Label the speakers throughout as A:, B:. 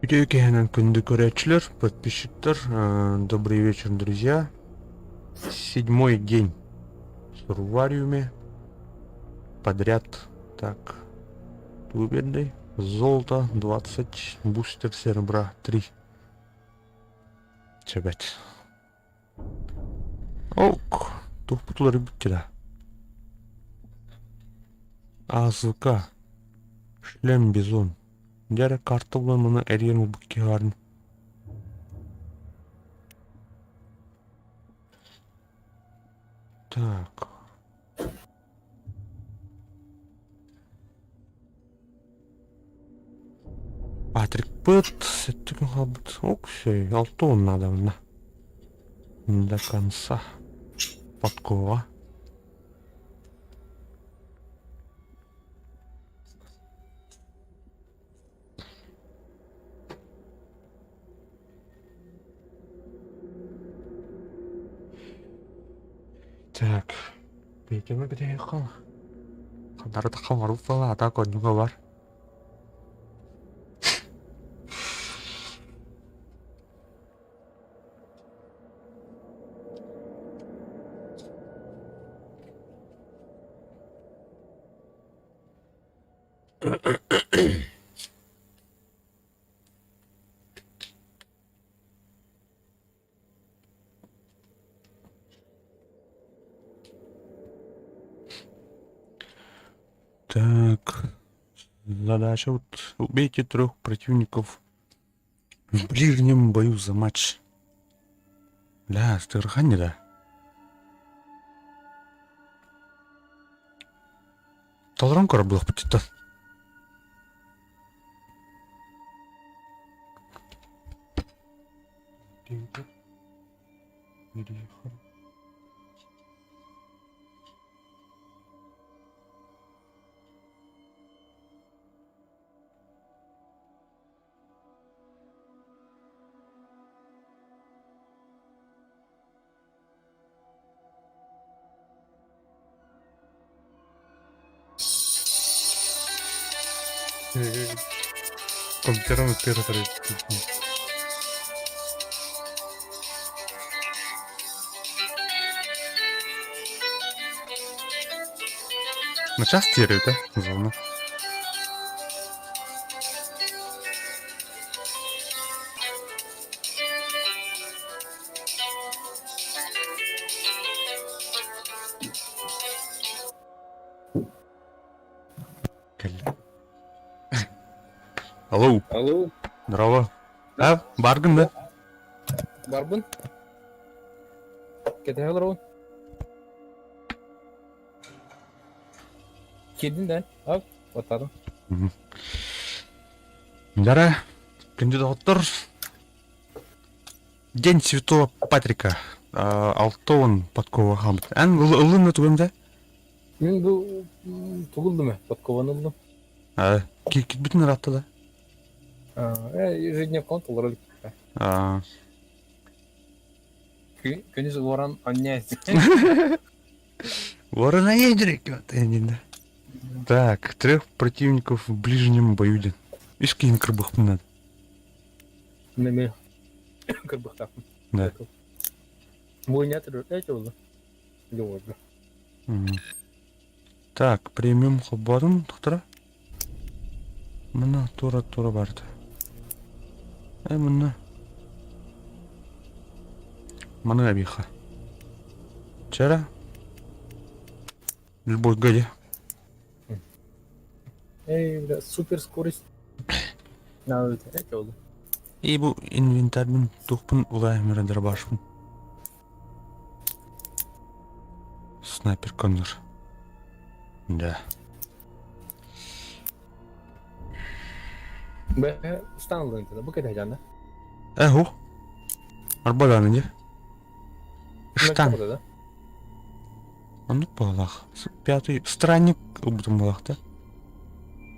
A: Үтүө киһинэн күндү көрөөччүлэр, подписчиктар, добрый вечер, друзья. Седьмой день в Сурвариуме. Подряд. Так, туберный. Золото 20, бустер серебра 3. Чебет. Ок, тухпутулары бүттүлэ. Азыка. Шлем бизон. Дьэ карта булан маны эрийэн ылбыт киһи баарын. Так. Патрикпыт сэттэ күн хаалбыт. Ок, 60 надо мына. До конца. Подкова. Так, бэйтэме бэтэйхал. Ханнары таххан барбыт буолла, ата конньуга бар. Так, задача вот убейте трех противников в ближнем бою за матч. Бля, Стырхани, да? Толорон көрөр буолуохпут Компьютером На час тиэрдэ зона. Кэллэ. Алло.
B: Алло.
A: Здорово. А, баргын да?
B: Барбын. Кэтэһэ олоробун. Киирдин да? Ап, баттадым.
A: Дара. Күндү доҕоттор, День Святого Патрика 60 подкова хаалбыт. Эн ыллын да тугун да?
B: Мин бу тугу ыллым ээ, подкованы ыллым.
A: Кирбитин ыраатта да?
B: Ежедневканы толоро иликпит. Күнүс уоран анньа
A: Ворон Так, трех противников в ближнем бою диэн. Үс киһини кырбыахпын надо.
B: Неме кырбыахтаахпын.
A: Да.
B: Буйня эти было. Говорю.
A: Так, премиум холбоотум тохтора. Мына тура-тура барды. Э, мына. Маны абиха. Вчера. Любой годе.
B: Эй, бля, супер скорость. Надо это oldu.
A: И бу инвентарьбын тухпун улааймыра дарбашпын. Снайпер Коннор. Да.
B: Б станлын бу кэтэһдьанна.
A: Э, ху. Арбадан иди. Штан. Оннук баҕалаах. Пятый странник ылбытым буолаах да.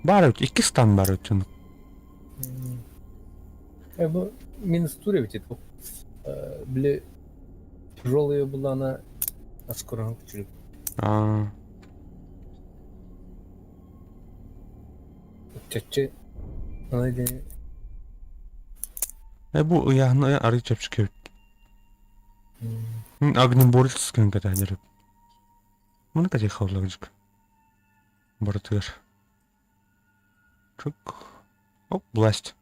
A: Баар эбит, икки стан баар эбит оннук.
B: Э, бу минус тур эбит это. Били тяжелые была скоро күчүрүп.
A: Аа.
B: Чаччы аны
A: Э бу ыйааһын арый чэпчэки эбит. Огнеборец кэтэһэр. Маны кэтэх хааллаҕыдьык. Барытыгар. Чук. Оп, власть.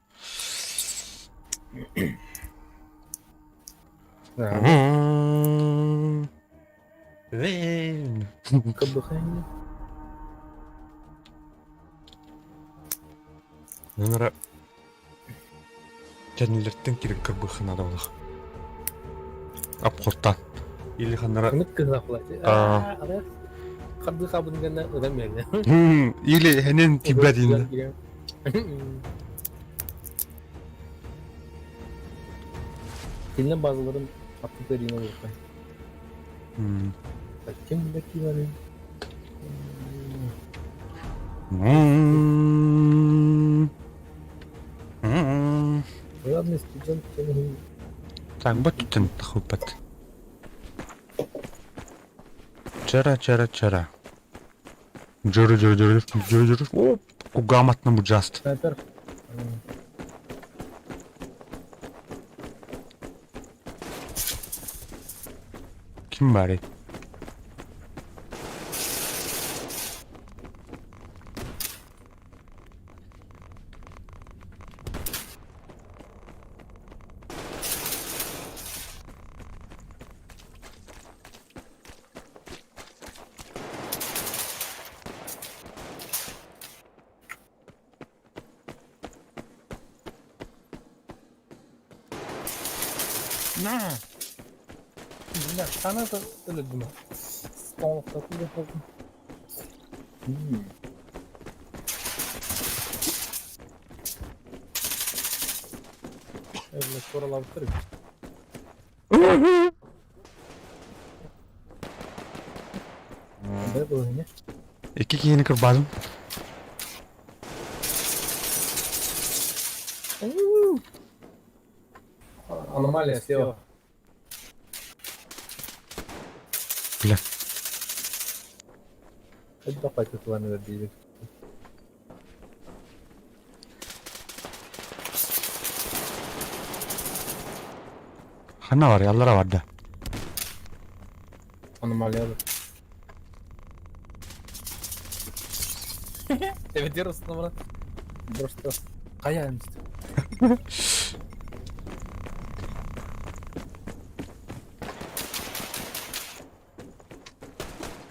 A: Нара кэннилэртэн кирин кырбыхха наада буолах. Апхоттан. Или ханнара
B: Ынык кыһына Харды хабын гына ылам мэрне.
A: Или хэнен тибет инде.
B: Кинилэр базаларын аттык өрүүнэ буолбай. Ким да киирэн Главный студент
A: Так, бот түттен тахыппат. Чара, чара, чара. Жөрө, жөрө, жөрө, жөрө, жөрө. Оп, кугаматна буджаст.
B: Снайпер.
A: Ким баарый?
B: На! Бля, хана да өлөрдүм. Столықтатын да Бля, скоро лавтыр. Да, было, не?
A: Икки киһини кырбаатым.
B: Аномалия слева.
A: Бля.
B: Это пакет диир.
A: Ханна бар, яллара бар да.
B: Аномалия. Evet yarısına bana. Просто каяемся.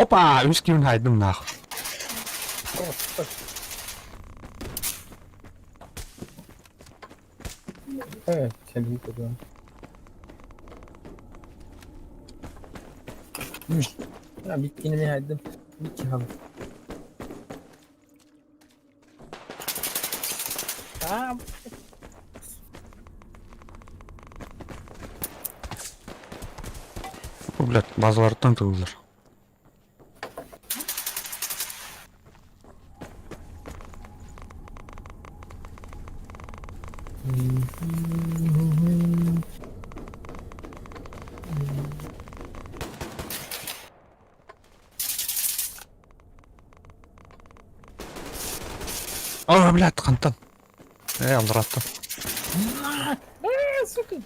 A: Опа, үс киһин хайдым нах.
B: Э, кэлии көрүөн. Биткини хайдым. Битки хам.
A: Блядь, базаларыттан тыллар. О, блядь, хантан? Аллараттан.
B: А, сука!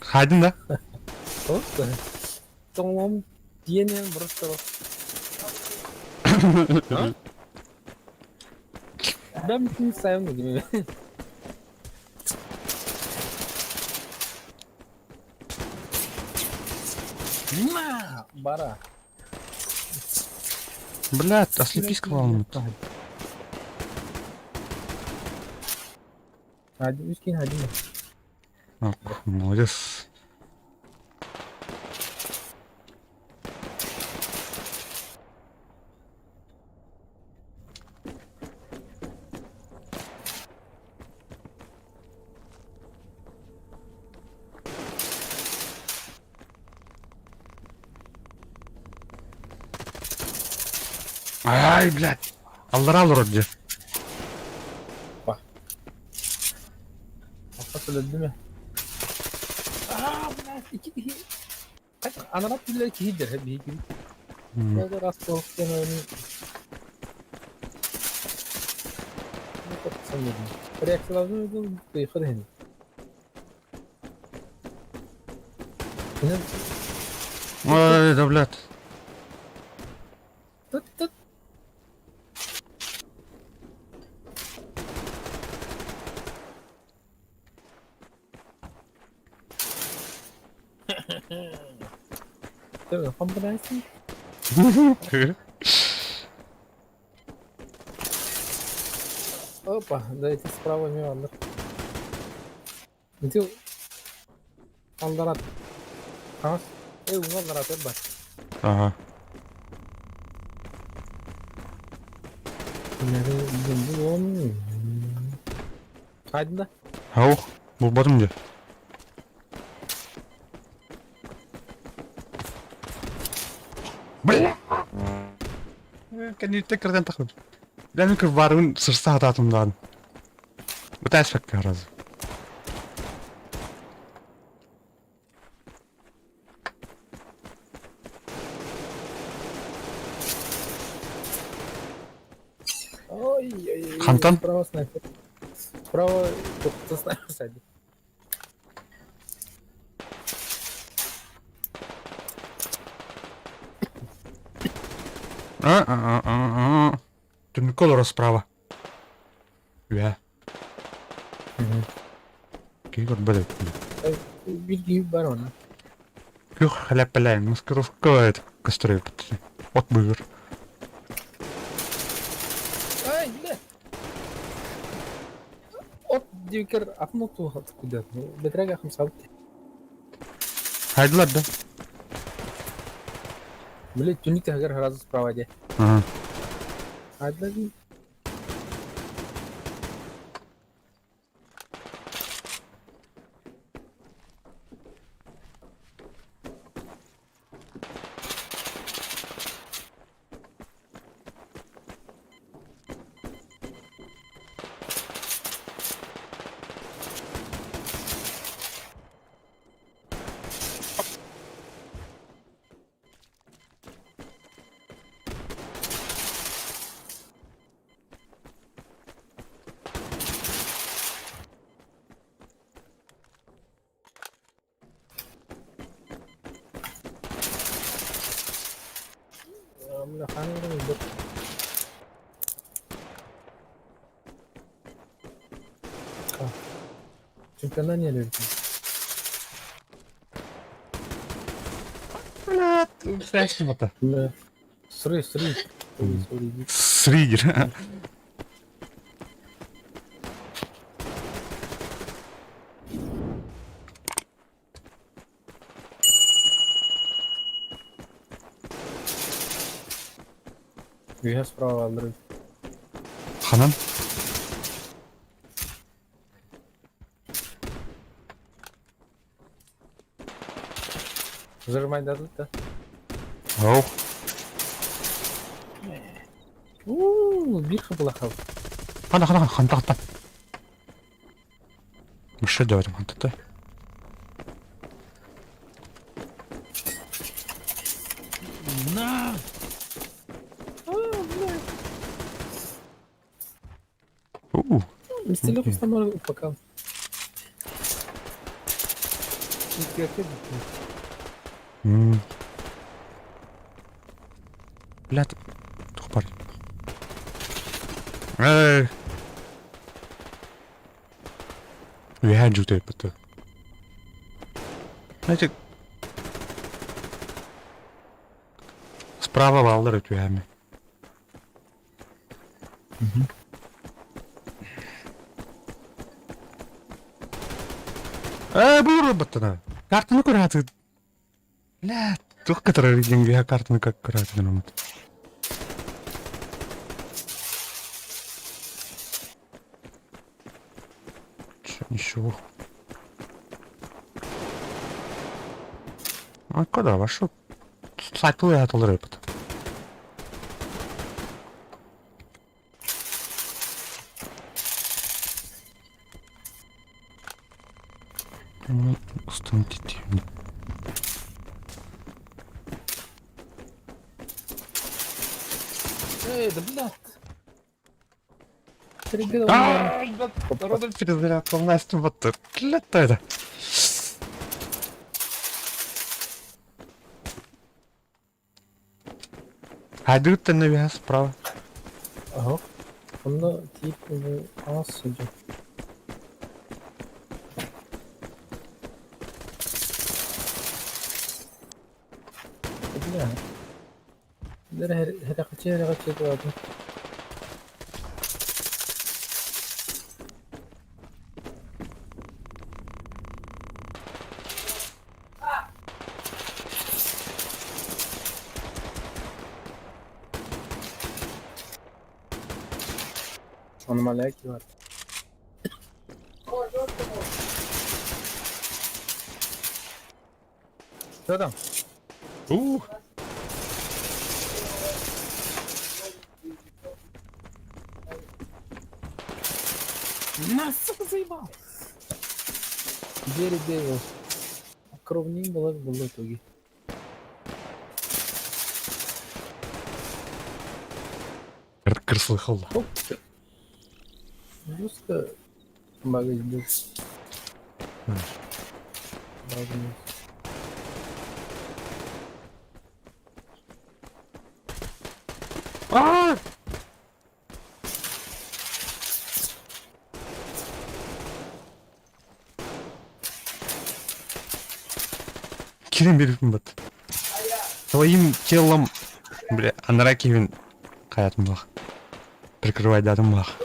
A: Хайдың да?
B: Просто. Тоҥом диэнэ просто. Ben bütün sayamadım. На, бара.
A: Блядь, ослепись кого-нибудь.
B: Hadi üç hadi.
A: Молодец. Ай, блядь. Аллара вроде.
B: Хас өлөрдүм ээ. Аа, блядь, икки киһи. Анарат биллэр киһи дэр биһиги. Ол раз тоқтен ойын. Реакцияларын быйхыр хин.
A: Ой, да, блядь.
B: Тут, тут. Компанайсың? Опа, да эти справа не алыр. Ити алларат. Хаҥас. Уҥа алларат бар.
A: Ага.
B: Хайдында?
A: Аух, булбатым дии. Бля! Кэнниттэн кырдан тахын. Бля, мин кырбаарыбын сырса сатаатым даҕаны. Бытаайспакка сразу.
B: Ой-ой-ой.
A: Хантан?
B: Справа снайпер. Справа кто снайпер сзади.
A: А-а-а-а. Түннүккэ олорор справа. Үһэ. Киһи көрбөт эбит.
B: Биир киһи бар оны.
A: Күөх хэлэппэлээн маскировка көстөр эбит. От быгыр.
B: Ай, бля! От диэкэр атын оту куда? Бэтэрээгэ хамсаабыт.
A: Хайдылар да?
B: Бля, түннүк таһыгар сразу справа дии.
A: Ага.
B: Хайдылар дии. Чемпионат не любит.
A: Блядь,
B: Да. Сры, сры.
A: Сригер.
B: Үһэ справа алларар.
A: Ханан?
B: Зажимайдадыт да?
A: Оу.
B: Уу, биир хабылахал.
A: Хана хана ханта ханта. Мышшы деп хантата.
B: На!
A: Уу.
B: Мистелек устанар пока.
A: Блядь, тух бар. Эй. Үөһээ дьуутайбыт. Знаете, справа бааллар үтүөһэми. Ээ, бұл баттана. Картаны көрәтіг. Бля, туох кытарар диэн картаны как көрәтігін умут. Ничего. А куда вошел? Сайтылы атылыр опыт. Устун титиим.
B: Эй, да блядь.
A: Перезарядка Настя вот это. Хайдырыттан нөбүһэ справа.
B: Аһа. Онно тиип аҥас сылдьар. Бля. Хэрэхачы туатын. Аномалия бар. Кто там?
A: Ух!
B: На, сука, заебал! Двери бегал. Кровнин была, было в итоге.
A: Кырсылыхалла.
B: Оп. Жестко багаж был. Багаж.
A: А! Кирен беріппін бат. Твоим телом, бля, анара кивин хаятым бах. Прикрывай датым бах.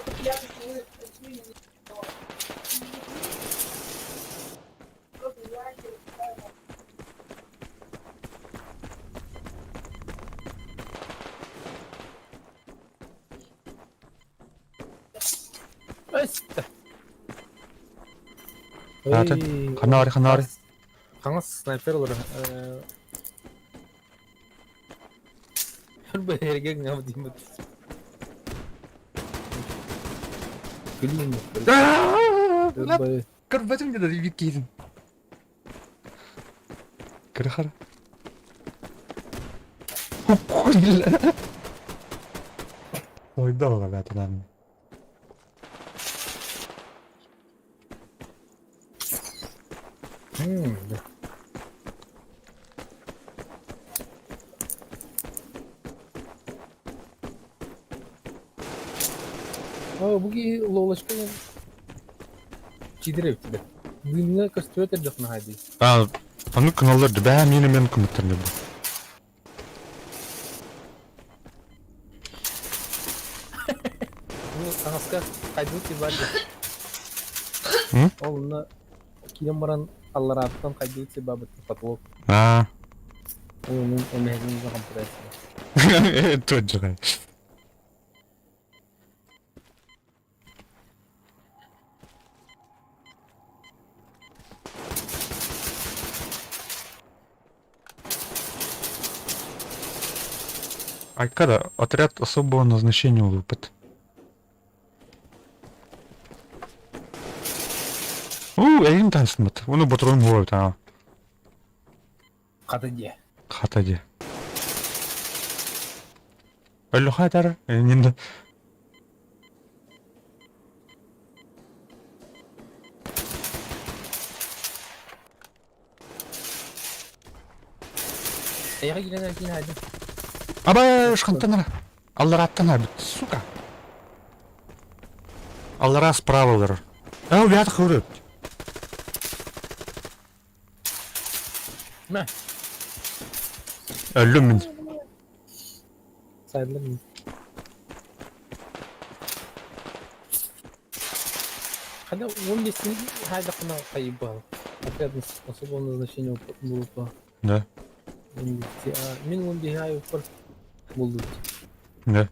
A: Ханна бары, ханна бары.
B: Хаҥас снайпер олорор. Эргең деймін. Блин.
A: Көрбөтүм деді бит кейдин. Кырхар. Ой, дорого, да,
B: туда. О, буги лолочка. Чидереп тебе. Дымна көстүөтер жок наһади.
A: А, аны кыналар бә мені мен кымыттырды бу.
B: Ну, аҥаска хайдуу бар. Ол на кирен баран алларааттан хайдуу бабыт потолок.
A: А.
B: Ол эмэһин жагам.
A: Тот же. Айка да, отряд особого назначения улууппут. Уу, эйин таһысмыт. Уну ботуруун буолбут аа.
B: Хата дьиэ.
A: Хата дьиэ. Өллөхө этэр, иннин
B: Эйиэхэ киирэн эркин хаайдым.
A: Абай, хантан Аллараттан арбит, сука. Аллара справа олорор. Ээ, убиат хырыт.
B: Мэ.
A: Өллүм мин.
B: Сайыллым. Хотя он здесь хайдахына хайбал. Отряд особого назначения булупа.
A: Да.
B: Мин он бихай упор булдут.
A: Да.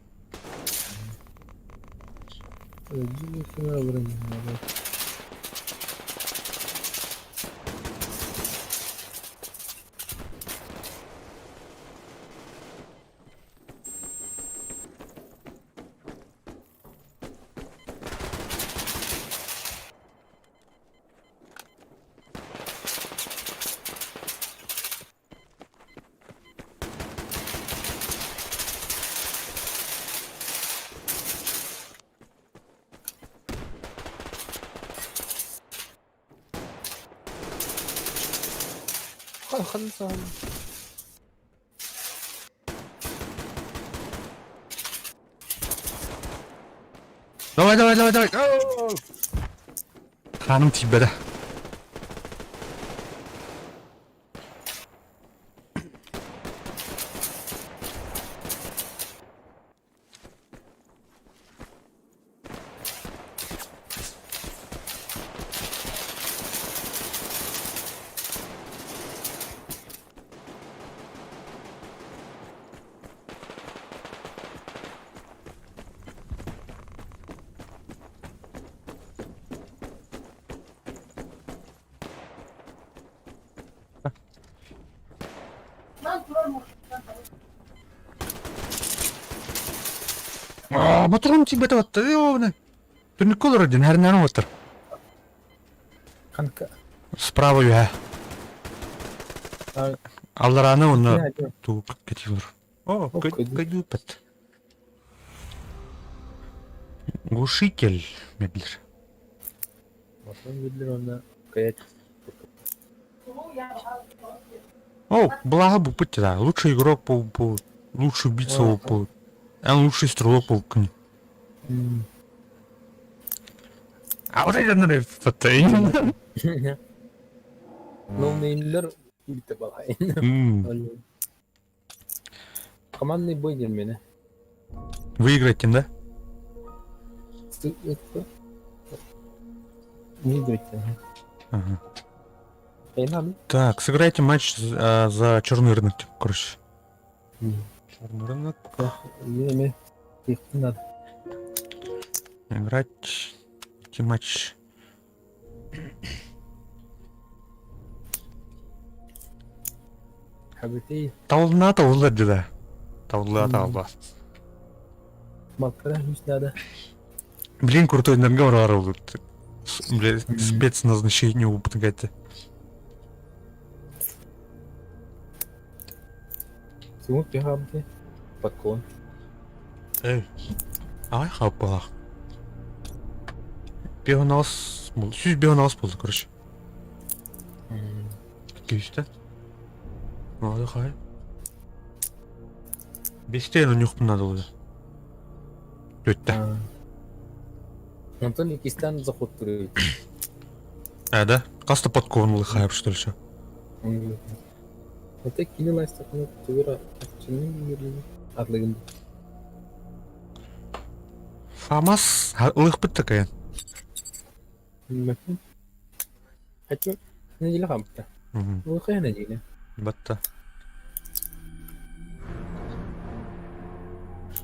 A: Давай, давай, давай, давай! Ханым тиийбэтэ. Аа, моторум тиийбэтэ батта ёбаный. Түннүккэ олорор диэн хэрнээн уоттар.
B: Ханка.
A: Справа үһэ. Алларааны уонна тугу кэтиилэр. О, көйдүүппэт. Глушитель мебель. О, благо буппут да. Лучший игрок по, по лучший убийца по, а лучший стрелок по А вот это надо фото.
B: Ноунеймлер билте балай. Командный бой диэн миэнэ.
A: Выиграть да?
B: Выиграть.
A: Ага. Так, сыграйте матч за черный рынок, короче. Черный рынок.
B: Надо.
A: Играть матч.
B: Хабити.
A: Тална табыллар деді. Табылла табылла.
B: Маккара надо.
A: Блин, крутой нерге бар Бля, спецназначение употыгайте.
B: Сугун пихабти. Подкон.
A: Эй. Ай хаппалах. Бионос был. Сүз бионос болды, короче. Күйісті. Молодой хай. Бестен у них надо было. Өтті.
B: Онтон иккистэн заход туруй.
A: А, да? Каста подкованный хайп, что ли, что?
B: Это кини лайстакны тугура атлыгын.
A: Фамас, ылых такая.
B: Хочу неделя хамта. Улыхая неделя.
A: Батта.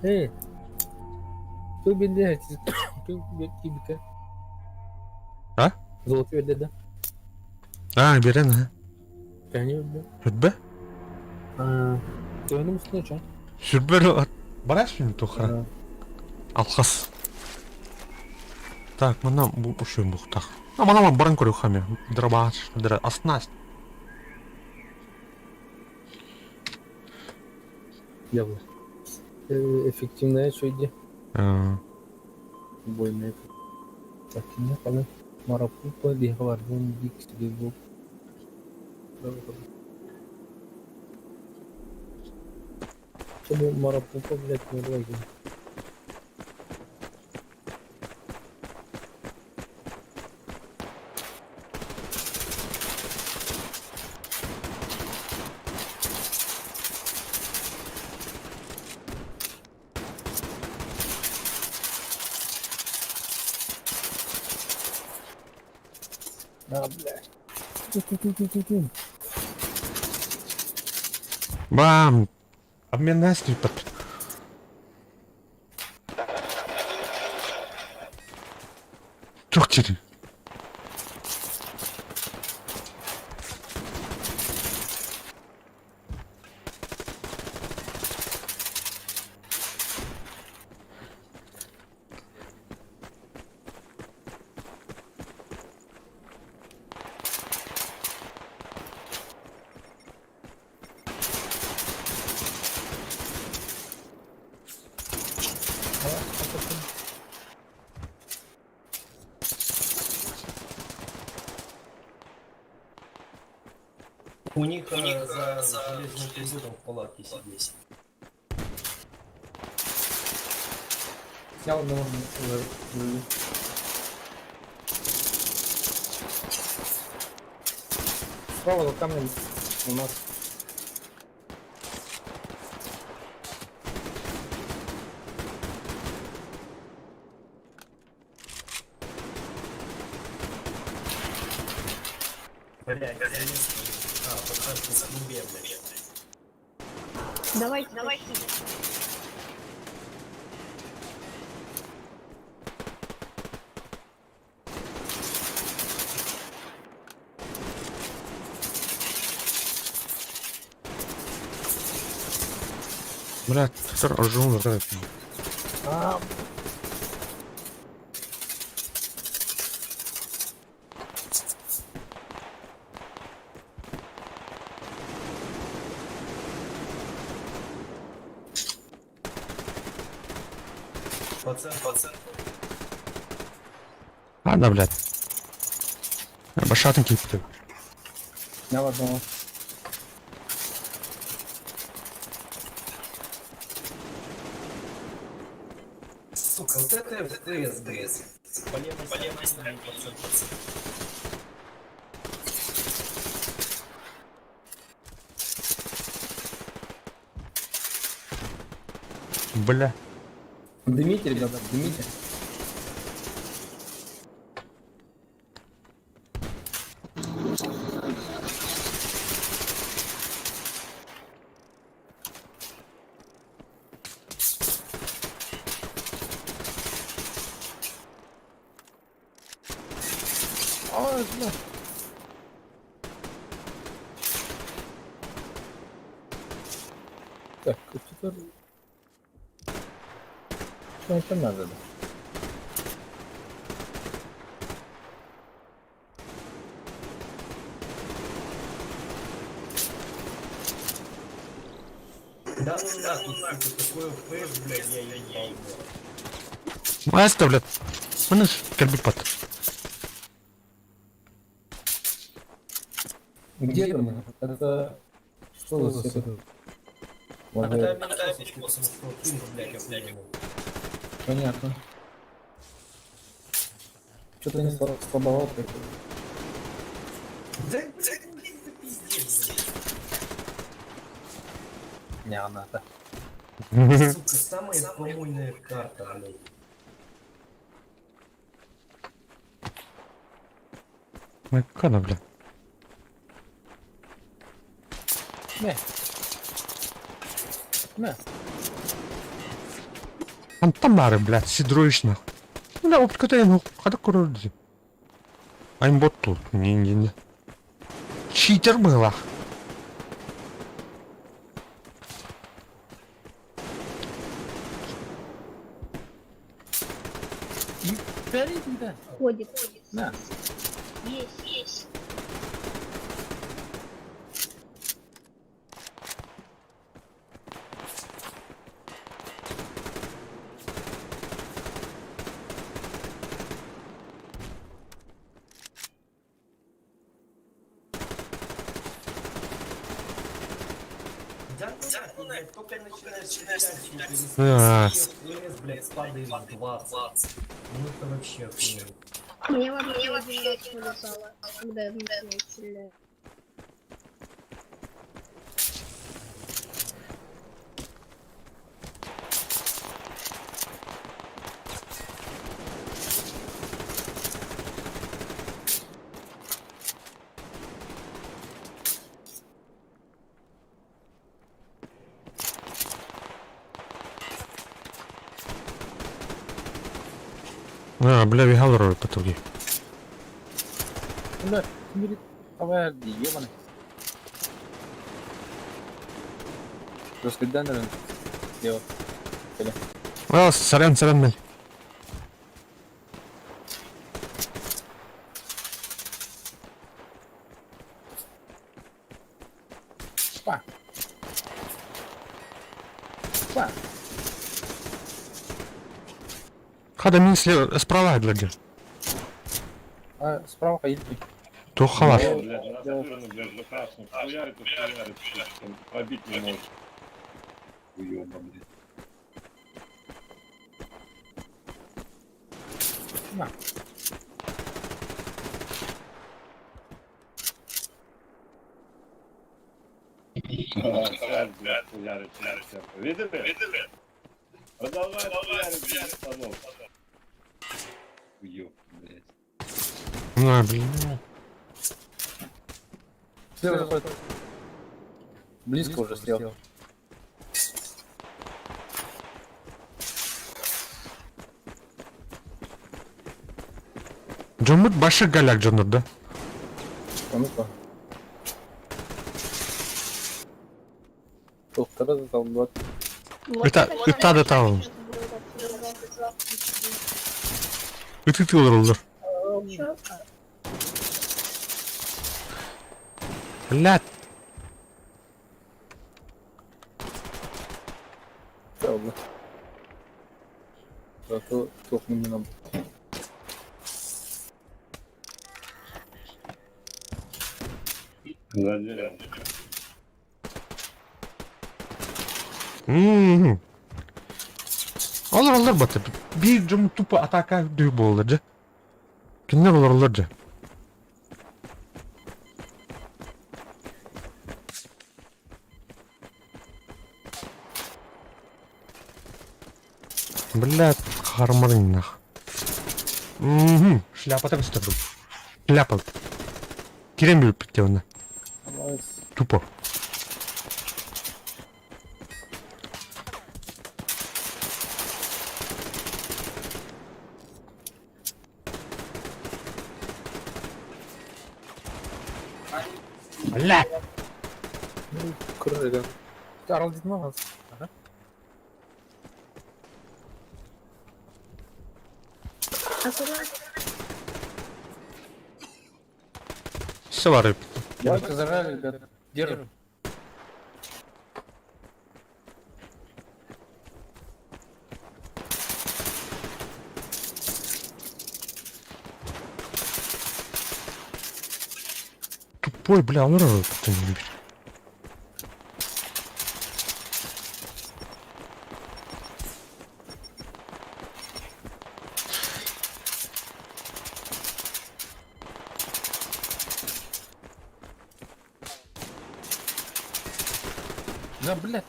B: Эй. Ту билде, ту кибика.
A: А?
B: Золото берде да.
A: А, берен, а.
B: Кәне берде.
A: Сүрбе?
B: А, төөнү мустуна чон.
A: Сүрбе. Барашин тухара. Алхас. Так, манна бу ушуйм бухтах. А манна баран көрүөххэ Дробаш, дра оснащ.
B: Явно. Эффективная чуйди. Бойная. Так, не паны. Марапупа, Бихварбун, Бикс, Бибук. Чтобы Марапупа, блядь, не лазил. А, блядь. Ту-ту-ту-ту-ту.
A: Бам! Обмен настрой под... Туох диирий?
C: У них, за железным прибором в палатке сидеть.
B: Снял одного. Справа за камнем у нас.
C: Блять, залез. А, пацан в клубе, блядь.
D: Давайте, давайте.
A: Блядь, ржу,
B: А,
C: Пацан, пацан.
A: Ладно, блядь. Башатын кииппит.
B: снял одного.
C: Сука, вот это ФТС, блядь. По левой, по левой стороне, пацан, пацан.
A: Бля.
B: Дымите, ребята, дымите. Ой, бля. Так, теперь... Что это надо? Да?
C: Да ну нахуй, сука, такой ФПС, блядь, я ебал, блядь.
A: Маэстро, блядь. Маны кэлбит пат.
B: Где там? Это... Что за все это?
C: Это америкосовский, потому что пинг, блядь, охуенный.
B: Понятно. Что-то не слабовато.
C: Да, блядь, это пиздец, блядь.
B: Не, она это.
C: Сука, самая помойная карта, блядь.
A: Майкана, бля.
B: Не. Не.
A: Антамары, блядь, сидруешь нахуй. Бля, опыт я хада курорди. Аймбот тут, не-не-не. Читер была.
B: Бүттэрий да.
D: Ходит.
B: На.
D: Есть, есть.
C: Да ну нахуй, блядь, только начинаешь стрелять, через
A: А.
C: FPS, блядь, падаешь в 20. Ну это вообще охуенно.
D: Мне вообще один раз вылетало, когда я начинала стрелять.
A: А, бля, вигалрор потуги.
B: Бля, мири тавар дии, ебаный. Просто наверное, слева.
A: А, сорян, сорян, блядь.
B: Па. Па.
A: Хада мин слева, справа, блядь.
B: А, справа ходить.
A: То халаш.
E: Блядь, настырно, блядь, ВКшник. Хуярит и хуярит, блядь, он пробить не может. Уёба, блядь.
B: На.
E: Опять, блядь, хуярит, блядь, всё. Видели? Видели? Продолжает хуярить, блядь, станок. Уёб, блядь.
A: На, блядь.
B: Слева заходит. Близко уже слева.
A: Джомут башы галяк джонур, да?
B: А ну-ка. Доктора задолбать.
D: Вот
A: Это да там. Это ты олороллар.
D: Чё?
A: Блядь.
B: Правда. Зато тухнем не надо.
E: За деревом.
A: Мм. Олороллар бата. Биир дьон тупо атака дүй буолла дьэ. Кинилэр олороллар дьэ. Блядь, хармарыннах. Угу, шляпа так көстөр. Шляпа. Кирен билбит онна. Тупо. Блядь!
B: Ну, крови, да. Арал дедмагаз. Ага.
D: Аккуратно.
A: Все вары.
B: Давайте зажали, ребят. Держим.
A: Тупой, бля, он рот не любит.
B: Да, блядь.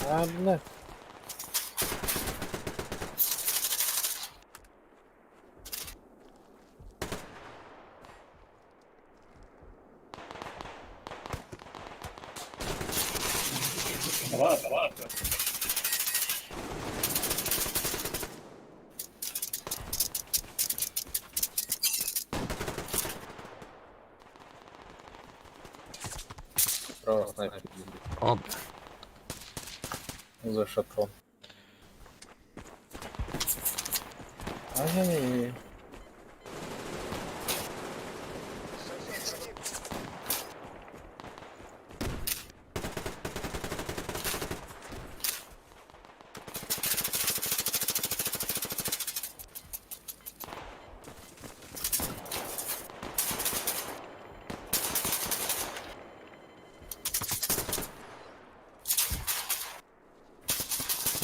B: А, блядь.
E: Салат.
B: Справа снайпер.
A: О,
B: За шатром. Ай-яй-яй.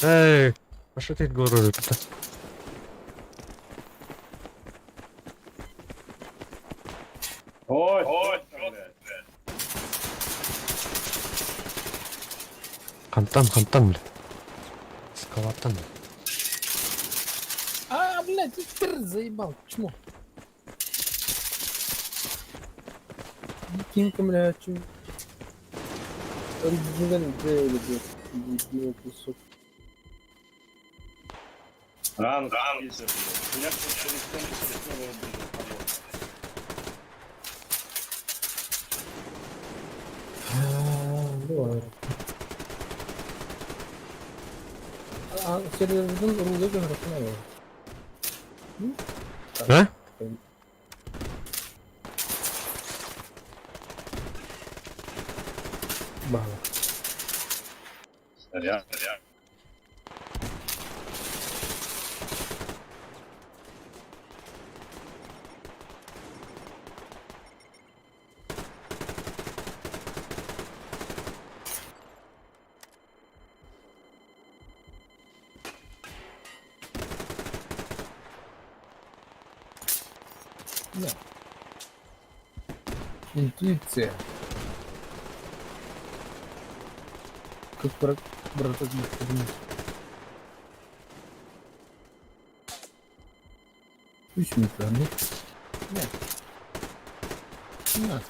A: Эй, а что ты говоришь-то?
E: Ой, ой, блядь.
A: Хантан, хантан, бля. Скалатан.
B: А, блядь, ты заебал, чмо. Кинка, блядь, чмо. Кусок.
E: Рано, рано. Я просто телефон телефон
B: Бывает. А серверден рулы говорят,
A: Да?
B: Бала.
E: Снаряд, снаряд.
B: Да. Интуиция. Как брат, брат Пусть не Нет. На.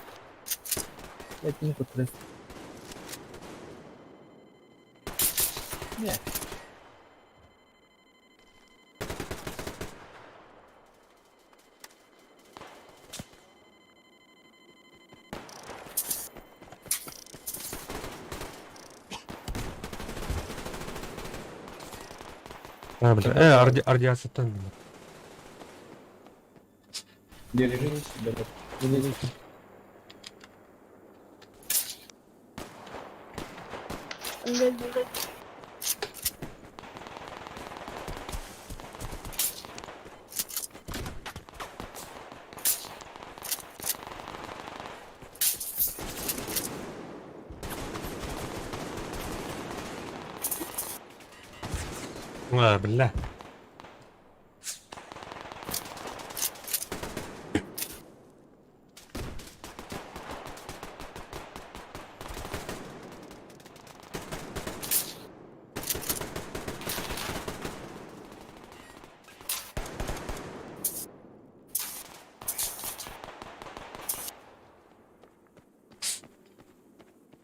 B: Я не потряс. Нет.
A: А, бля. Ардиасатан.
B: Держись, да. Держись.
D: Блядь,
A: А, бля.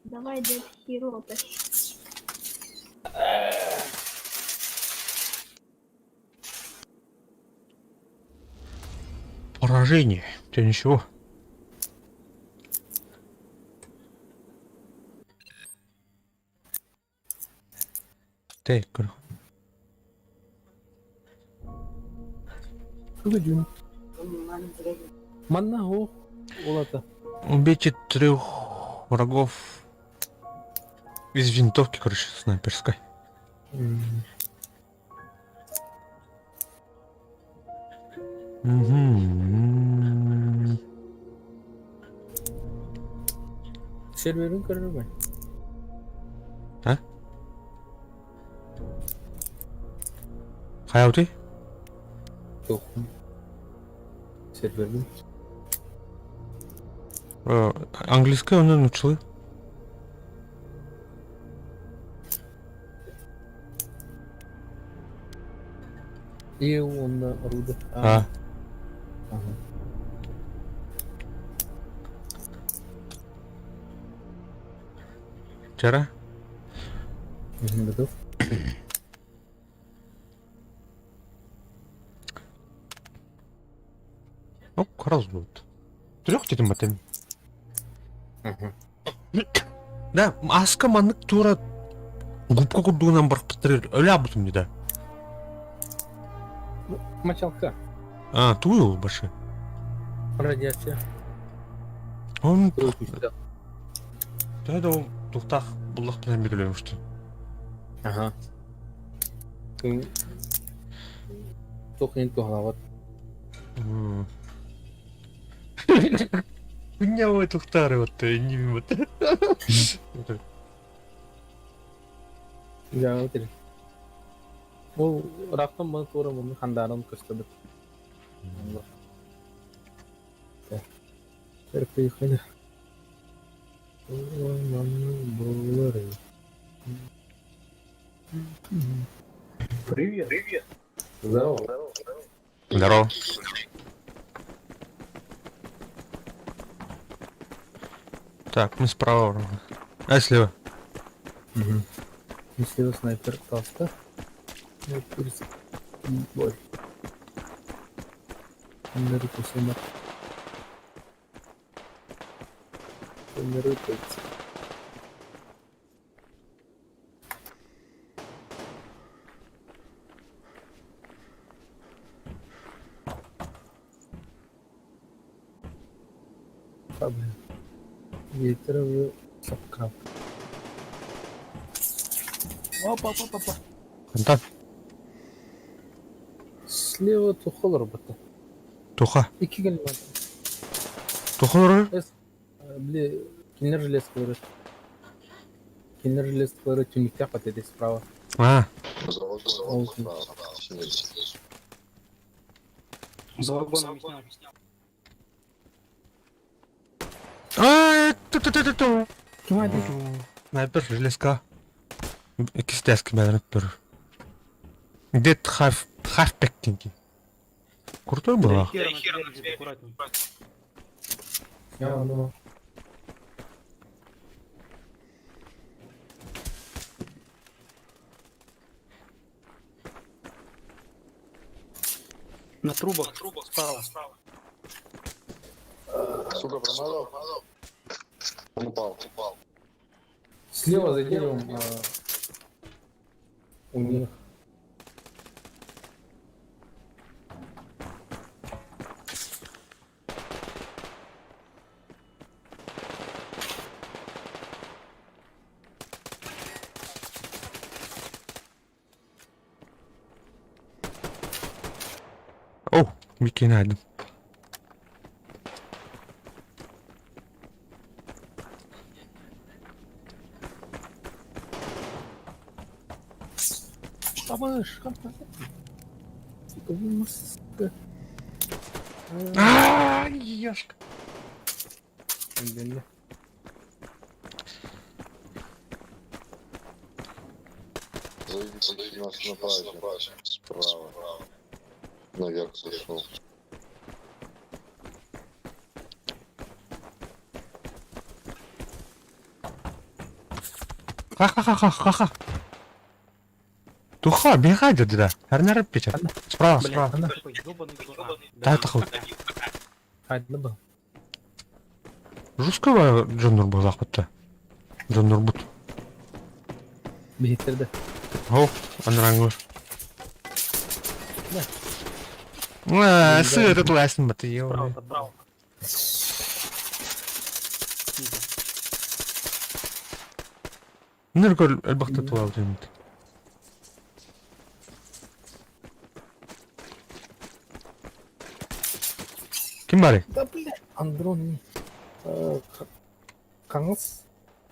D: Давай, дед Хиро, тащи.
A: Поражение. Тебе ничего. Так,
B: Кыгыдюн. Манна хо. Олата.
A: Убейте трех врагов из винтовки, короче, снайперской. Угу.
B: Серверин көрөрбүн.
A: А? Хайа ты?
B: Yok. Серверин.
A: Английская он научил.
B: И он руда.
A: А.
B: Ага.
A: Вчера?
B: Готов?
A: Ну, раз будет. Трех дедим батын. Да, аска маннык тура губка курдугунан барпыттар өлө бутум да.
B: Мочалка.
A: А, тую башы.
B: Радиация.
A: Он Да да ол тухтах буллах билен билемишти.
B: Ага. Туох иһин туһалаабат.
A: Күнньэ тухтаары вот не вот.
B: Дьаҥы тирин. Ол ыраахтан баны туора мунну хандаарын көстөбүт. Так, поехали.
C: Привет. Привет.
B: Здорово.
A: Здорово. Так, мы справа. А слева.
B: Угу. Слева снайпер таста. Бой. Ветер сапка.
C: Опа, опа, опа.
A: Хантан.
B: Слева тухол работа.
A: Туха.
B: Икки кэлин
A: Туха
B: Били кинилэр железкалары. Кинилэр железкалары түннүктээх этэ справа.
A: А,
B: Ол
C: За вагоном снял.
A: А, ту-ту-ту-ту-ту.
B: Ким айды?
A: Снайпер железка. Иккис бәріп тұр. Дед хаф хафпек деньги. Крутой
C: Да
A: был.
C: хера на тебя лежит, аккуратней.
B: Я оно.
C: На трубах, справа.
F: Сука, промазал. Он упал. Упал.
B: Слева за деревом у них.
A: О, Микки найден.
B: Табыш, Сука,
A: А, ешка.
B: Блин.
F: Зайдите нас на базе. Справа. Наверх зашел.
A: Ха-ха-ха-ха-ха. Туха, бегай да. Арнар печет. Справа,
C: Блядь,
A: справа.
C: такой ёбаный дурак.
A: Да, это хуй.
B: Хайда был.
A: Жесткого Джон Нурбу захвата. Джон Нурбут.
B: Биһиттерде.
A: О, анрангор.
B: Да.
A: А, сы, этот ласен баты,
C: Справа,
A: ё.
C: подбрал. Снизу.
A: Ныргол элбахта туал димит. Ким бары?
B: Да бля, Андрон не. Каңыз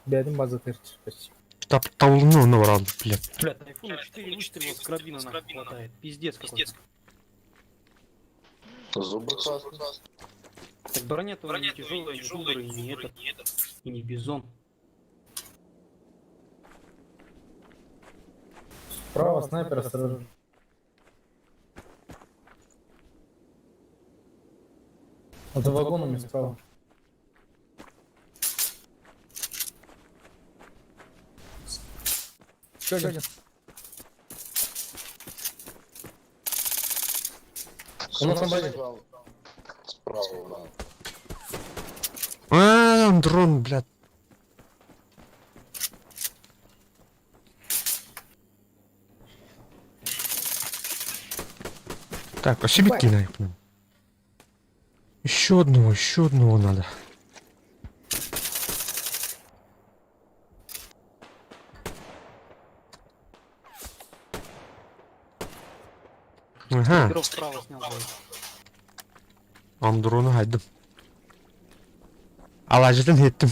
B: бәдин база терчи.
A: Тап тавлыны оны баралды, блядь.
C: Бля, тайфуна 4 выстрела с карабина нахуй хватает. Пиздец какой-то.
F: Зубы красные.
C: Так броня-то не тяжелая, не зубр, и не этот, и не бизон.
B: Справа снайпер осторожно. За вагонами справа. Еще один. У нас на базе.
F: Справа. Справа, да.
A: А, там дрон, блядь. Так, а себе кинай. Еще одного надо. Ага,
G: Пирог справа снял. блядь.
A: ам дрону хайдым. Алажытын хеттим.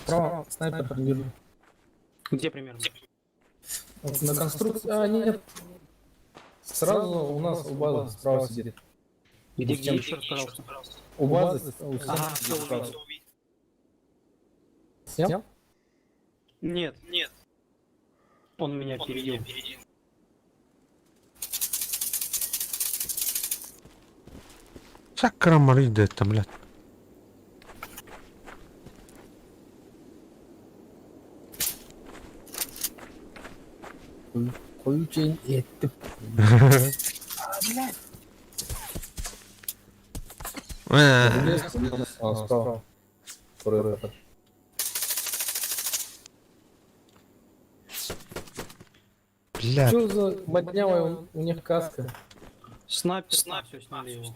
B: Справа снайпер вижу.
G: Где примерно?
B: Вот на конструкции. А, нет. Сразу у нас у базы справа сидит.
G: Где,
B: У
G: где
B: стенки.
G: еще раз, пожалуйста?
B: У базы, у стенки
G: Ага,
B: сидит
G: все
B: справа.
G: увидел.
B: Снял?
G: Нет. Нет. Он меня опередил.
A: Сакрамарида это, блядь.
B: Койучень это. А, справа. Второй этот.
A: Блядь.
B: Что за моднявая у них каска?
G: Снайпер, снайпер, все, сняли его.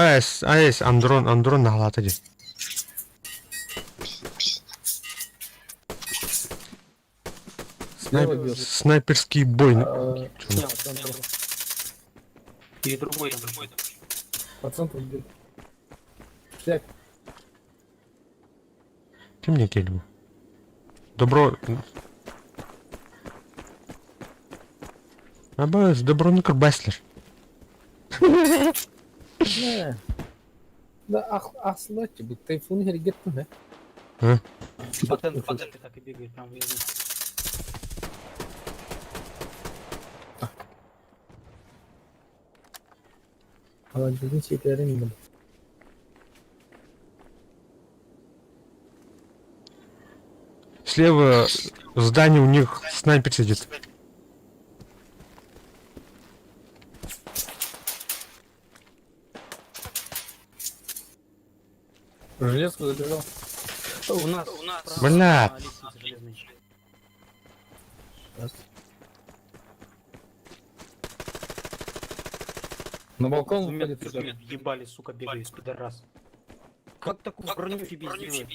A: Айс, айс, андрон, андрон нахлата ди.
B: Слева бьет.
A: Снайперский бой.
B: А,
G: Снял, снял. Или другой там.
B: По центру бьет. Шляк.
A: Ты мне кель. Добро. Абас, добро на Баслер.
B: Не. Да, ах, аслачы, бу тайфун хергеттим, he.
G: По центру, по центру так и бегает, прям внизу.
B: Alan şeylerin indim.
A: Слева в здании у них снайпер сидит.
B: Железку забежал.
G: У нас, у нас справа
A: Бля.
G: на лестнице железной.
B: Сейчас. На балкон
G: Двумя
B: выходит.
G: двумя ебали, сука, бегает, пидорас. Как такую броню тебе сделать?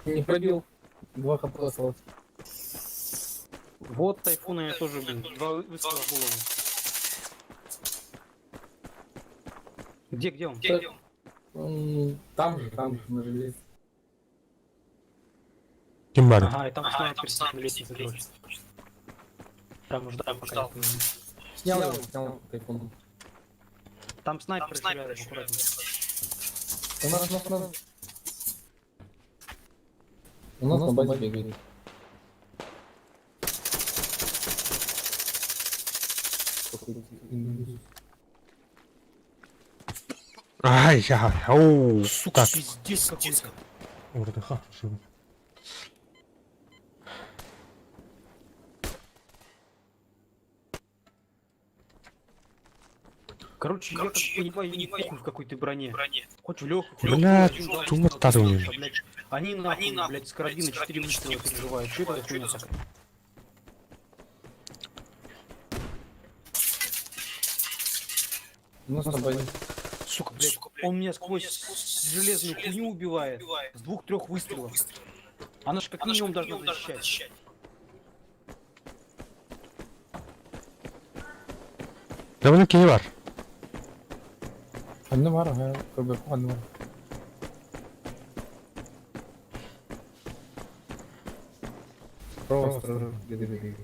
B: Не пробил. Два хп осталось.
G: Вот тайфуна я тоже, блин, два выстрела в голову. Где, где он?
B: Где, Он там же, на железе.
A: Кимбар.
G: Ага, и там снайпер сидит на лестнице, короче. Там ждал, пока я понял.
B: Снял его, снял тайфун.
G: Там снайпер еще рядом, аккуратнее.
B: У нас, у нас, у нас. У нас на базе бегает. Какой-то индус.
A: Ай, я, оу.
G: Сука,
A: Так.
G: пиздец какой-то.
A: РДХ.
G: Короче, я как понимаю, не похуй в какой ты броне. Хоть в легкую, хоть
A: Бля,
G: в тяжелую,
A: тума тарунин.
G: блядь. Они нахуй, блядь, с карабина 4 выстрела переживают. Что это за хуйня такая?
B: У нас на базе.
G: Сука, блядь, он меня сквозь железную хуйню убивает. С двух-трех выстрелов. Она же как минимум должна защищать.
A: Давай на Киевар.
B: Одну вару, я как бы одну вару. Справа осторожно, где бегает.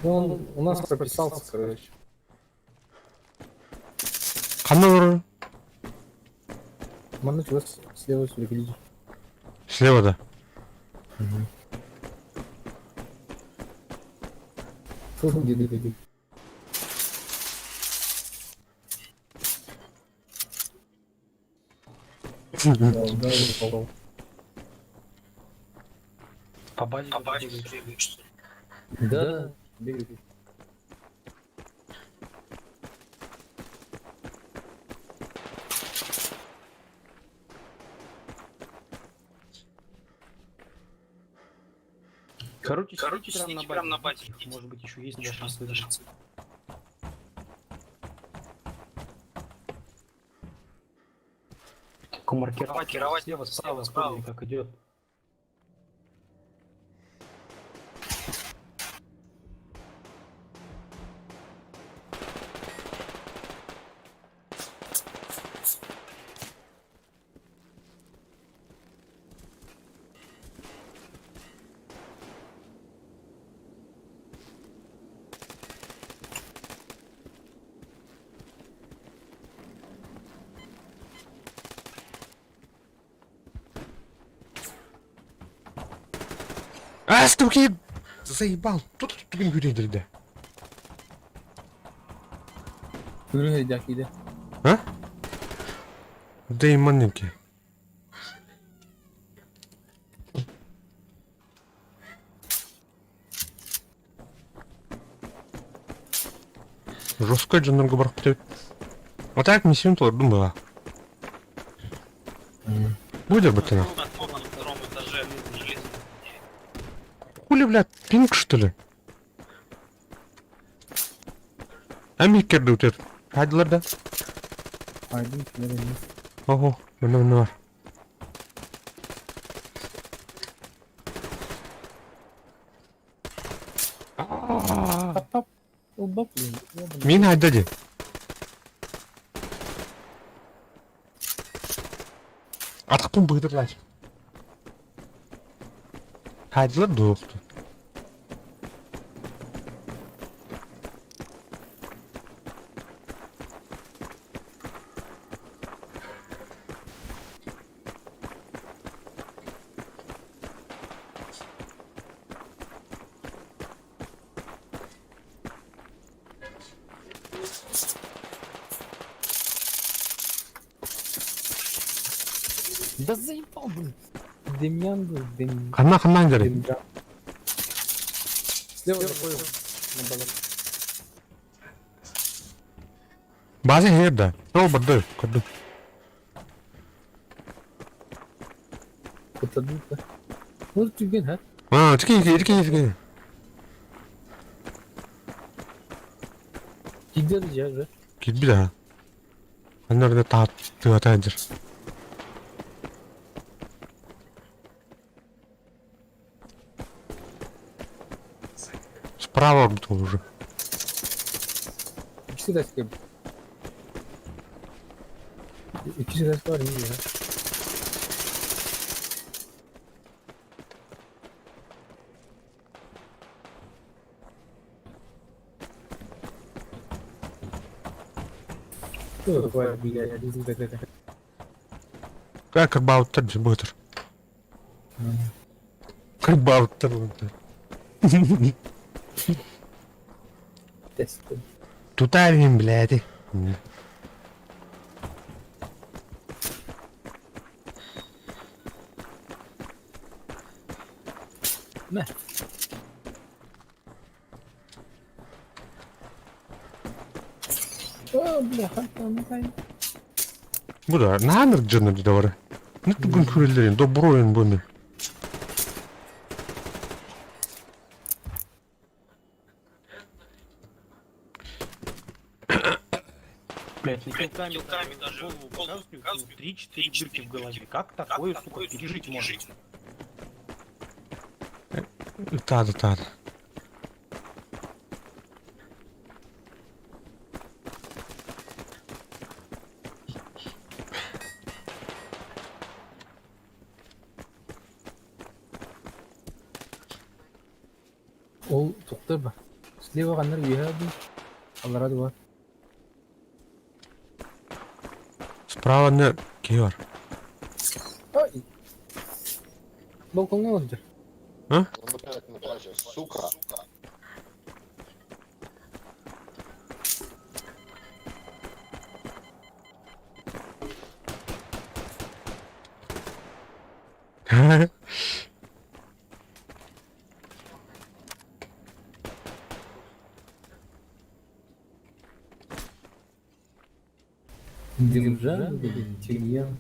B: Ну, он у нас прописался, короче.
A: Ханна олорор?
B: Манна чугас слева сүргилдьи.
A: Слева да.
B: Слышно, где бегает. Да, да, упал.
G: По базе, По базе бегает, что ли?
B: Да, да, бегает.
G: Короче, Короче прямо на базе. Прямо на базе. Может быть, еще есть даже шанс выиграть. Маркировать слева, справа, справа, как идет.
A: А, стуки! Заебал. Тут тут күрейдірді.
B: Үрүһэйдээхиидэ.
A: А? Да и манники. Жестко дьоннорго барахпыт. А так не син толордум была. Будет бытына.
G: На втором этаже железный.
A: Хули, блядь, пинг что ли? Амикерді өтер. Хайдылар да.
B: Айдын килер эмес.
A: Ого, міне міне бар.
B: Тап-тап. Ылбап, блин. Ёбаный.
A: Мин хайда ди. Атқпын быдырлар. Хайдылар дуоқты.
B: Да заебал, блин. Демьян был, Дем...
A: Ханна ханна дері.
B: Демьян. Слева заходим. На балок.
A: База херда. Ол барды. Көрдім.
B: Кутадын да. Ну, түген, ha?
A: А, тіке, тіке, тіке.
B: Кидер же, же.
A: Китби да. Аннарда таат тыгата дер. Справа был уже.
B: İkisi de sıkı. İkisi de var iyi ya. Что такое, блядь,
A: Как карбауттер бытыр. Карбауттер. Тутарин, блядь.
B: Ne? О, бля, хантан,
A: Бу да, нааныр жыныр дедавары. Не тугун күрелерин, доброин буми.
G: Блять, ну килками, килками даже голову показывают, 3-4 дырки в голове. Как такое, сука, пережить можно?
A: Тады, тады.
B: Тухта ба. Слева ханнар үөһэ дуу, аллара дуу бар.
A: Справа не киһи бар.
B: Ой! Балкоҥҥа олордор.
A: А?
F: Он опять на базе, сука!
B: Димжан, Тимьян.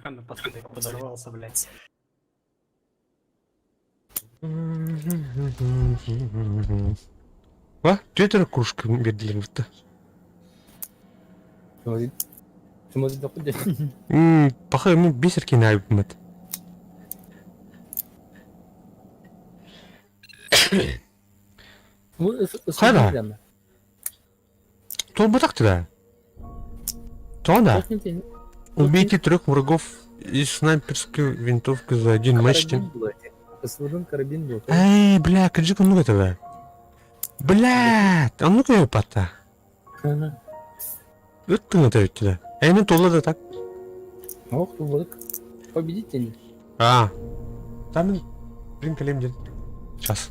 G: Напоследок подорвался, блядь.
A: Ва, түөрт кружка биэрдилэр бытта. Паха ему бисер кинайбыммыт. Хайда? Туолбатах да. То да. Убейте трех врагов из снайперской винтовки за один матч.
B: Карабин карабин был.
A: Эй, бля, кырдьык оннук этэ бля. Бля, оннук пата. Ыттың это ведь да. Эй, туолла да так.
B: Ох, туоллубут. Победитель.
A: А. Там, блин, кэлиэм диэн. Сейчас.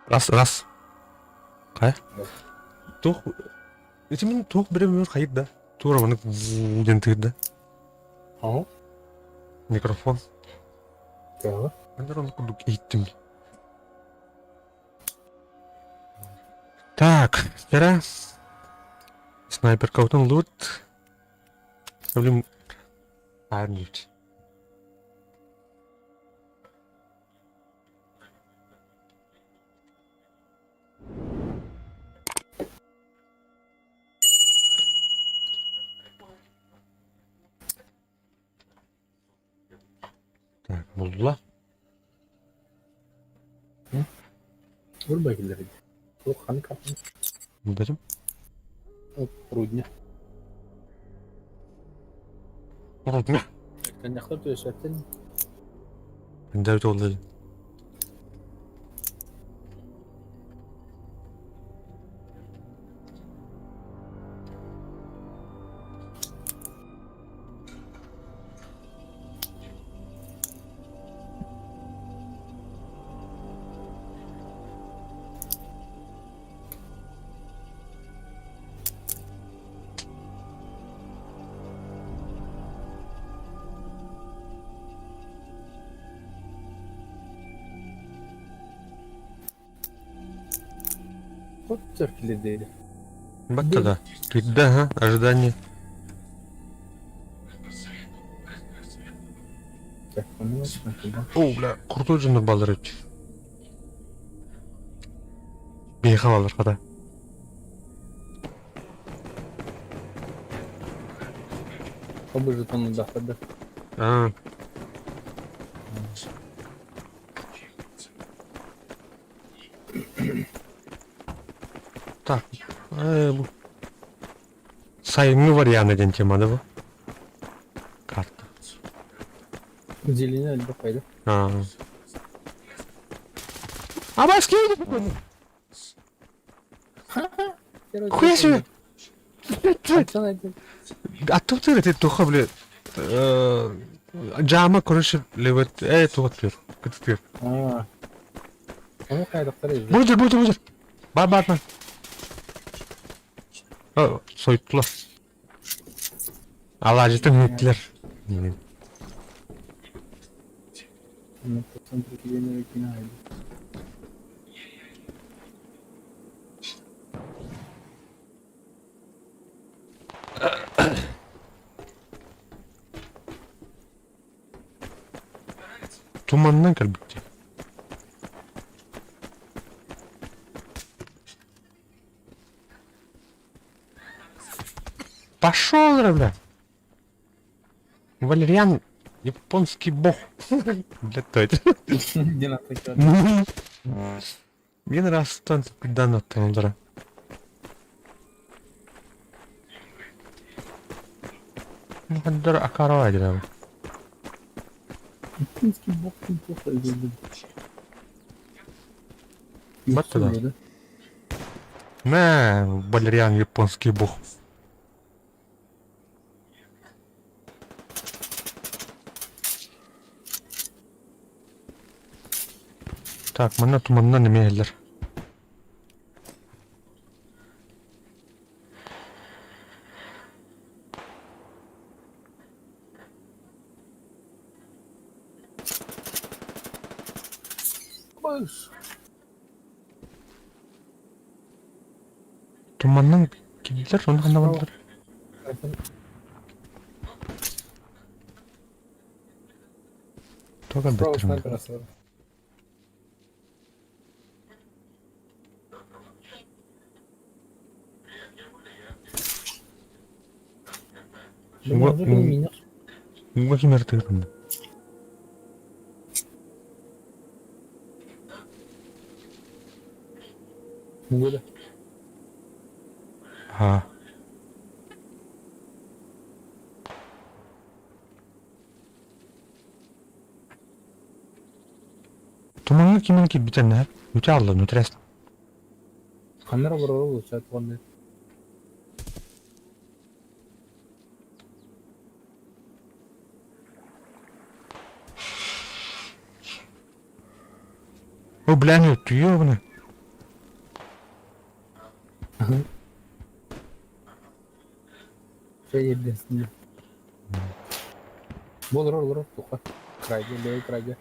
A: Раз, раз. Хайа? Туох ити мин туох биреммэр хайыр да? Туора маннык диэн тыырда.
B: Ага.
A: Микрофон.
B: Ага.
A: Мен оны курдук иһиттим. Так, вчера снайперка лут. Блин, армить. Так, булла.
B: Вырбай киллэрин. Туох ханнык картаны?
A: Булдым.
B: Рудня.
A: Рудня.
B: Кэннэхтэр түөсэттэн
A: Эндәүт олды.
B: Кот киллэрдээри.
A: Батта да. Кидда, ага, ожидание.
B: Так, ну,
A: О, бля, крутой же балдар эбит. Бейха балдар хата.
B: Оба жетоны дохода.
A: А. Так, бу сайыҥҥы вариана диэн тема да бу? Карта.
B: Зеленый альбо хайда.
A: А. Абайский! Хуя себе! А тут ты туха, блядь. Жама, короче, левет, туха твер, кытыр.
B: А. Оны хайдақтар езді.
A: Будер, будер, будер. Бар, бар, бар. Soyuttular. Алажытын үттілер. Туманнан кэлбитти. Пошел, бля. Валерьян, японский бог. Бля, кто это? Мен растан кудан аттанылдыра. Мухаддар акарова дирам.
B: Японский бог плохо изобрел.
A: Батта да. Мә, Валерьян, японский бог. Так, манна туманна немейлер.
B: Баш.
A: Туманнан килдилер, оны ханна бардылар. Туга
B: Справа
A: беттерме.
B: снайпера сразу. Блин,
A: Уга кимер тыгырында.
B: Угода.
A: Ha. Тумаҥҥа кимэн киирбитэ нэ? Үтэ алла нүтрэс.
B: Ханна олорор улучшат уонна
A: О, бля, не, ты ёбаный.
B: Чэй ирдэстин. Бу олорор олорор туха. Крайга, левый крайга.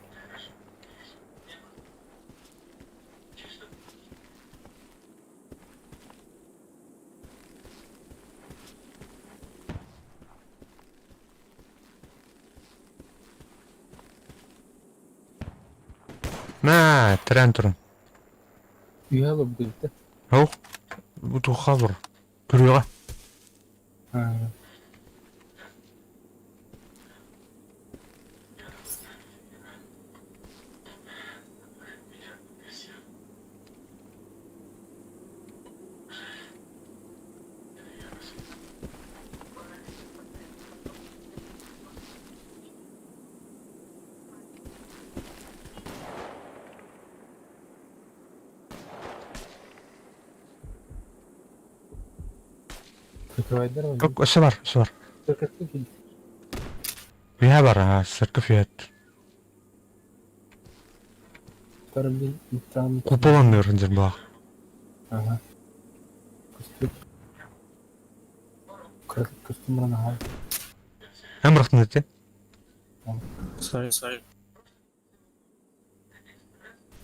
A: На, тирэн туран.
B: Үһэ олорбут
A: Ох, бу туохха олорор? Күрүөҕэ.
B: Прикрывайдар
A: Как өссө бар, өссө бар. Үһэ бар, аа, церковь үһэт. Купол анныыр сылдьар буолаах.
B: Ага. Көстүк. Көстүм баран аһаа.
A: Эн бырахтын ити.
G: Sorry.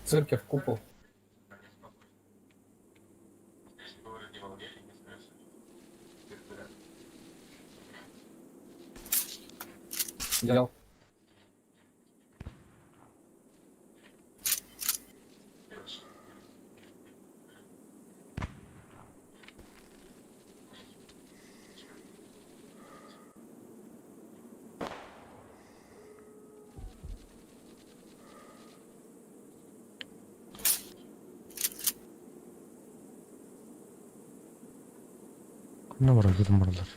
B: Церковь, купол. Взял.
A: Ханна барар кытын бараллар.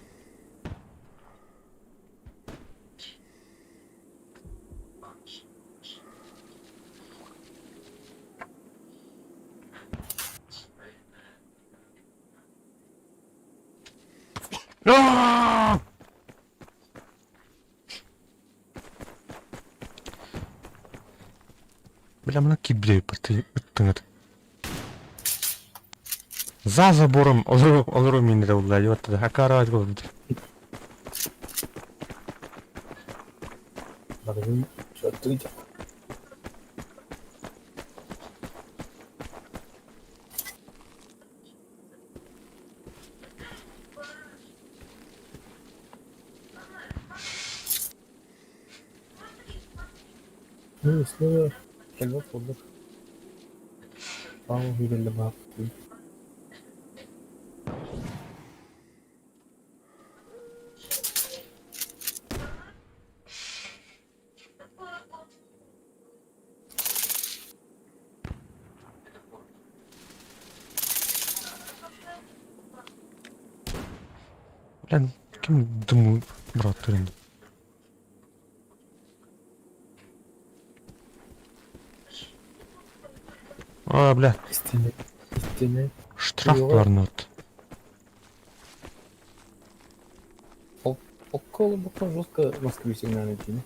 A: Аа! Бля, мына киирбит ыттыҥыт. За забором олору олору мииннэрэ булла дьэ акаарабат буолбут.
B: Барыбын чёртуй. Ну, условия кэлбэт буоллар. Павел кэллэ баҕар.
A: Блин, ким дым бырахтырын. А, бля,
B: Истинный. Истинный.
A: штраф барнут.
B: Около буква жестко Москвы сигнальный день.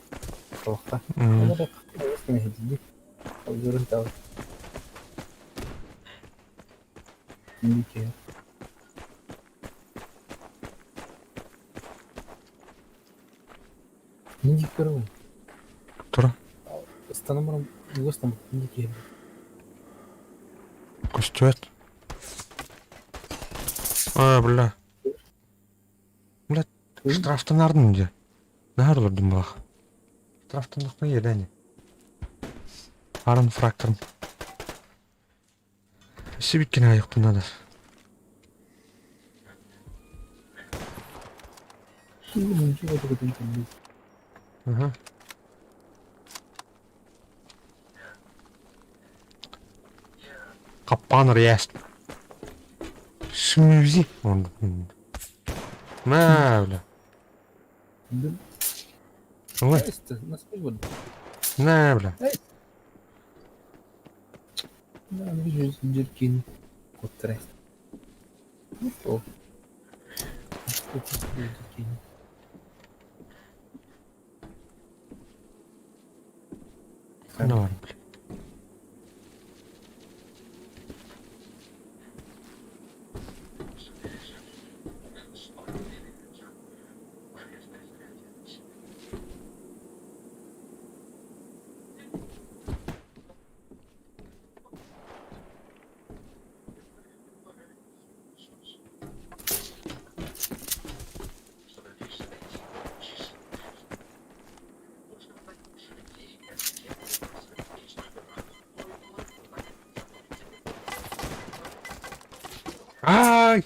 B: Плохо. Она так жестко не иди. Обзор Дикие. Не дикие.
A: Тура.
B: Станомором гостом дикие.
A: Көстүбэт. А, бля. Бля, штрафтанардым дии. Наһаар олордум буолах. Штрафтаннахпына иэдээн. Арын фракторым. Сибиккин аайыхпын надо. Ага. Каппаан рияс. Смюзи. На, бля. Ой. На, бля.
B: Дьиркин куттара. О.
A: Ханна бар, блин? Ай!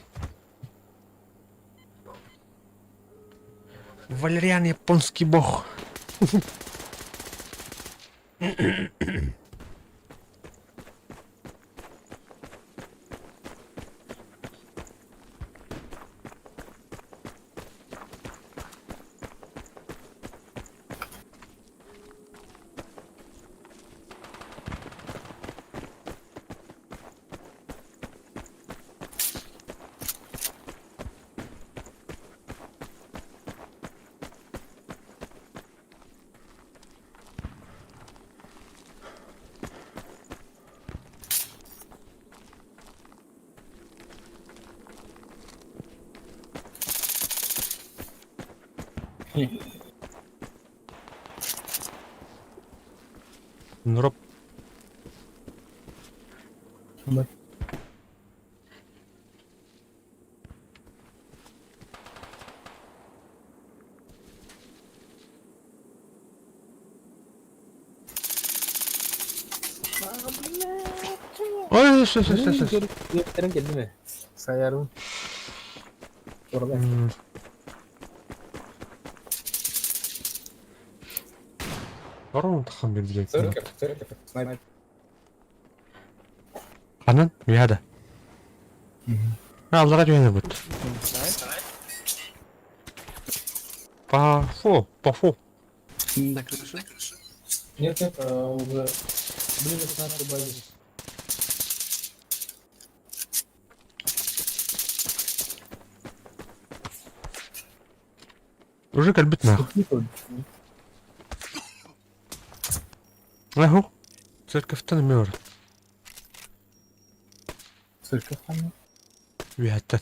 A: Валериан японский бог. Нроп.
B: Да.
A: Ой, все, все, все, все.
B: Үөттэрин кэллим ээ. Сайарым. Орла.
A: Орон тахан бир
C: Церковь, церковь, снайпер.
A: Ханан, мияда. Аллара түһэн бут. Пафо, пафо.
G: На крыше.
B: Нет, нет, а, уже ближе к нашей базе.
A: Уже кэлбит нах. Аху. Церковьтан мөр.
B: Церковь там.
A: Үһэттэн.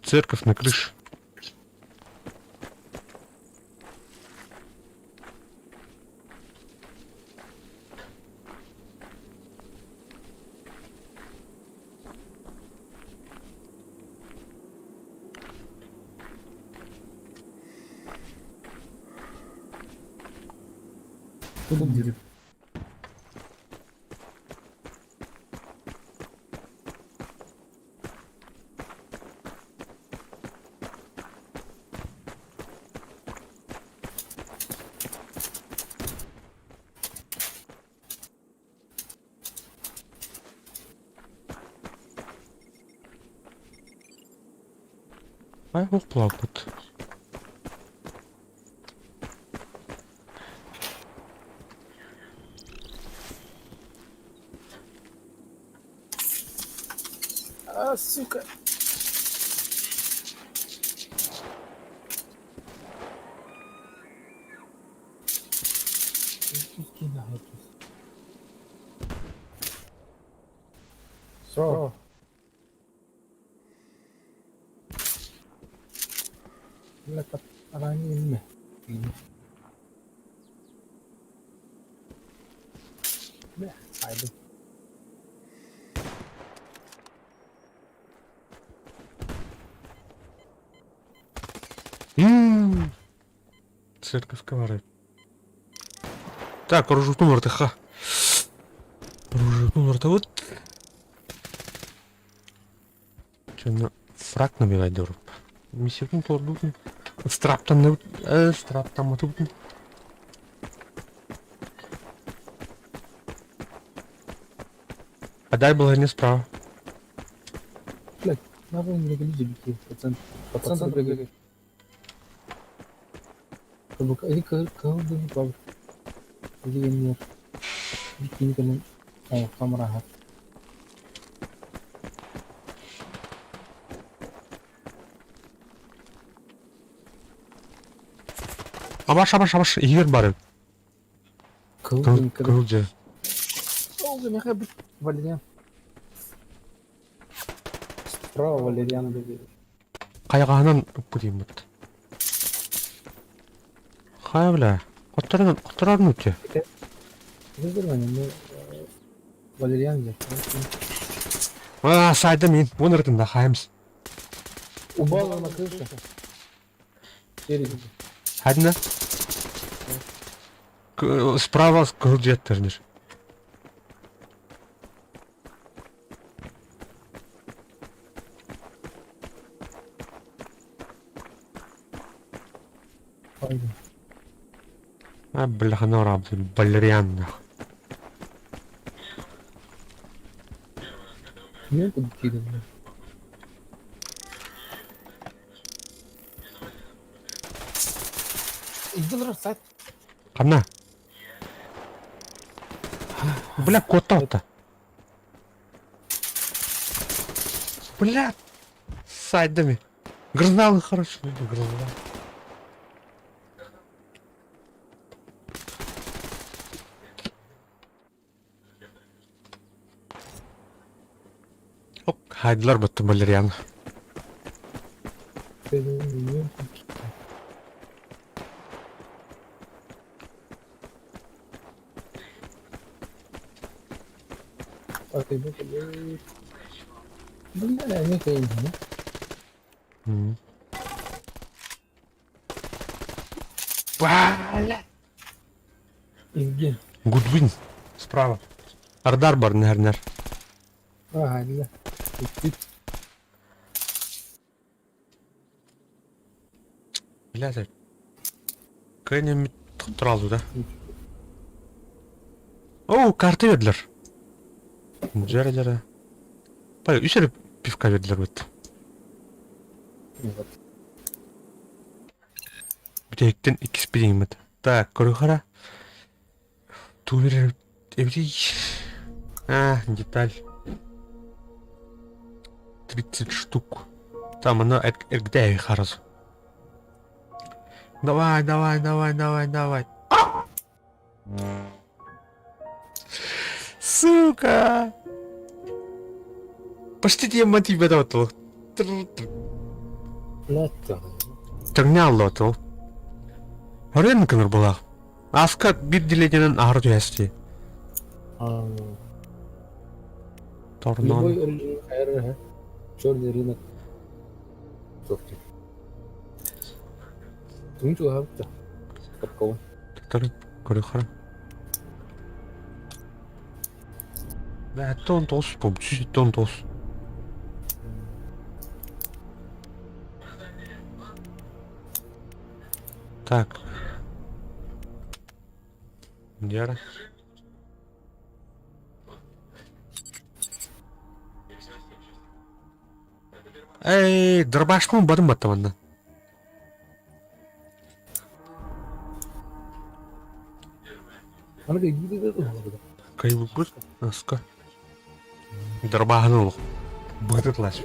A: Церковь на крыше.
B: Тут будет.
A: Ай, ох, плакут.
B: А, сука. Все. Бля, сайдым.
A: М. Церковь комары. Так, оружутун ортаха. Оружутун вот. Че, на фраг набивать дорог. Миссия тордутун. Страптан страптан матутун. А дай было не справа.
B: Надо не люди бить, пацан. Пацан бегает. Или кого бы не плавает. Или нет. Бикини кэлэн оҥостон бараһар.
A: Абаш, абаш, абаш, иһигэр бары.
B: Кыл
A: Кыл, кыл дьэ.
B: Ол гынахы бит Валериан. Справа Валериан били.
A: Хайаҕаһынан ыппытыймыт. Хайа бля, хотторон хотторор нучча.
B: Валериан же.
A: А, сайда мин, вон ырытында хайымс.
B: Упал на крышу. Спереди.
A: Хадна? Справа кыл дьиэттернир. А, бляха, нора, Валериан.
B: Не киирэн Иди сайт.
A: Ханна? Бля, куота Бля, сайдами. Грызал хорошо, грызал. Оп, хайдылар баттым Валериан. Бля!
B: Где?
A: Гудвин. Справа. Ардар бар, нер-нер.
B: Ага, да.
A: Блядь. Кэнем тұқтыралды да. Оу, карта бердилер. Жара жара. Пай, үс эрэ пивка бердилер бит.
B: Вот.
A: Бүтэһиктэн иккис билиҥмит. Так, көрүхара. Туу берер эбитий. А, деталь. 30 штук. Там оно эргдэ хараз. Давай, давай, давай, давай, давай. Сука! Почти диамант бетотл. Тыңняллотл. Рын кыныр булах. Аска бир делениенен ары түһәсти. Торнон.
B: Любой хайры, черный рынок. Софти. Тунчу хапта. Какого?
A: Тар көрөхөр. Бә, тон тос, бу, тон тос. Так. Дера. Эй, дробашком бадым баттаманна. Кайбыппыт аска. Дробаһын олох. Бытытлас.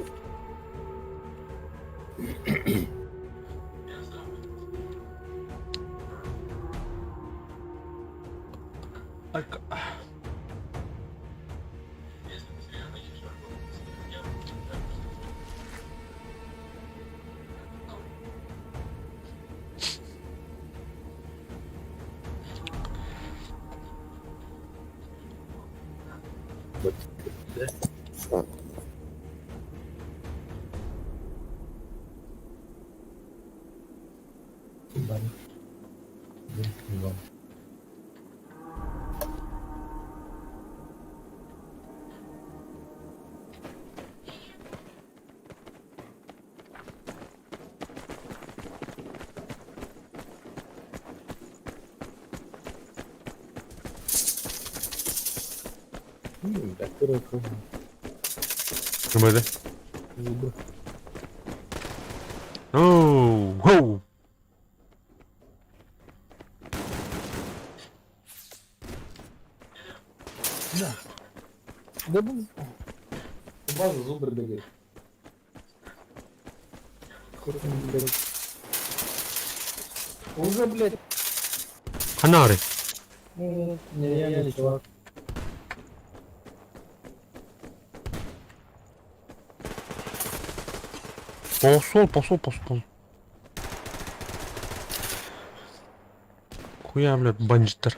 A: Кымады? Оу, хоу.
B: Да. Да бу база зубр бегает. Уже, блядь,
A: Ханары.
B: ну, нереальный чувак.
A: Посол, посол, посол. Хуя, блядь, бандиттар.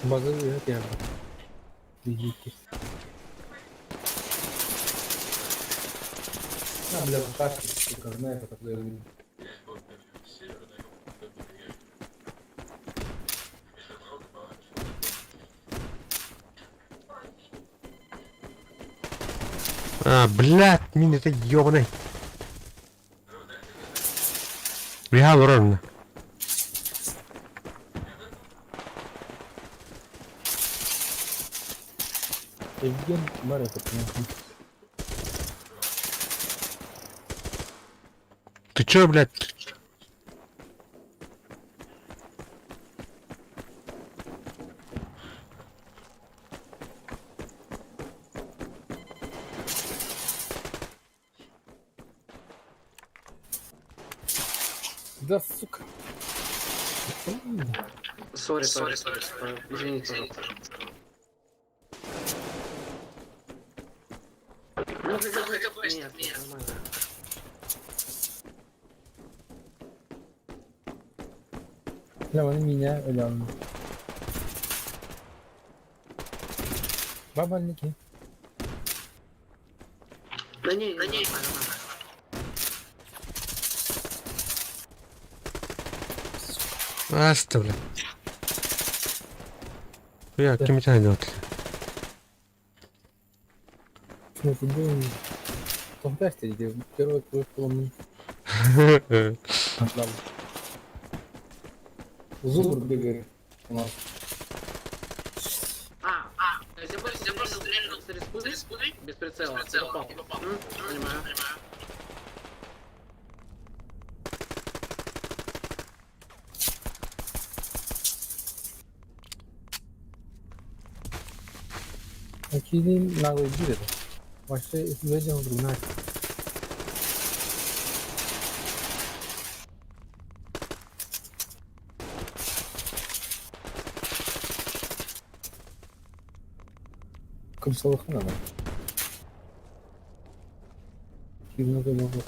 B: База это я. Идите. А, бля, в тачке, сука, знает, откуда я выйду.
A: А, блядь, мин это ёбаный. Бля, ровно.
B: Евген Мареков, нахуй.
A: Ты чё, блядь?
B: Да, сука.
H: Sorry, sorry, sorry. Извините, пожалуйста. Ну, хотя бы- Нет, нет, нормально.
B: Бля, он меня, бля, он. Бабальники.
H: Да не, да не, нормально, нормально.
A: Аста, блядь. Я кем тебя делать?
B: Ну, футбол. Фантастика, где первый кровь поломный. Зубр бегает у нас.
H: А, а, то есть я просто стрельнул с респы, без прицела, и попал. Понимаю.
B: Какие наглые биты. Вообще, людям вдруг на. Комсолохана. Много много.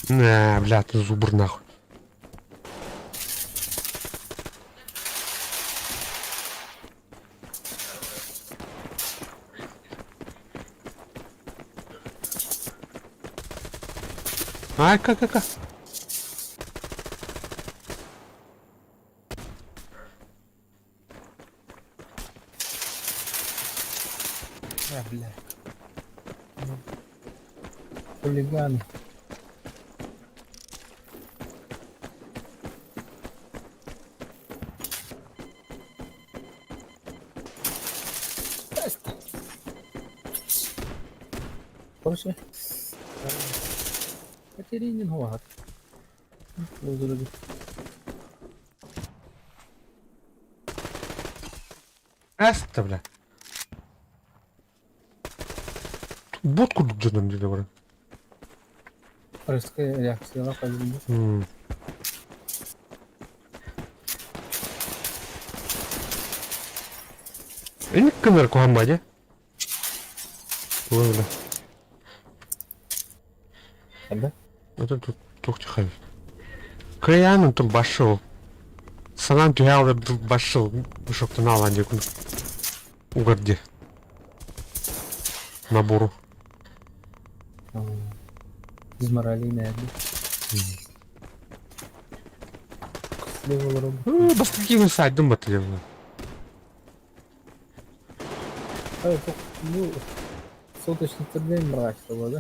A: На, блядь, зубр нахуй. Ай, как, как, как.
B: А, бля. Ну. Хулиганы. Короче, Катеринин город.
A: Аста, бля. Бот курдук дьоннор диде бар.
B: Русская реакция лапа.
A: Эник кынар куһамма дьэ. Ой, бля.
B: Да?
A: Это тут туох тихай. Кыйан онтон башыл. Санаан түһэ башыл бышоктан алан диэкун. Угарди. Набору.
B: Дизморали наверное. Леволором.
A: Бастакы сайдым батылевна.
B: Ну, суточный термин мрачного, да?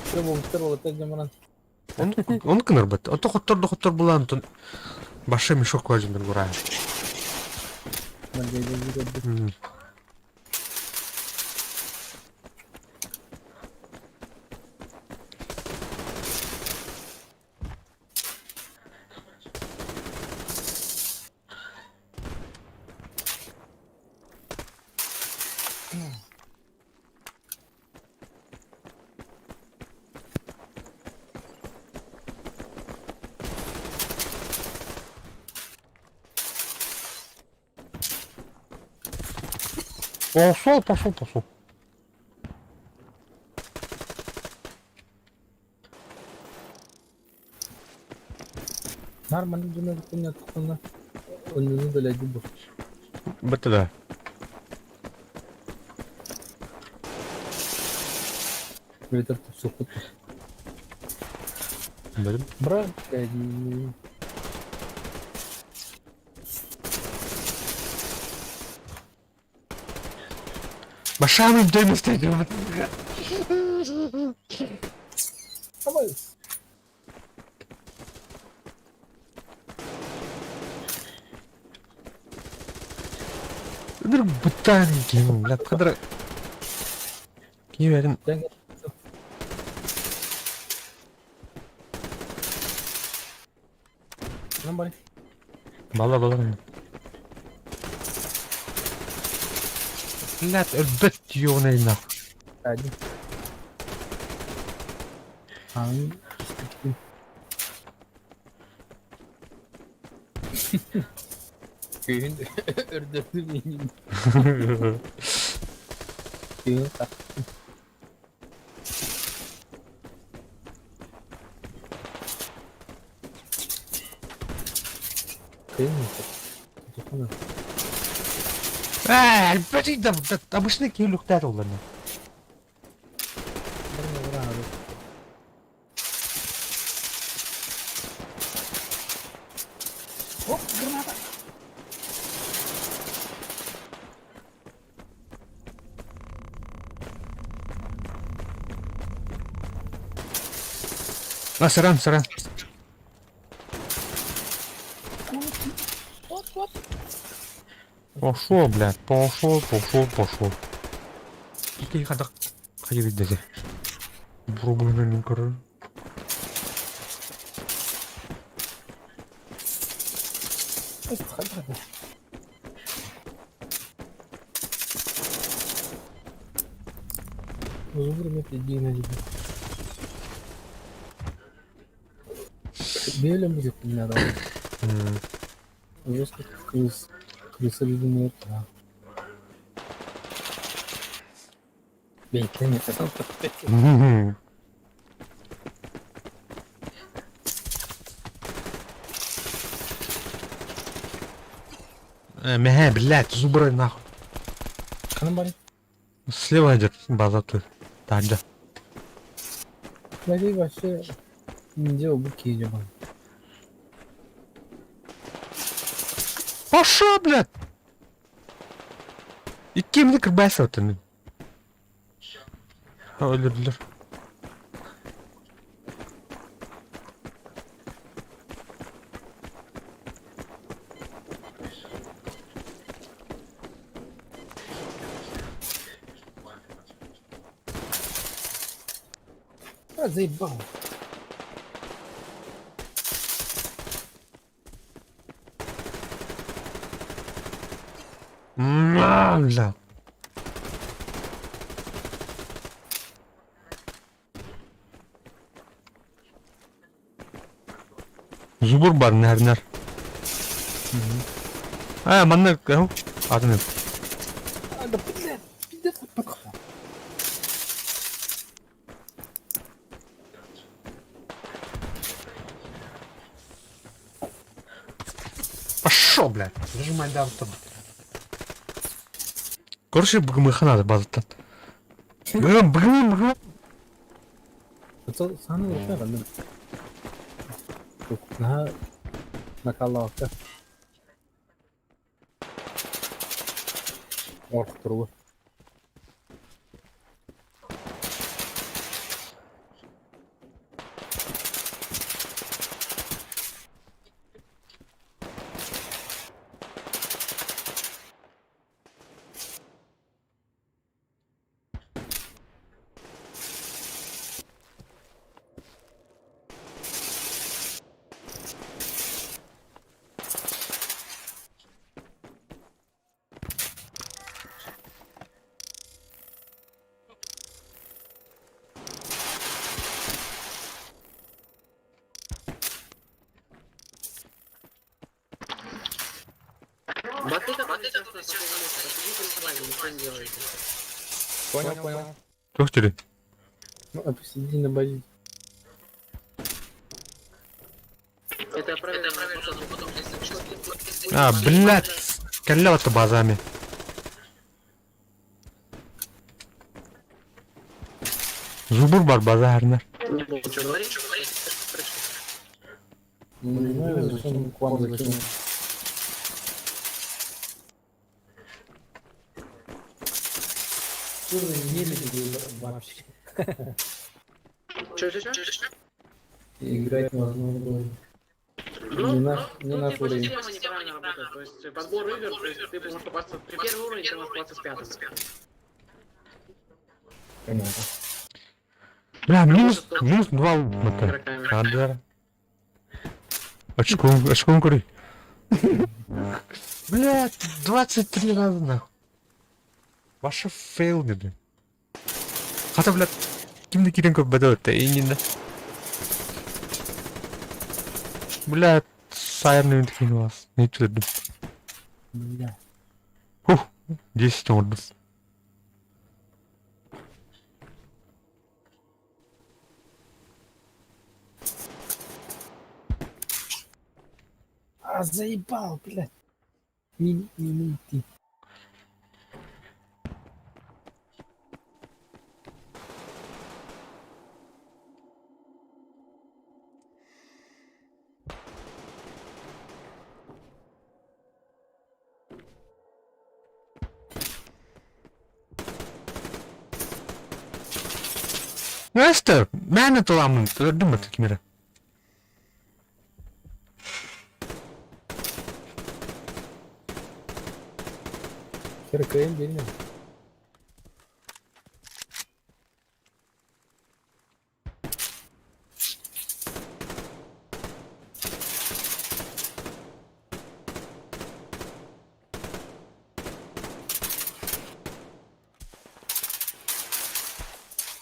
B: Все, был вот это
A: Он, он кынырбыт. Ото хоттор да хоттор булан, онтон башы мешок көзүмдөн курайын. Пошел, пошел, пошел.
B: Нормально дьоно понятно. Оннуну дэлэдьи бу.
A: Бэтэ да.
B: Ветер тупсукут.
A: Бэрим.
B: Брат, блядь, не-
A: Башамын дөймөстөйдү.
B: Давай.
A: Бир бытаан киһим, блядь, кадра. Киһи бэрин
B: Нормально.
A: Бала бала. Блядь, өлбөт ёбаный нах.
B: Один. Ан. Күйін үрдірді менің. Күйін тақ. Күйін тақ.
A: Ээ, өлбөт да обычный киһи люктар олларна.
G: Оп, граната!
A: А, саран, саран. Пошел, блядь, пошел, пошел, пошел. Ики хадак хайы деди. Пробуем көрөр.
B: Белем будет у меня, да. Жестко крыс. Крыса любимая да. Бей, ты не
A: Мэ, блядь, зубры нахуй.
B: Ханан
A: Слева идет база тут. Таджа.
B: Блядь, вообще не делал буки идем.
A: Пошел, блядь! Икки мне кырбайса вот они. Өлүрлөр.
B: А, заебал.
A: Ма, бля. Зубр бар, нэр нэр. А, манна, атын.
B: А, да, блядь, пиздец, пока.
A: Пошел, блядь. Нажимай да автомат. Короче, бгмыхана базаттан. Бгм, бгм, бгм.
B: Саны урутна канды. На. Накаллаабакка. Орхторугу.
H: Боты, которые сейчас на таком месте, посидите на базе, ничего не делаете.
B: Понял, понял.
A: Туох дири?
B: Ну, а посиди на базе.
H: Это правильно, потом, потом, если
A: А, блядь, кэллэ базами. Зубур бар база хэрнэр.
H: Не буду что говорить,
B: Ну, не знаю, зачем к вам закинул. Уровень не люди вообще.
H: Че, че, че?
B: Играть невозможно было.
H: Ну,
B: Не наш- не
H: ну,
B: наш
H: типа,
B: уровень.
H: система неправильно работает. То есть подбор игр, то есть ты можешь попасться при первый уровень, ты можешь попасться с пятым.
B: Понятно.
A: Бля, минус, минус два опыта.
H: Игроками.
A: Надо. Очком, очком кури. Блядь, 23 раза нахуй. Ваша фейл, блядь. Хата, блядь, ким да кирен көп бәдәуетті, ининде. Блядь, сайырны үнді вас. Не түрдім.
B: Бля.
A: Хух, 10 ордым.
B: А, заебал, блядь. Не, не, не идти.
A: Нестер, мені туламын, түрдім бі кімері.
B: РКМ değil mi?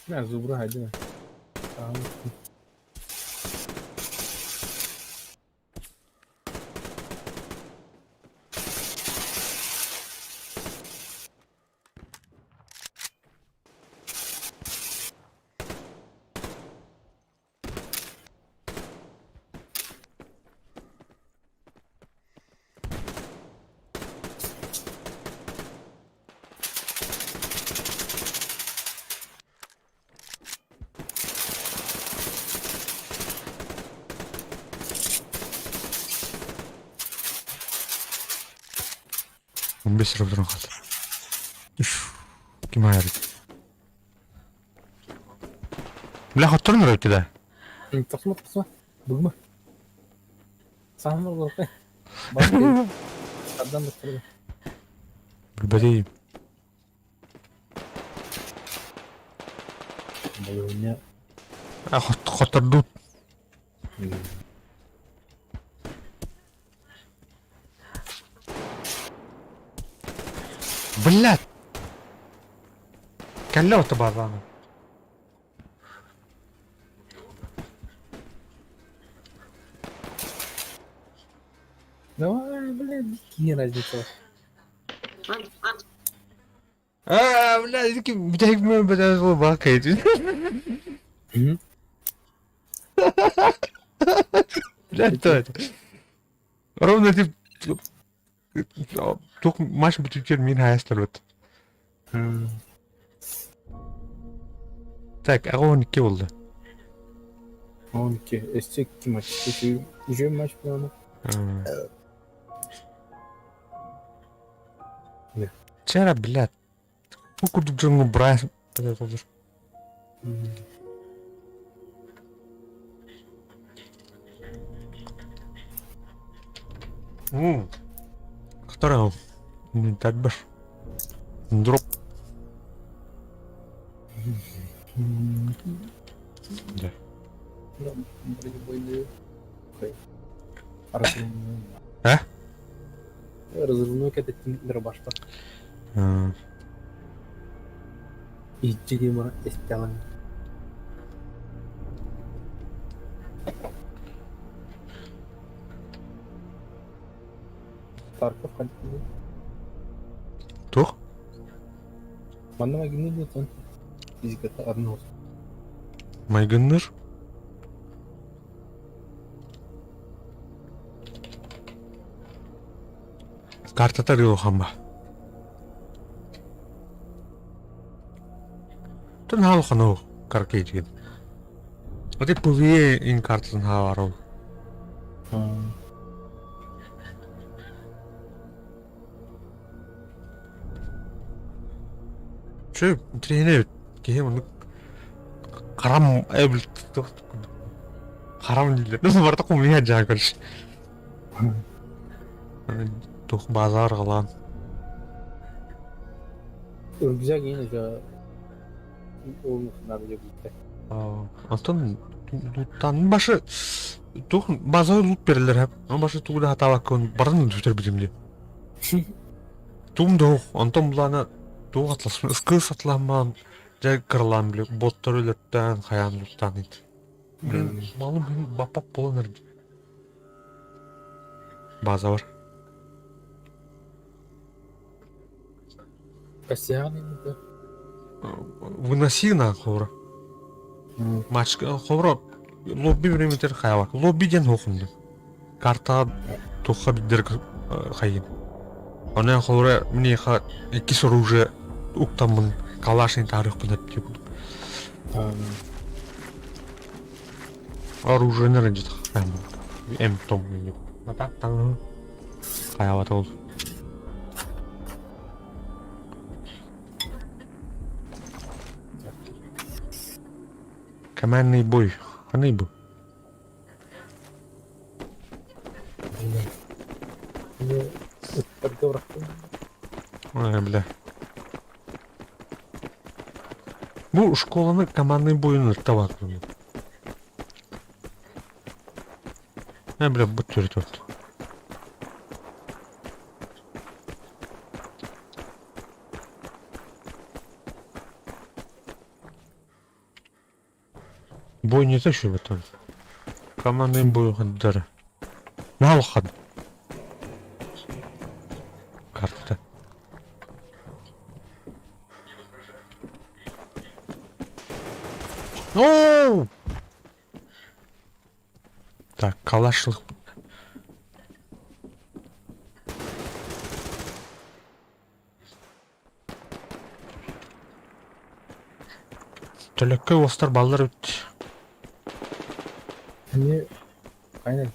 B: Не, зубра, hadi. Tamam.
A: Он бес рубль қалды. Үш. Ким айырды? Бля, хотторун өтті да.
B: Тохтомо, тохтомо. Бүгүн. Саамар болуп. Баш. Абдан да.
A: Билбетей.
B: Болуня.
A: А, хотторду. Блядь! Кэллэ отто базаны.
B: Давай, блядь, какие разница.
A: А, блядь, блядь, блядь, бакает. Блядь, кто это? Ровно ты... Тух маш бүтүтер мин хайастар бит. Так, ага 12 болды.
B: 12. Эссе 2 матч. Уже матч планы.
A: Чэ блядь, бу курдук дьоҥҥо быраас Которого тарбаш. Дроп. Да. А?
B: Разрывной кэтэтин дробашпа. Иччигима истэҕин. Тарков хантан
A: Туох?
B: Манна майгынныыр буолтан физиката атын
A: Майгынныыр? Картата рыылхамба. Тын хаалхану каркейдигин. Ати PvE ин картатын хааларыл. Чү, тренер киһи оннук харам эбил харам дииллэр. Барыта кумуйа дьаа короче. Тух базар галаан.
B: Рюкзак иин уже ол надо диэбиттэр.
A: Онтон луттан башы тух база лут берилер хэп. Ан башы тугу да хатаабаккын барын бүтэр дии. Тугум да онтон булаана туох атласпын ыскыы сатламмаан дьэ кыралаан били боттор өлөртөөн хайаан луттаан ит. Малым баппап буолан эрдэ. База бар.
B: Кассиан инники.
A: Выноси на ховра. Матч ховра лобби времетер хайава. Лобби ден хохунду. Карта туха биддер хайын. Она ховра мне ха иккис оружие уктаммын калашын тарыхпын деп Оружие рынжит М том Хайават ол. Командный бой. Ханный бу. Ой, бля. Бу школаны командный бойун ыртабат. Э, бля, бу төрт. Бой не еще в этом. Командный бой хаддара. Налхан. Карта. Оу! Так, калашлых. Төлөккө уостар баллар үт.
B: Они... Aynen.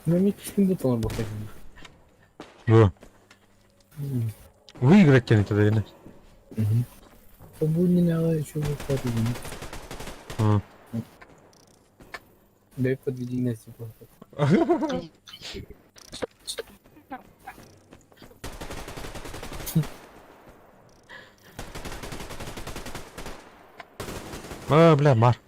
B: Мен иккискин да толорбут этим.
A: Бу. Выиграть тянет тогда ини.
B: Бу иннинээҕи үчүгэй подведение. Дай подведение типа.
A: А, бля, бар.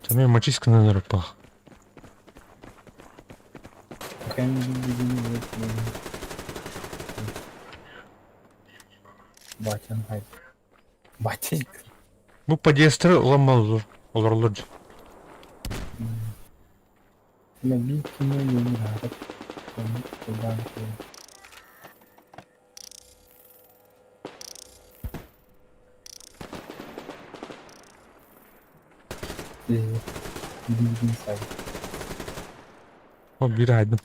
A: Там я мачиска на руках.
B: Батян, хай. Батенька.
A: Бу подъездтары уламмал олороллор.
B: На бикини не надо.
A: О, биир айдым.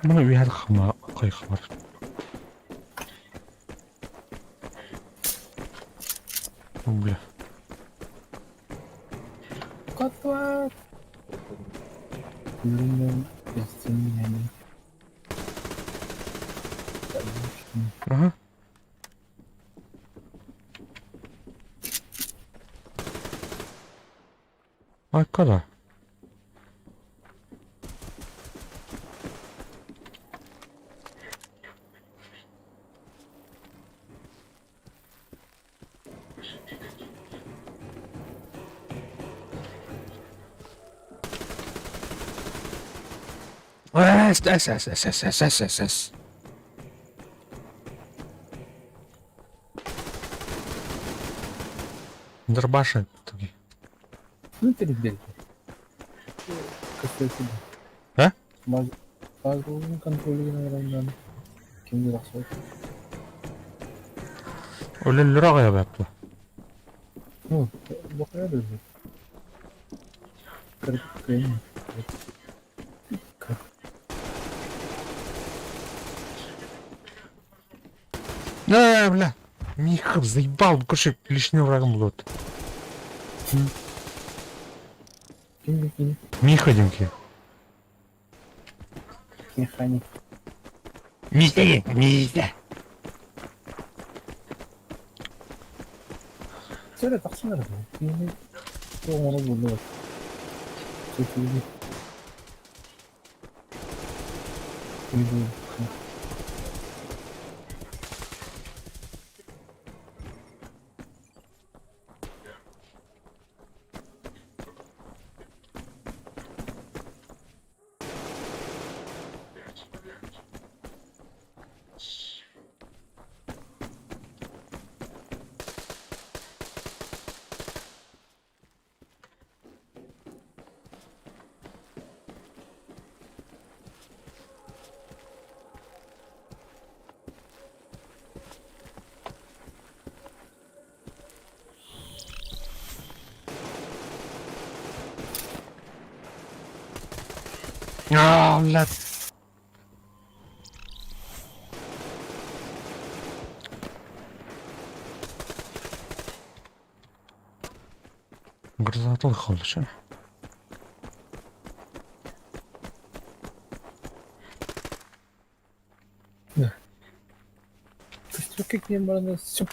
A: Маны үһэр хама хайхалар. Бля.
B: Котла! Думаю, меня
A: Ага. Айкада. Эс, эс, эс, эс, эс, эс, эс, эс, эс. Дробаши таки.
B: Ну, перебили.
A: А?
B: Контроль, Ким
A: Өлөллөр аҕай абыаппа.
B: Ну, бохуя даже.
A: Э, бля. Михов заебал, короче, лишним врагом был. Миха димки.
B: Механик.
A: Митя, Митя.
B: Söyle taksana araba. Yine onu buldu bak. Çekildi. Uydu.
A: А, блядь. Грозотол холодно.
B: Как не можно все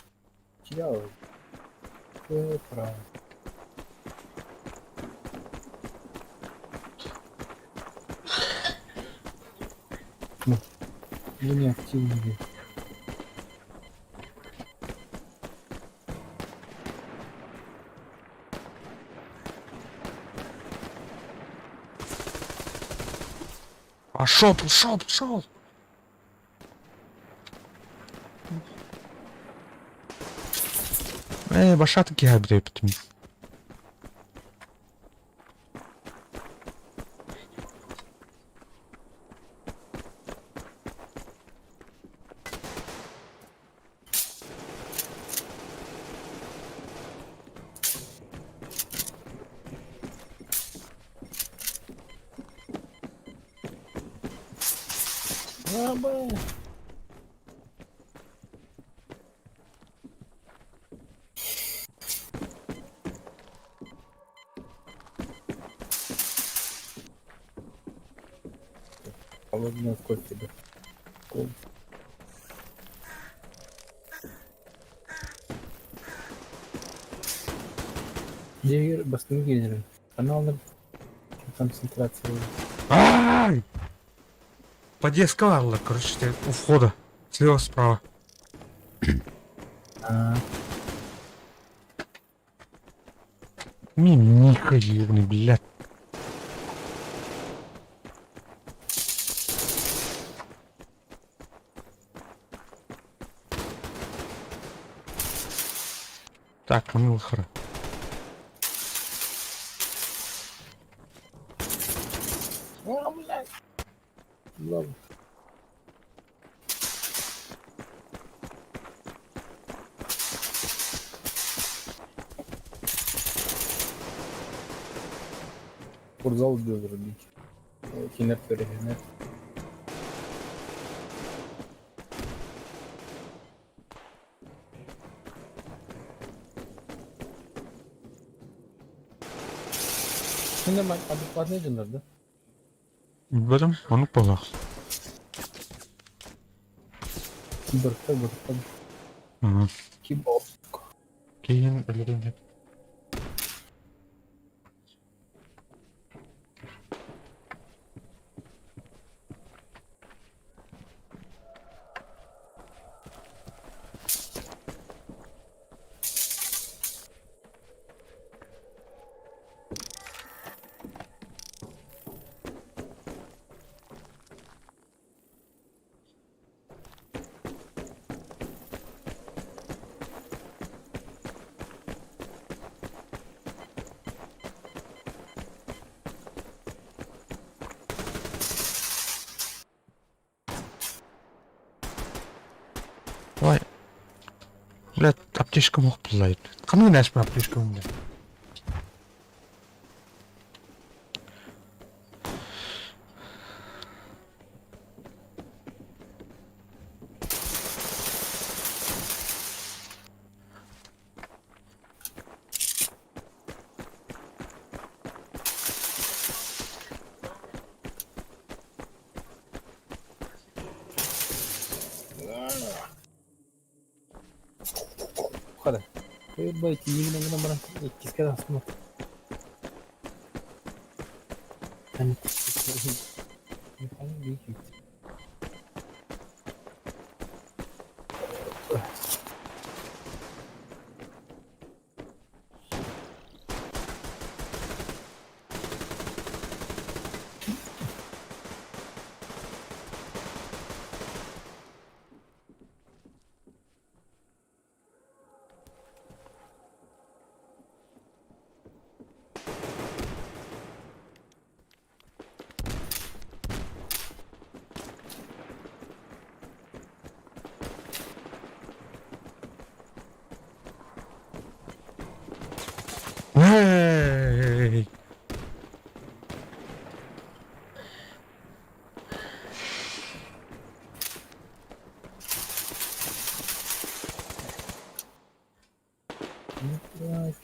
B: терял. Правильно. Ну, не активный.
A: Пошел, пошел, пошел. Башаты киһи
B: Холодный кофе, да. Кол. Дегер бастың келер. Каналның концентрация.
A: Ай! Подъезд короче, у входа. Слева, справа.
B: А,
A: Миха ебаный, блядь. Так, мы хара.
B: Ладно. Спортзал врубить. Кинер перегнет. Кинилэр адекватнай дьоннор да?
A: Билбэтим, оннук буоллах.
B: Бырта бырта. Киборг.
A: Киин өлөрүн Давай. Блядь, аптечкам ох пыллайт. Ханнык нәспін аптечкам блядь.
B: Хара. Бай, тиийин гынан баран иккискэ тахсыбыт.
A: Эй!
B: Не плачь,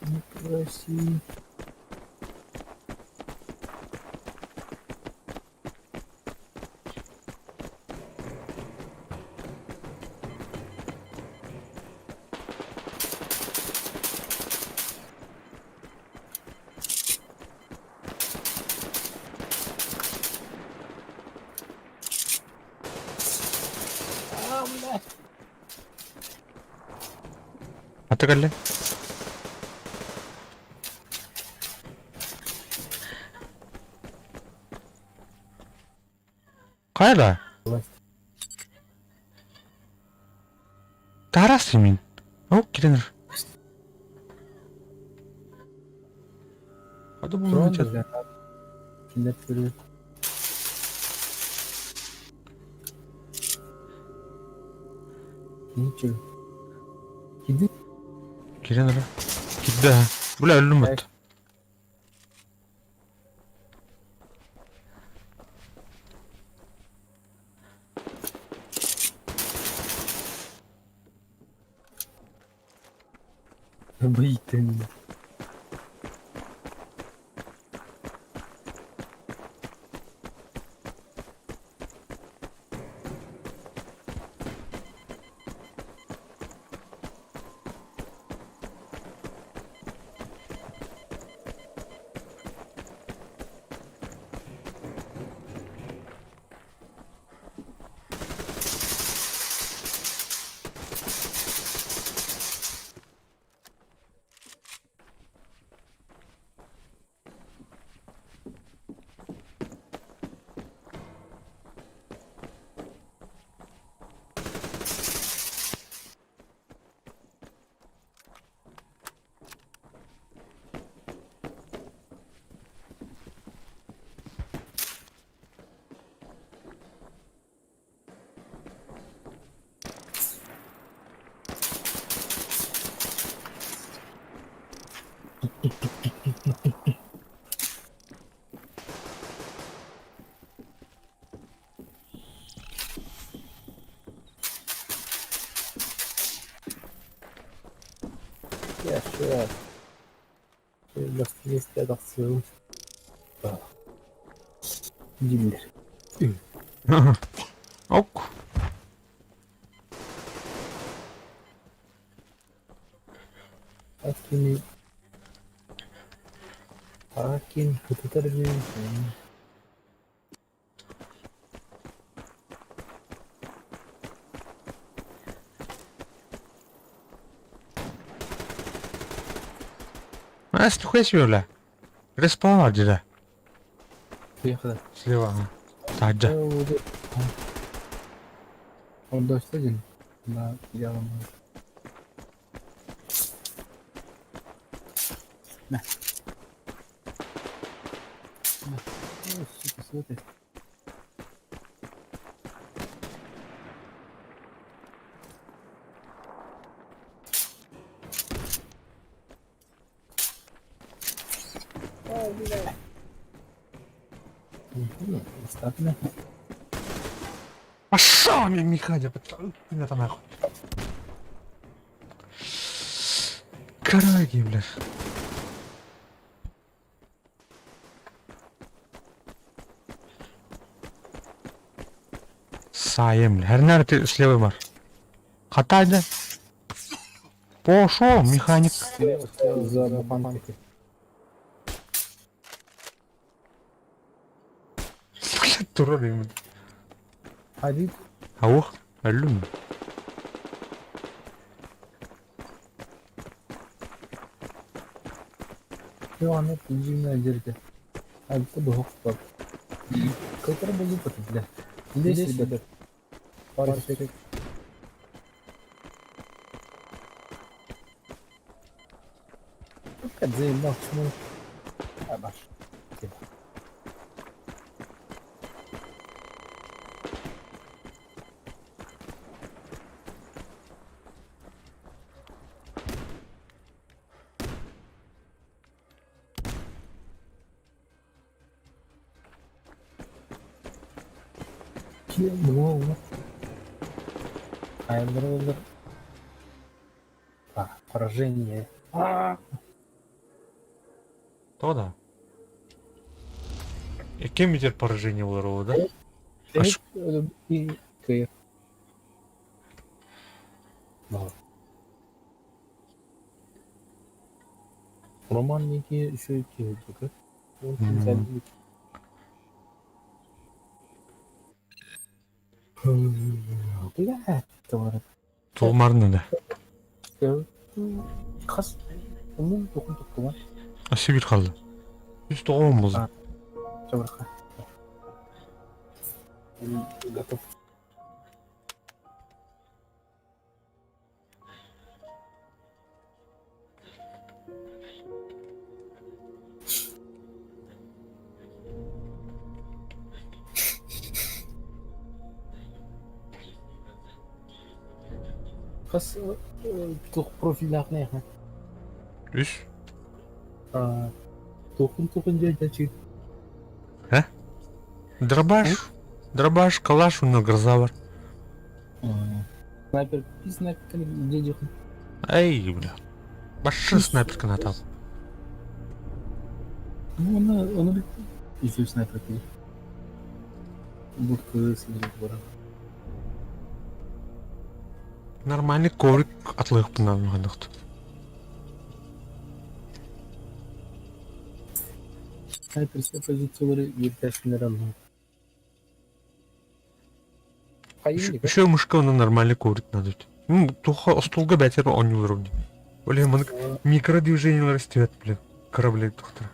B: не проси. А, блядь.
A: Ата кэллэ. Хайда? Тарас мин. О, киренер. Хады
B: Туран
A: бұл
B: да Кинилэр көрүө. Ничего. Киди
A: Киренер. Кидде. Бля, өлүм бит.
B: Быйтын. Yeah, sure. Миэстэ тахсыым дииллэр.
A: Ок.
B: Акини Акин кытытар диэн
A: А, нихуя себе, бля. Респаун дьэ.
B: Поехали.
A: Слева. Таһырдьа.
B: Ордоосто дьин. Да, идеалом. На. На. О, сука, смотри.
D: О, блядь.
B: Остатно.
A: Пошел мне, Михаил, это нахуй. Караги, блядь. Саем, бля. Хернер ты слева бар. Хатай, да? Пошел, механик.
B: Слева, слева, за буханкой.
A: Блядь, турар ему.
B: Один.
A: Аух, аллюм.
B: Иваны тиҗимнән җиргә. Әлбәттә, бу хокук бар. Кайтара булды бит, бля. Здесь, ребята. Пару секунд. Quer dizer, não, não. Abaixo. Киң Айлар А, поражение. А!
A: То да. И кем идет поражение у да? Аш-
B: Кыйыр. Роман неге еще киһи
A: Мгм.
B: Бля, товар.
A: Толмарны да.
B: Хас. Onun dokun tuttu
A: А Сибирь қалды. Үс тоғын болды.
B: А. Чабырка. Готов. Хас тух профилях не
A: Үс.
B: Тухун тухун дядя
A: Дробаш. Дробаш, калаш, у него гроза бар.
B: Снайпер, и снайпер дядя.
A: Эй, бля. Башы снайперка натал.
B: Ну, она, она еще снайпер. Будка сидит бара.
A: Нормальный коврик атлык бунан мағандықты.
B: Снайперская позициялары ертәшінер аны.
A: Еще мышка на нормальный коврик надо. Ну, туха стулга бәтер он уровне. Блин, мон микродвижение растет, блин. Корабли доктора.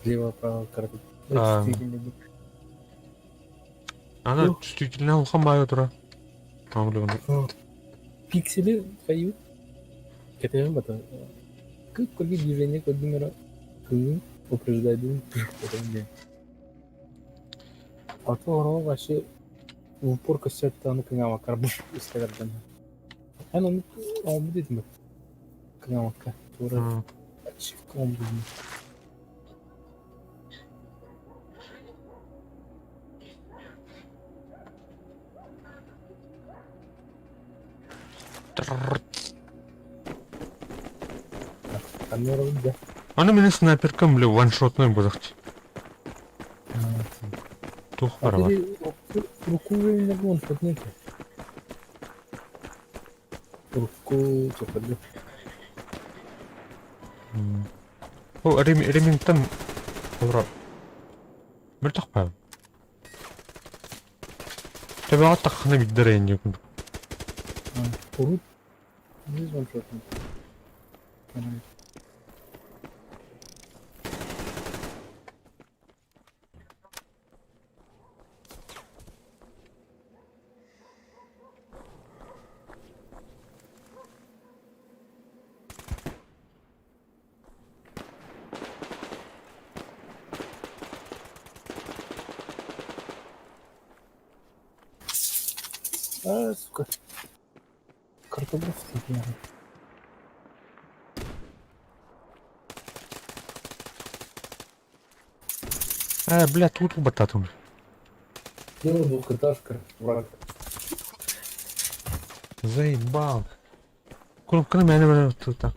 B: Лево, право, корабль.
A: А. Она
B: Ух.
A: чувствительно улхан тура. А, блин,
B: Пиксели хаю. Это бата. Как какие движения кодимера күн упреждает А то ро вообще в упор косят аны кыңама карбуш истегерден. Аны он он будет мы. Кыңамакка. Тура ачивка он будет.
A: Трррр.
B: Ханна да?
A: Аны мин снайперкам, бля, ваншотной буолуохтаах. Туох
B: А
A: бара бар.
B: ты руку не вон шотнете. Руку чопады.
A: О, Ремингтон олорор. Мөлтөх баар. Төбөҕө таххына билдэр эйинньэ курдук.
B: Урут здесь вон шотнет. А, сука. Картограф стоит.
A: Ээ, бля, тут убататым.
B: Дело двухэтажка, враг.
A: Заебал. Кнопканы мээнэ мээнэ тута.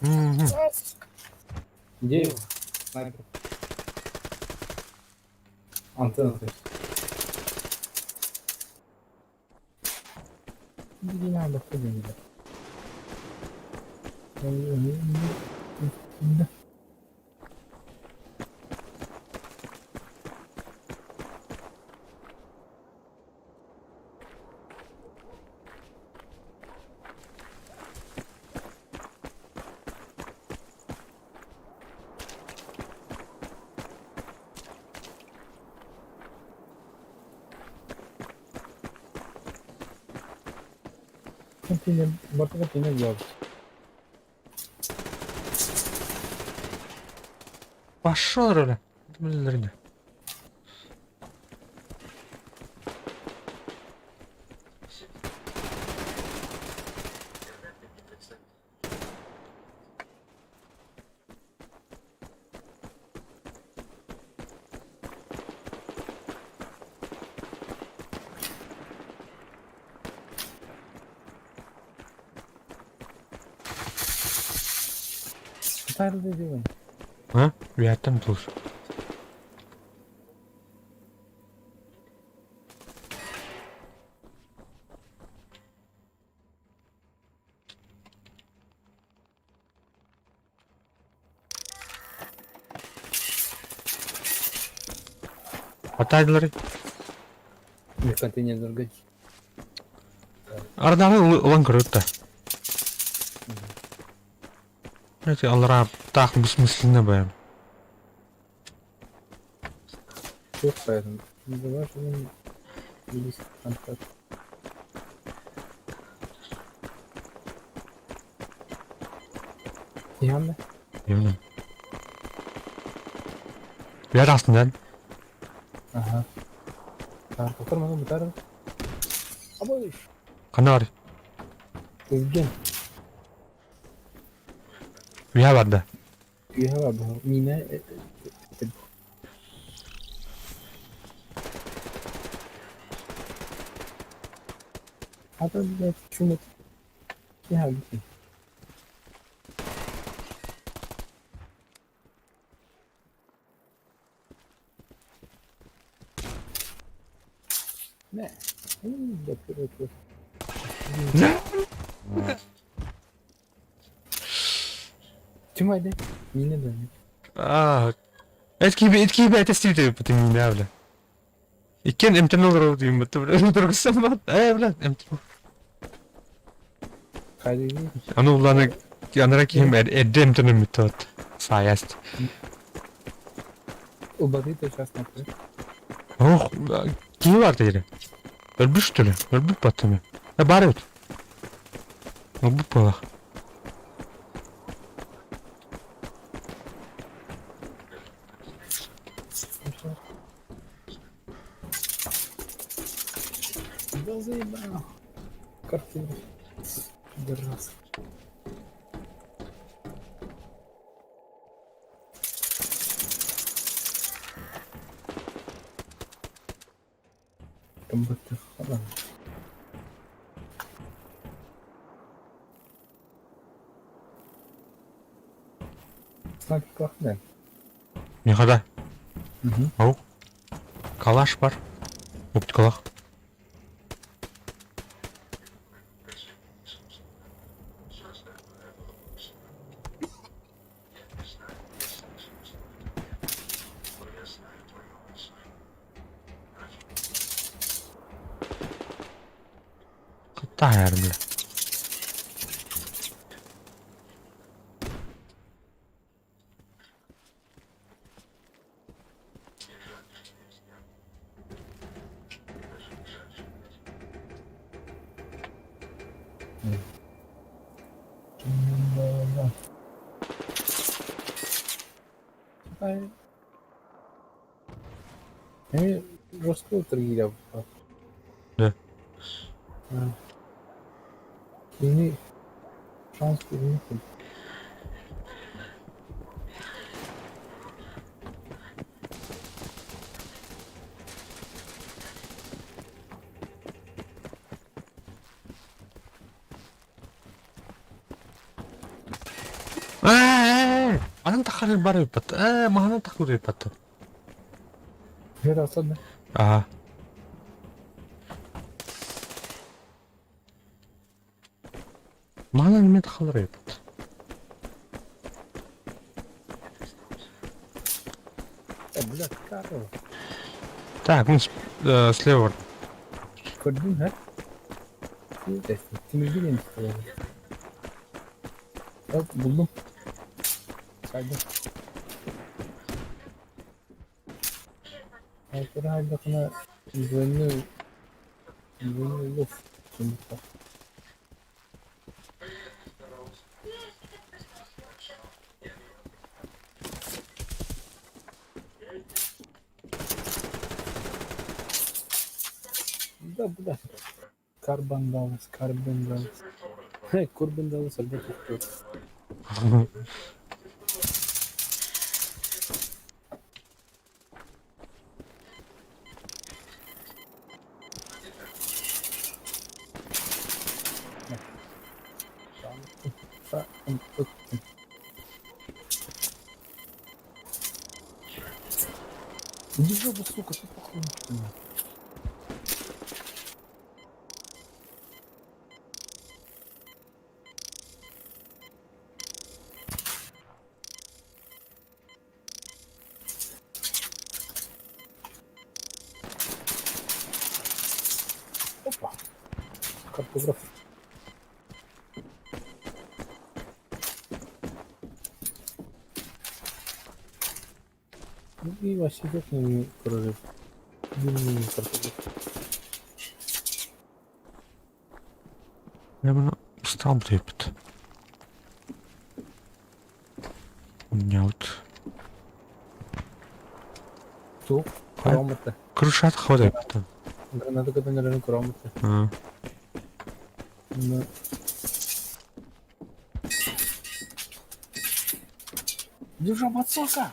A: Мгм.
B: Где его? Снайпер. Антенна, то есть. Не надо, хуй не надо. Контейнер, барта контейнер делать.
A: Пошел, бля. Блин.
B: Тайр делаем.
A: А? Вятам тур. Атайлары.
B: Или контейнер заргать.
A: Арданы ылан көрөттө. Эти аллара так бессмысленно баям.
B: Что поэтому? Не давай, что он близко контакт. Явно.
A: Именно. Я астынан.
B: Ага. Так, который могу быть Абыш.
A: Канар.
B: Ты
A: Я барда.
B: Я Мина. А то, блядь, чумит. Я блядь. Не. Да, первый Тимай, да? Не надо.
A: А, этки би этестиби бит мина бля. Иккен эмтенол роуд юм бит бля. Тургсан бат. Э бля, эмтенол.
B: Хайди.
A: Аны уланы анара ким эдде эмтенол митот. Саяст.
B: Убаты сейчас на
A: Ох, ким бар дейdi. Өлбүш төлө, өлбүп баттым. Э бар бит. Өлбүп бала.
B: Да заебал. Картина. Пидорас. Комбаттыахха Снайпер
A: Миэхэ Ау. Калаш бар. Оптикалаах. Таһаарым бля.
B: Эмиэ жестко торгиля
A: Да.
B: Кини шанс көрүнүк.
A: Ээ, анан таххарын бар эбиппат. Ээ, маһынан таххыр эбиппат.
B: Вера особенно.
A: Ага. Маһынан эмиэ таххалар эбиппат.
B: Э, бля, Карл.
A: Так, мы слева.
B: Көрдүң, һэ? Тимирги диэн Оп, булдум. Сайдым. Айкара хайдахына двойной двойной улов сундукта. Да, бля. Карбан далась, карбон далась. Хе, курбан далась, альбо туктур. Иди в жопу, сука, ты похуй. Опа. Картограф. Ну и вообще не прорыв. картограф.
A: Я bunu устал репет. Няут.
B: Ту, кромота.
A: Крышат хода потом.
B: Граната когда на кромота.
A: А.
B: На. Иди в жопу, сука!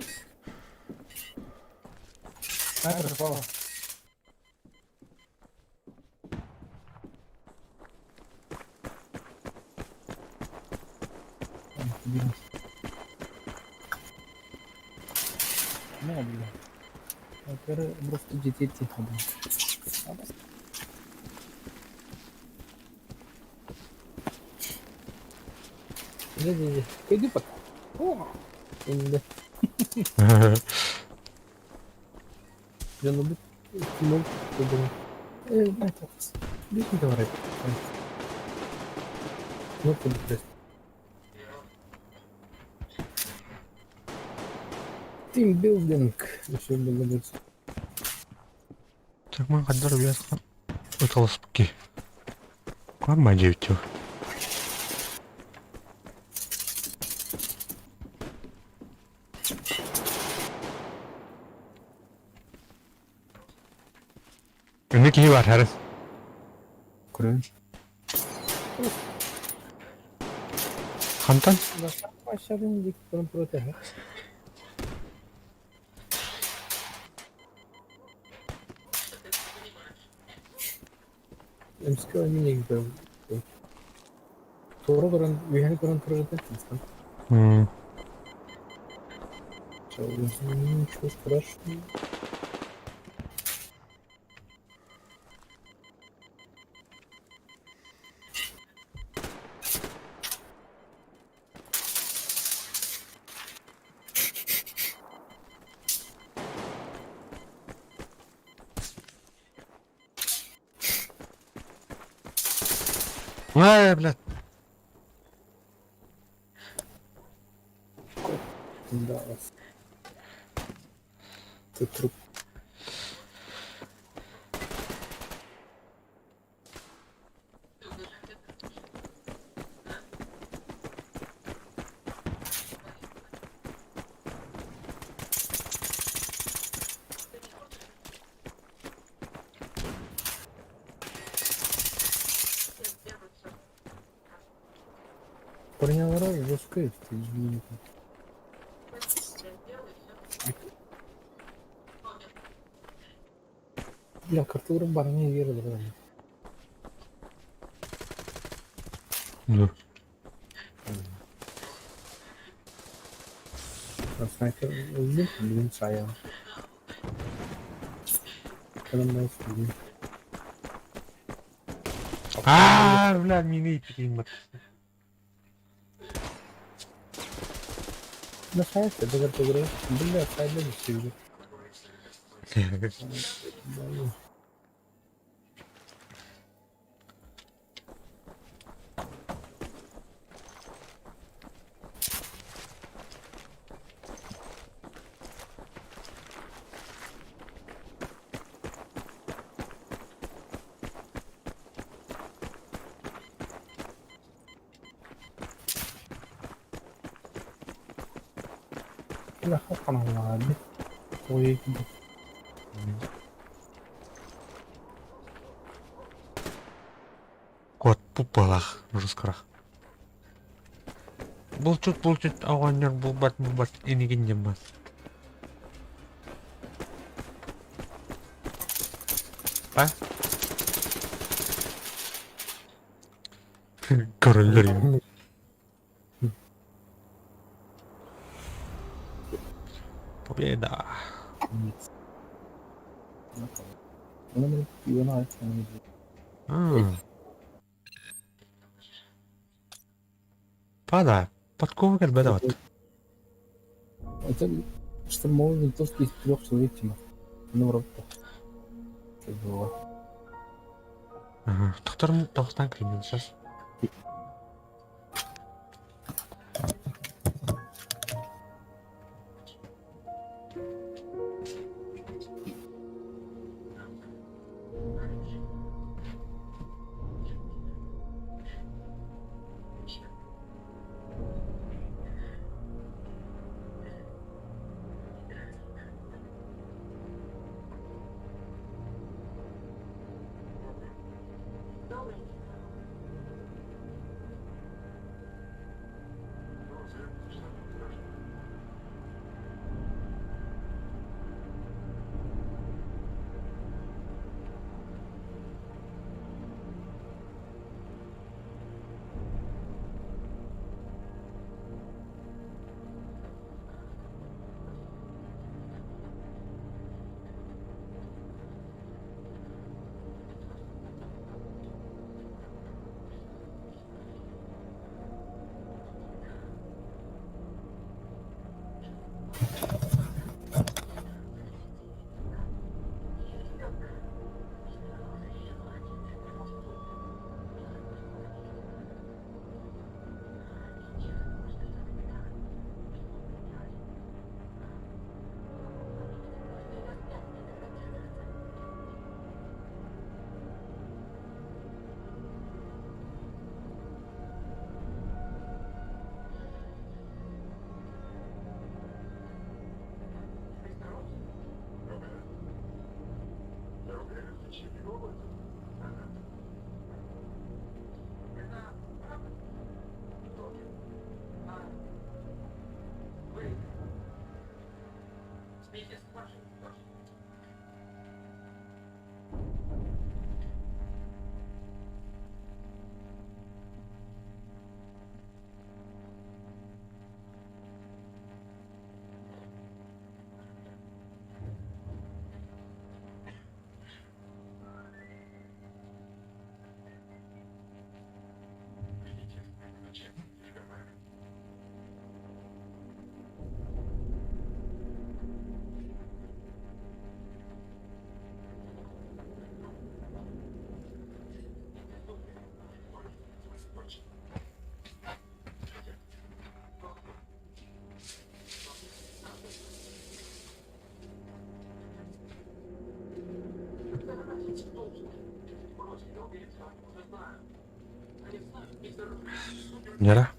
B: Снайпер попала. Не, бля. Во-первых, просто детей тихо, бля. Иди, иди, иди. Иди пока. О, да. Я ну ну, это, не говори. Кнопку блядь. Тимбилдинг. Еще было быть.
A: Так мы хаддар весха. Уталспки. Кама девять. Инне киһи бар, хәрес.
B: Көрөн.
A: Хантан?
B: Başladın dik protege. Эмискэ эмиэ Туора көрөн, үөһэни көрөн турар этэ
A: М.
B: Ничего страшного.
A: Ай, блядь.
B: Да. Ты труп. Бронялара жестко извините. Бля, карталарым барыңа егер eder.
A: Да.
B: Снайпер öldü, bizim sayı. Kadın ben öldüm.
A: А, бля, мины пикин.
B: Ne sayısı? Bu kadar göre. Бля, sayıda bir şey yok. Бля, хапана ладно. Ой,
A: Кот пупалах, жесткарах. Булчут, булчут, оҕонньор булбат, булбат, инигин диэн А? Король. Победа! Пада, подкова кэлбэт эбит.
B: Это штурмовой винтовки из трех человек, Тима. Ну, вроде. Это было.
A: Ага. Тохтор тохтан кэлбит сейчас. Нера?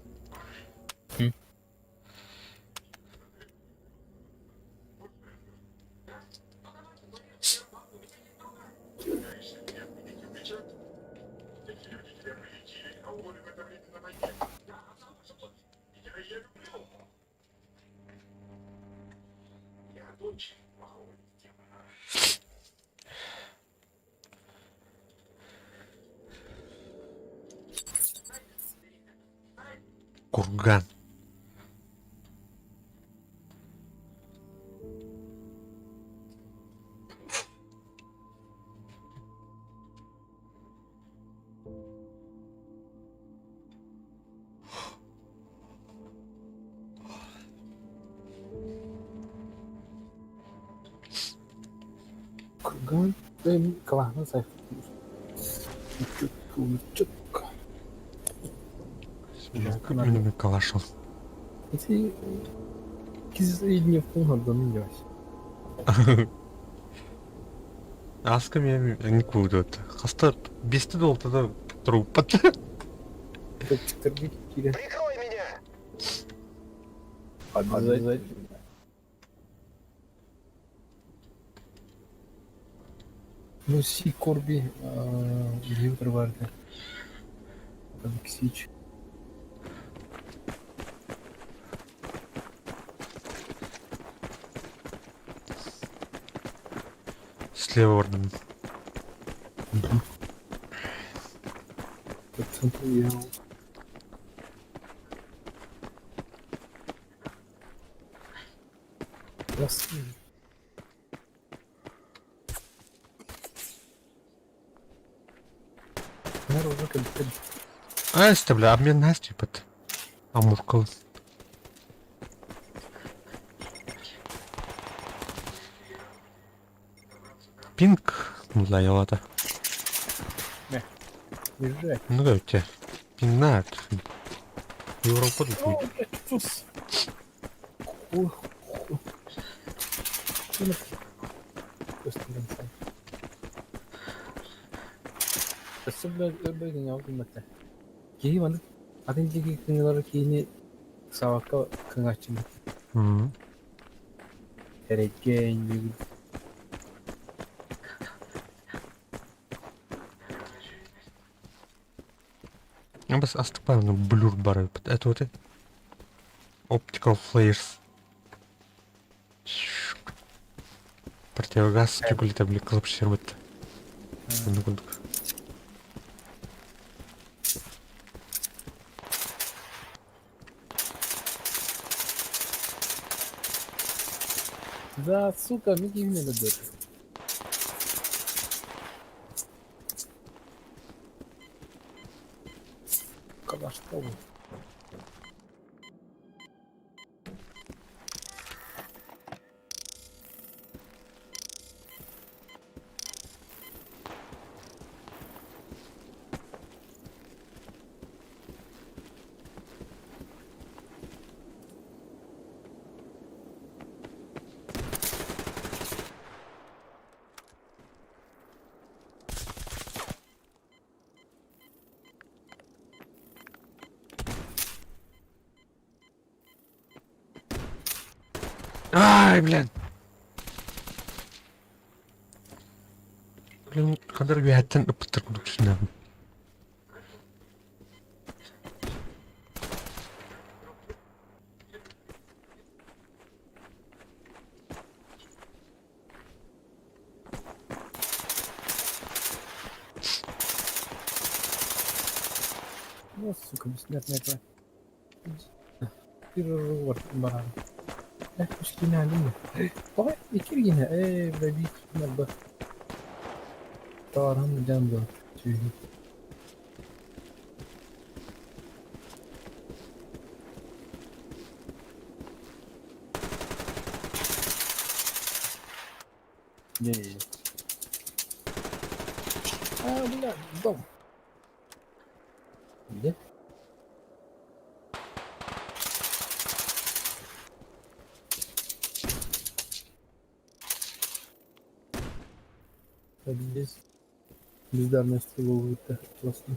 A: Курган.
B: Курган кылааһынан Чутка.
A: Минимум калашов.
B: Ити киз не делать.
A: Аска мен не кудут. Хаста бесте долтада труппат.
B: Прикрой меня! Обязательно. Ну, Си Корби, Ютер Варде. Алексеич.
A: Слева орден.
B: По центру я. Красиво.
A: А, бля, обмен Настей под Амуркал. Пинг, ну да, я лата.
B: Езжай.
A: Ну да, у тебя. Пинг на. Европа тут.
B: Киһи маннык атын диэки кыҥалар киһини саабакка кыҥааччыбыт. Эрэйгэ иннибит.
A: Бас астык блюр бар. Это вот Optical flares. Противогаз чүкүлүтэ били кылып шербет. Онну курдук.
B: Да, сука, мне не надо. Калашников.
A: Ай, блин. Блин, хандар үөһэттэн ыппыттар курдук түсүнэбин.
B: Ну, сука, бессмертная тварь. Bir баран. Э, үскине алим. Давай, икиргине. Э, бля, бик б. Таран жан да. Түйү. Не. А, бля, дом. Где? Здесь. Бездарная стрела классно.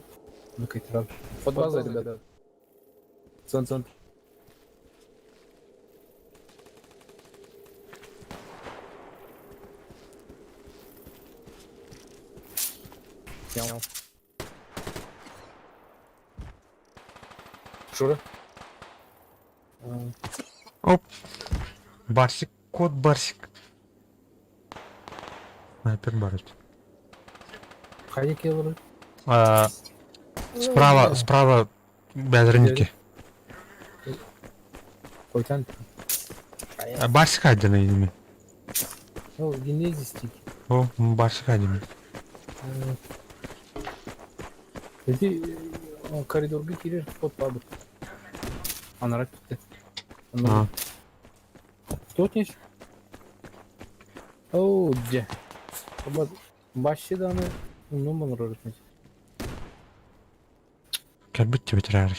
B: Ну-ка, Под базой, ребята. Центр. Снял. Шура.
A: Оп. Барсик, кот Барсик. Снайпер барыт.
B: Хайа келлер?
A: А, справа, справа бэдэриники.
B: Койтан.
A: Барсик один ими.
B: Ну, генезис тики.
A: О, Барсик один.
B: Эти коридорга кирер под пабы. Анарак tuttu.
A: А.
B: Кто тнеш? Оу, где? Башчы даны ну рорытмыз.
A: Кэлбит тибитирээр.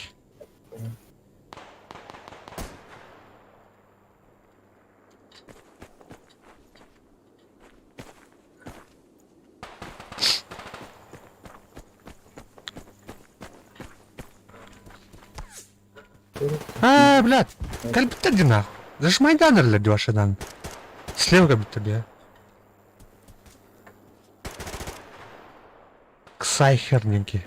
A: А, блядь, кэлбиттэр дии нахуй. Зашмайдан эрэллэр дии вашадан. Слева кэлбиттэр дии. Ксай херненький.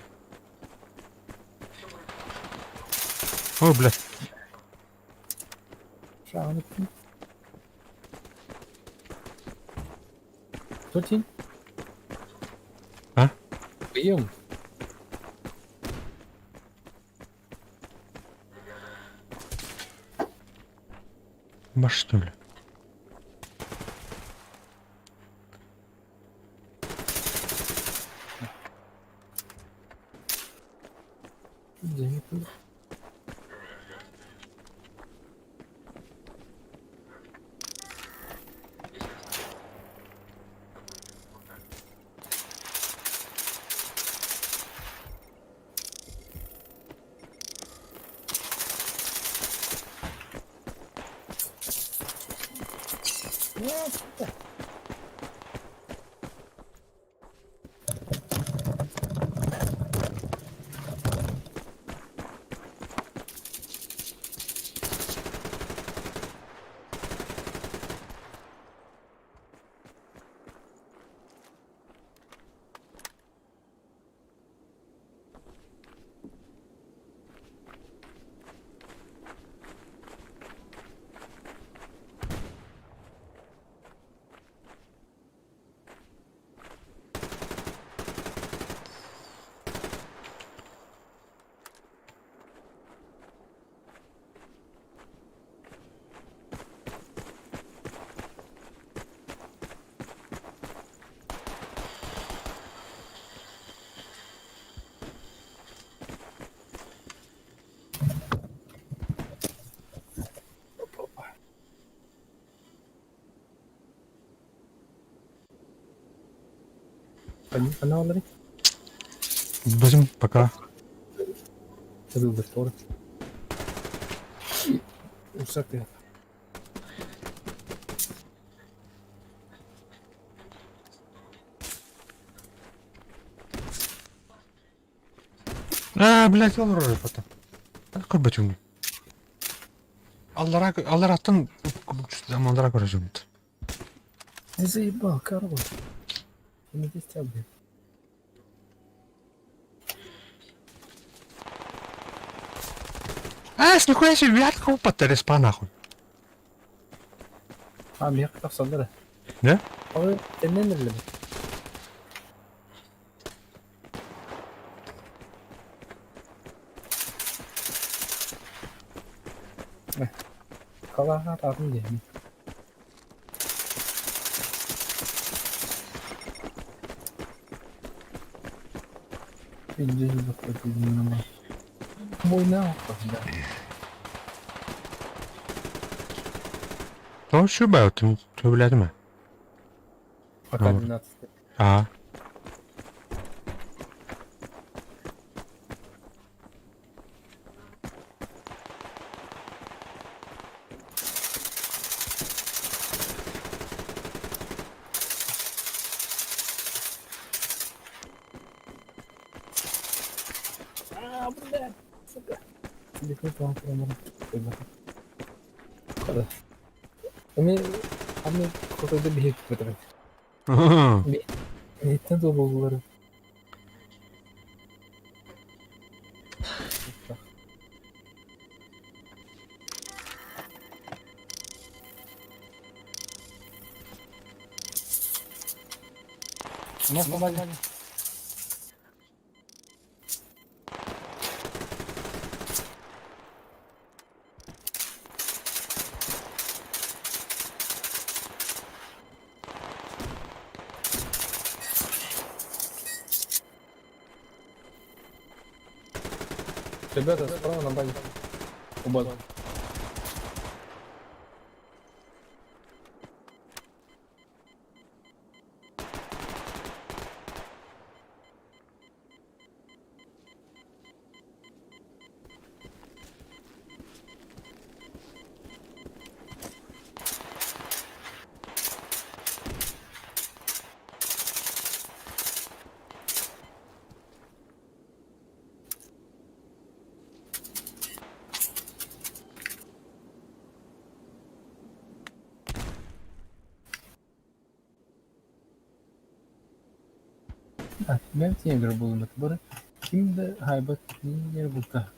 A: Ой, блядь.
B: Шағын Кто тень?
A: А?
B: Прием.
A: Маш, что ли?
B: Денег. Она
A: Будем пока.
B: Выбор. Усатый.
A: А, блядь, ол роль потом. Көрбөтүм. Аллара аллараттан аллара көрөжүм.
B: Ты заебал, Карло. Ты на здесь тебя, блин.
A: А, с нихуя себе вятка упадта респа нахуй.
B: А, мех тахсалдара.
A: Да?
B: Ой, теннен эле. Калаха татын дем. Иди заходи, Мой нахуй, да.
A: То шүбә төбеләдеме?
B: Пока
A: Добро.
B: 12.
A: А.
B: Блядь, сука. Хада. Ами, какой-то бег в Это доллары. Ну, помогай. Ребята, справа на базе. У базы. Ben тигр булбут бары ким да хайбат тигр булта.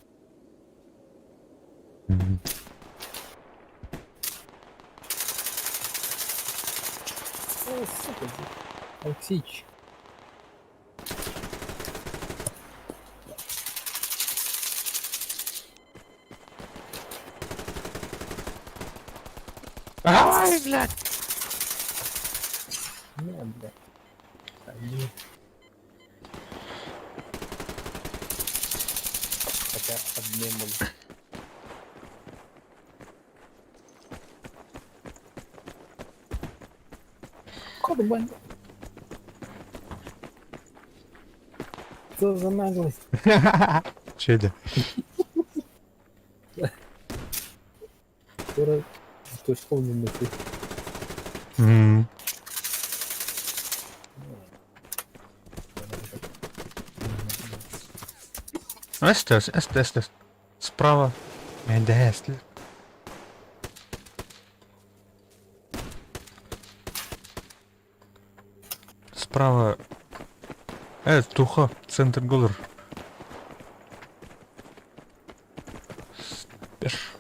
B: О, сука, Алексеич.
A: Ай, блядь!
B: Не, блядь. Один. Хотя обмен Кот Что за наглость?
A: Чеди.
B: Которая точку не мыслит.
A: Эстес, эстес, эстес. Справа. Мендес. Справа. Туха, центр голор. Спеш.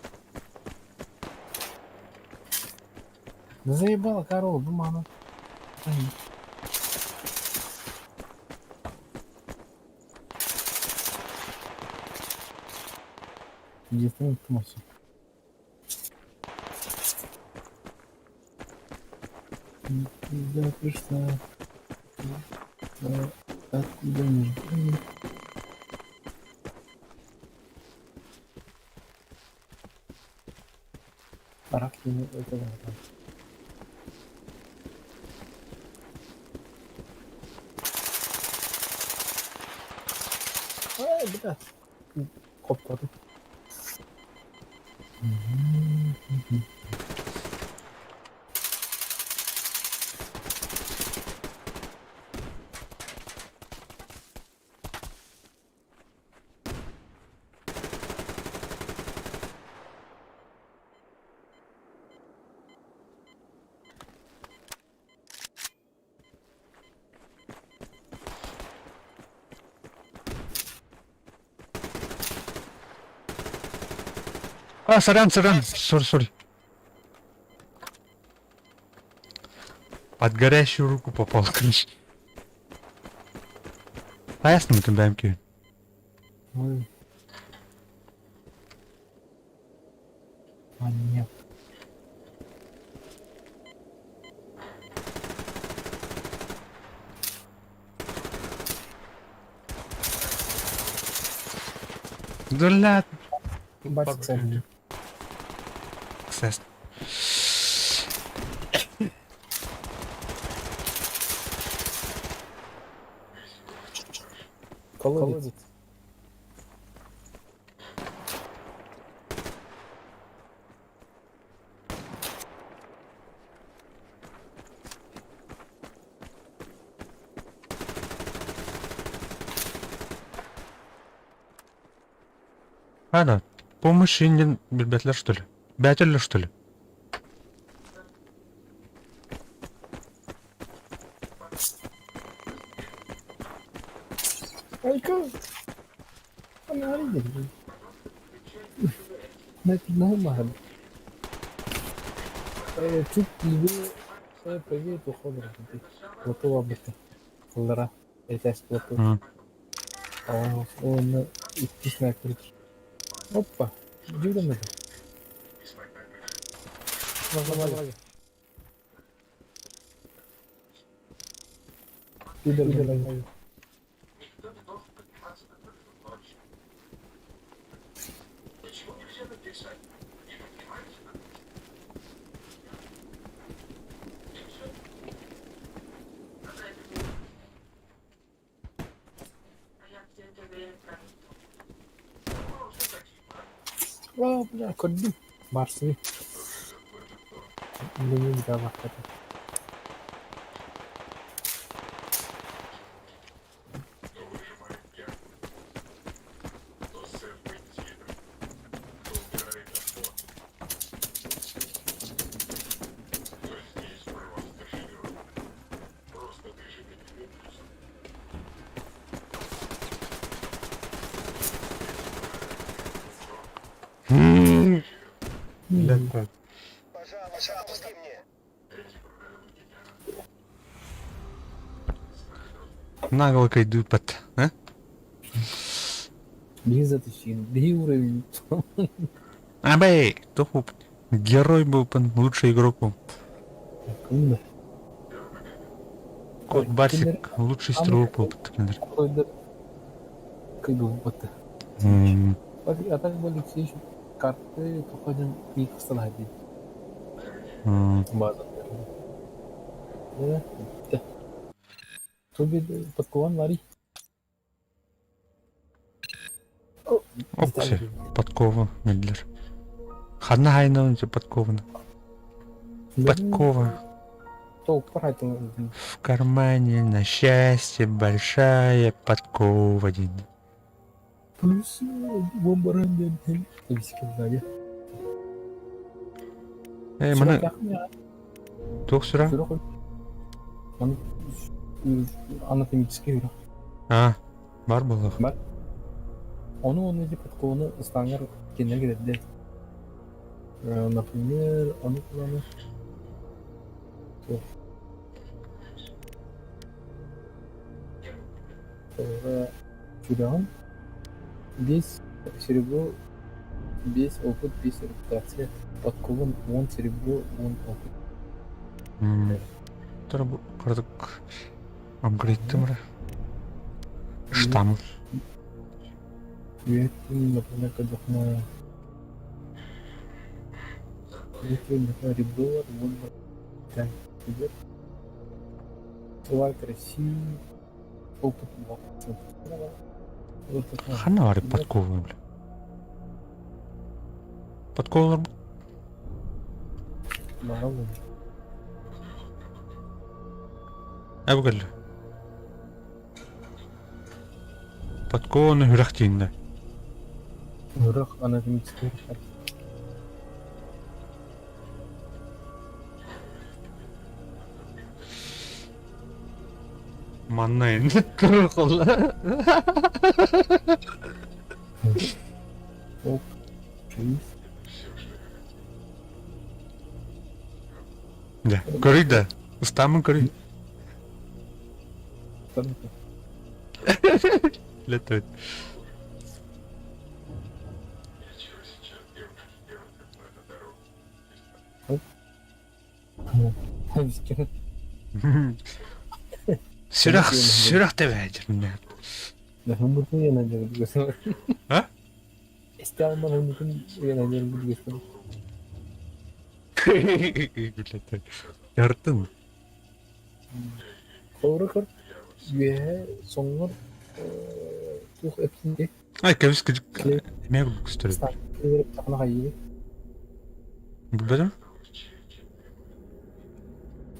B: Да заебала корова, бумана. Единственный Томасу. Я пришла. Откуда не жду. Рак не это да. Ай, блядь. Коптады.
A: А, сорян, сорян. Сори, сори. Под горящую руку попал, короче. А ясно, мы там МК.
B: Ой. А нет.
A: Да
B: Батя, кстати.
A: Кстати.
B: Колодец.
A: Ана, помощь иннин билбэтилэр что ли? Бээтэллэр что ли?
B: Айка! Ана Нормально. Чуть левее, правее походу. Готова быть. Кыллара. Этээс плоту. Уонна иккис снайпер. Опа! Дьүрүмэдэ. Разломали. Пидор, О, бля, көрдүм. Барсыбый. Билигин баахтата.
A: Блядь. Нагло кайдыпат, а?
B: Биһи затащил, биһи уровень.
A: Абэй, тухуп. Герой был, лучший игрок был.
B: Кымда?
A: Кот Барсик, лучший стрелок был.
B: Кыйдылбыт. А так бы Алексей еще карты походим их остановить. База. Да. Туби подкован лари.
A: Опси, подкова, медлер. Ханна хайна подкована. Подкова. В кармане на счастье большая подкова.
B: Плюс бомбаранден.
A: Эй, маны туох сүрэ?
B: Анатомический үрэх.
A: А, бар буолуох.
B: Бар. Ону оны ити подкованы ыстаҥар кинилэр кэтэрдэ. Например, ону куланы сүрэҕин биэс серебро биэс опыт биэс репутация подкован уон серебро уон опыт.
A: Тура бу кырдык апгрейдтым эрэ. Штамм.
B: Үөттүн, например, көрдөххүнэ ребро уонна Лайк России опыт 2%.
A: Ханна бары подковы, бля. Подковалар
B: Баараллар.
A: Эбгэл. Подкованы үрэх тииннэ.
B: Үрэх анатомический
A: Манна энэ кыргылла.
B: Оп. Шесть.
A: Да, көрүй да. Ыстаамын көрүй. Летает. Сүрэх, сүрэх тэбээдир. А? Яртын.
B: Холобура үөһэ соҥҥор туох эптин
A: Ай, кэбис кыдьык эмиэ көстөр.
B: хайыы
A: Билбэтим.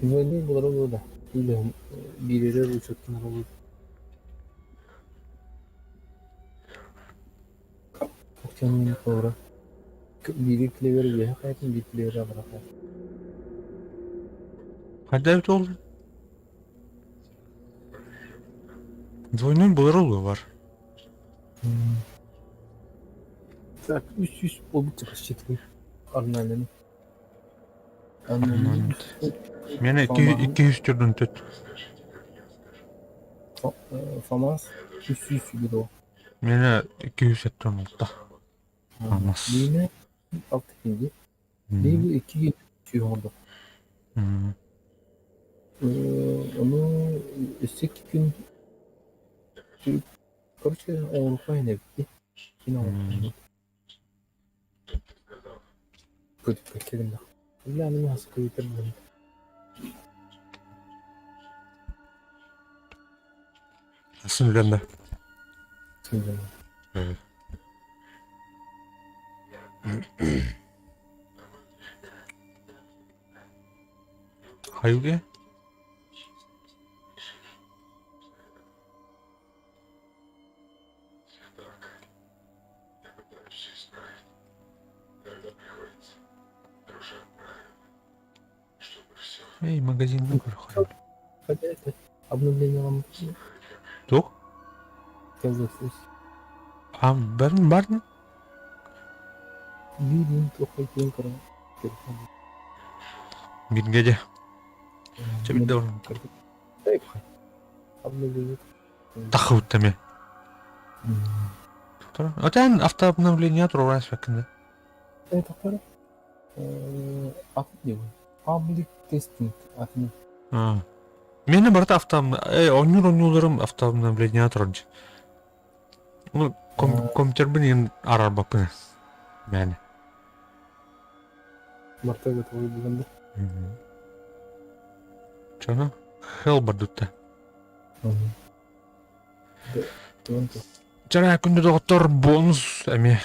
B: Билбэтим булара буолуо да или биирэрэ учуоттанара буолуо. Тянуун холобура биири клевер үөһэ хайатын, биир клевер аллара хайатын.
A: Хайда эбит ол? Двойной былыр олуо бар.
B: Так, 300 буолбут рассчитывай. Орнамент.
A: Орнамент. Мені 200 төрт.
B: Фамас 300 било.
A: Мені 276. Фамас.
B: Бине алты кенге. Биби 2 сүүс оҥордо. Ону өссө икки күн короче оҥоруохха иһин эбит киин оҥоруохха Көтүппэккэ гыннах. Бля, аны мин хаскыытар буоллум.
A: Асын үлэн да. Хайуге? Эй, магазин көрөххө.
B: Хотя это обновление вам
A: Туох? А, барын барын?
B: Биирин туоххай киэн көрөн телефон.
A: Бирге де. Чэ билде
B: Обновление.
A: Тахыбыт эми. Отан автообновление турар спеккинде.
B: Это атын не Public testing атын.
A: Мени барыта авто оонньуур оонньууларым автообновление турар Ну, компьютербин иһин араарбаппын мээнэ.
B: Марта готовый булан да.
A: Чоно хел бардутта. Чара күндү доҕоттор бонус эмиэ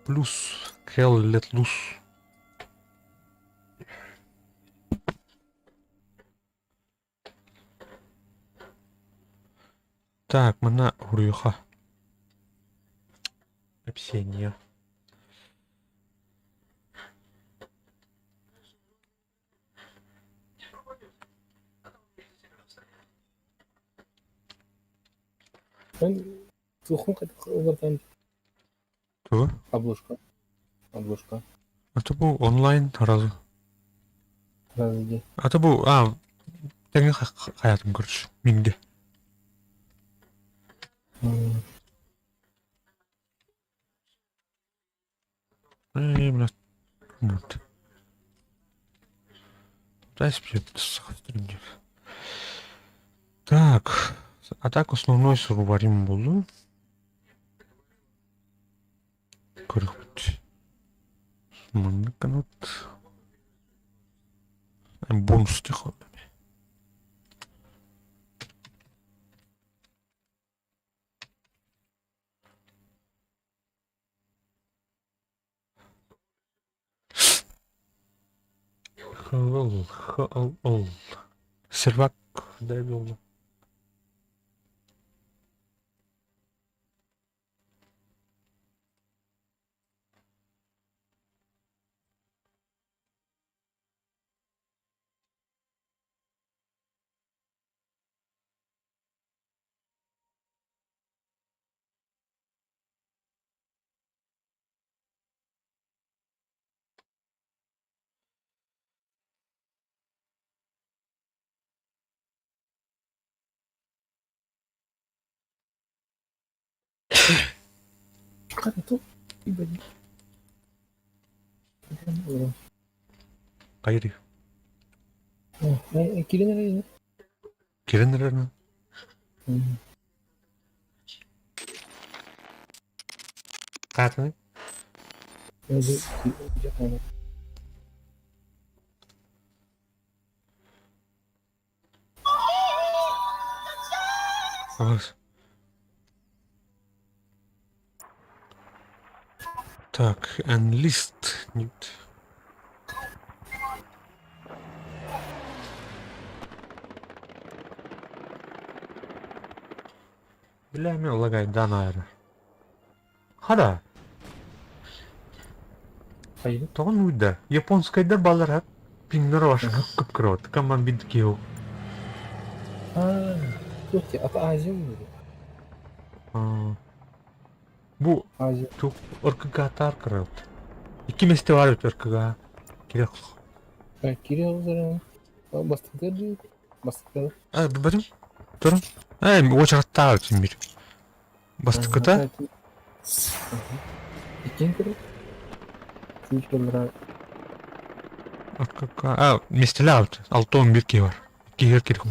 A: плюс хел let loose. Так, манна уруйха. Описание.
B: Туохун хайдах
A: Тугу?
B: Обложка. Обложка.
A: А то бу онлайн сразу.
B: Сразу где?
A: А то бу а тэҥэ хайатым короче минге. Эй, бля. Вот. Так, а так основной сурубарим буоллун. Көрүөхпүт. Маннык гынат. Бонус тихо. Хыл, хыл, Сервак дай буолла. Хайырый?
B: Кирин эрэ
A: Кирин эрэ Хаатыный? Так, enlist. Нет. Бля, мен лагай, да, наверное. Хада.
B: Хайы?
A: Тоҕо нуйда? Японскайдар баллар пингнер ваш кып-кып Каман бидкио.
B: А, слушайте, это Азия будет.
A: Бу
B: Азия.
A: тук РКГ кырылт. Икки месте бар бит РКГ. Кирек.
B: Кирилл заран. Бастыктар Бастыктар.
A: А, бәрим. Турun. Эй, очараттаа өтүн бир. Бастыкыта
B: Иккен кирик. Фьючерлера
A: РКК. А, местеле алт. 6-11 киһи бар. Киһи кирик.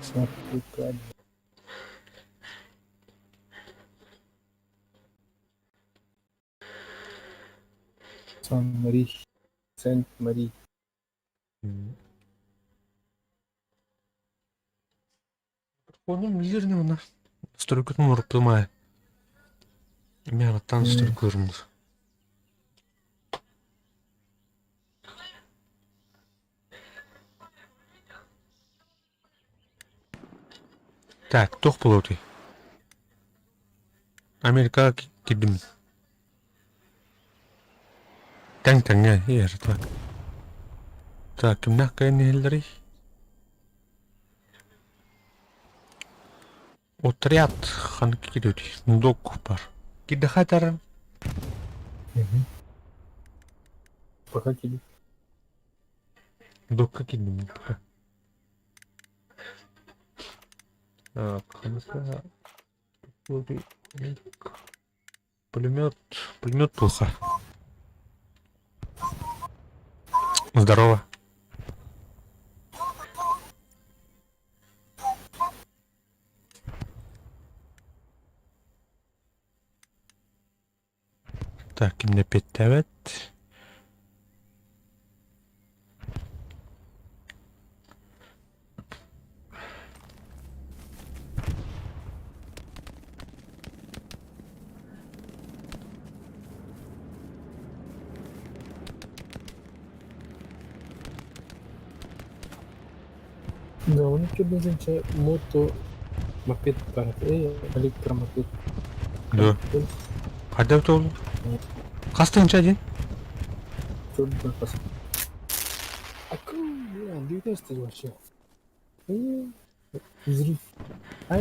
B: Смотри-ка. Сан-Мари. Сент-Мари.
A: Онум билирни она. Стройкатын уруппумай. Мен аттан стройкаларымыз. Так, туох буолуой? Америкаҕа киирдим. Тэҥ-тэҥҥэ иһэр так. Так, кимнээх кэлэн иһэллэрий? Отряд ханнык киирдибитий? Сундук бар. Кирдэхэ этэр
B: Пока киирдим.
A: Докка киирдим пока. Так, ханныка Пулемет, пулемет плохо. Здорово. Так, кимне петтээбэт.
B: Да, у них что мото мопед бар. Электромопед.
A: Да. Хайда ол? Хас тыһыынча диэн?
B: Чё А как, бля, 19 вообще? Взрыв. А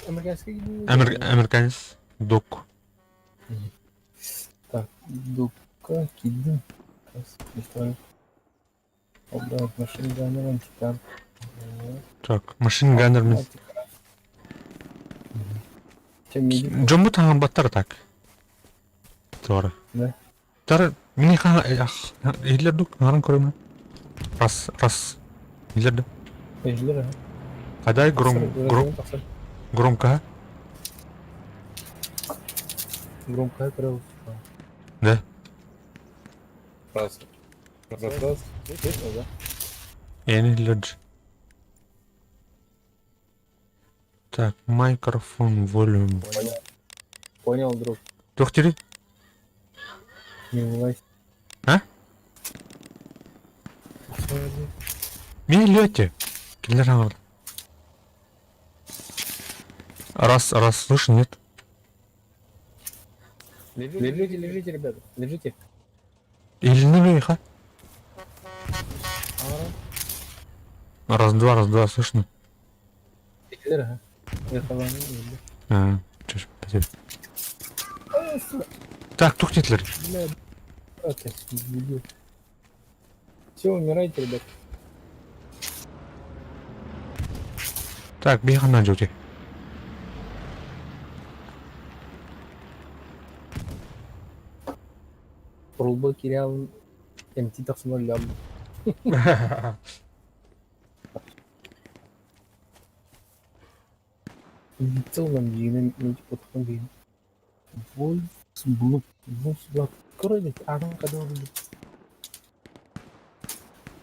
B: американский?
A: Американец. Док.
B: Так, докка кидим. Машин ганнер антикар.
A: Так, машин ганнер мен. Дьоммут хаҥарбаттар так. Туора.
B: Да.
A: Тар мини хаҥа иһиллэр дук хаҥаран көрөмүн. Раз раз иһиллэр да.
B: Иһиллэр
A: Хадай гром гром громко.
B: Громко көрө.
A: Да.
B: Раз. Раз раз. Слышно, да?
A: Эни иһиллэр. Так, микрофон, volume.
B: Понял. Понял, друг.
A: Туох дири?
B: Не вылазь.
A: А? Мин лете. Кинилэр хаҥарда. Раз, раз, слышно, нет?
B: Лежите, лежите, ребята, лежите.
A: Иһилиннэ ха? Раз, два, раз, два, слышно.
B: Иһиллэр, ага. Я халаны иһиллэр.
A: А, чё ж, спасибо. Так, туох диэтилэр.
B: Бля, брат, дебил. Все, умирайте, ребят.
A: Так, биһиэхэ дьоти.
B: Рулба кириал эмти тахсымар лям. Целом дигенен мен типа отқан деген. Вольфсблук, Вольфсблук. Короче, ағын қада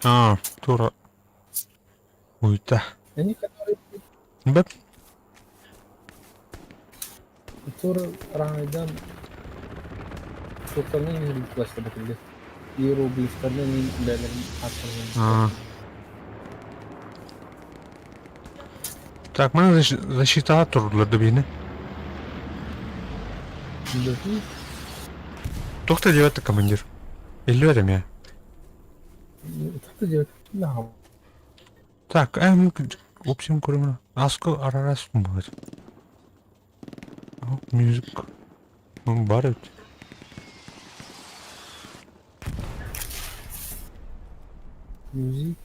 A: А, тура. Уйта.
B: Они которые
A: Бэп.
B: Тура райдан Суқтарынан иероглифтар бітілді. Иероглифтарынан мен бәлерін
A: А. Так, маны защитаҕа турдулар да биһини. Туох да диэбэт командир. Иллибэт эмиэ.
B: Туох да диэбэт.
A: Так, в общем, көрүмүнэ. Аско арарас баар. Мюзик. Бар эбит.
B: Мюзик.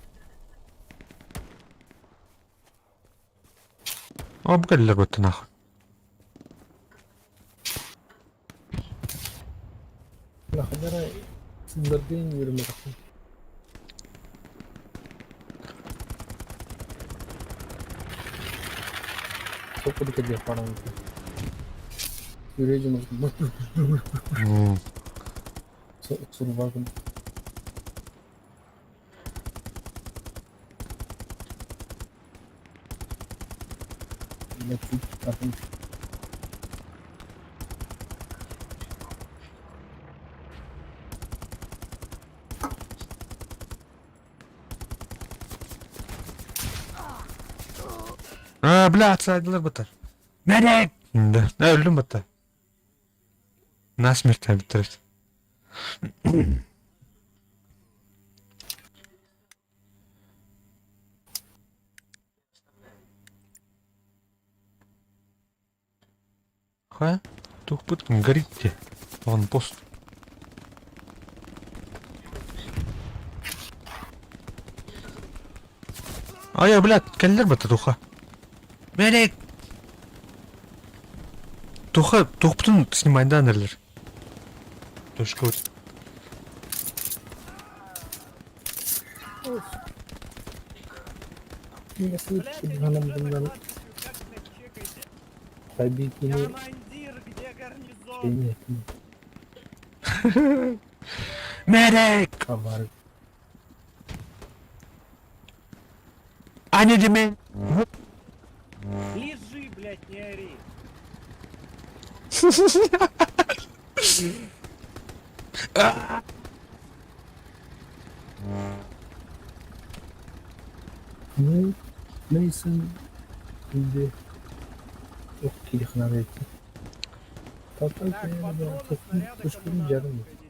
A: О, бу кэллилэр быттынаах.
B: Нахадара сыллардыын үөрэммэтэхпин. Топ курдук кэлиэх баарым. Үрэ дьон сурбаакын.
A: А, бля, отсадилар бытар. Медик! Да, өлдүм бытта. Насмерть бүттэрэр. Хайа, туохпут горит дии. Он пост. Айа, блядь, кэллэр бата туха. Медик! Туха, туохпутун снимайдаан эрэлэр. Точка вот.
C: Командир, где гарнизон?
A: Медик! Аня деме.
C: Лежи, блядь, не ори.
B: Mason indi килихнавети.
C: Так, патроны, снаряды ко мне
B: жарым.
C: подходите.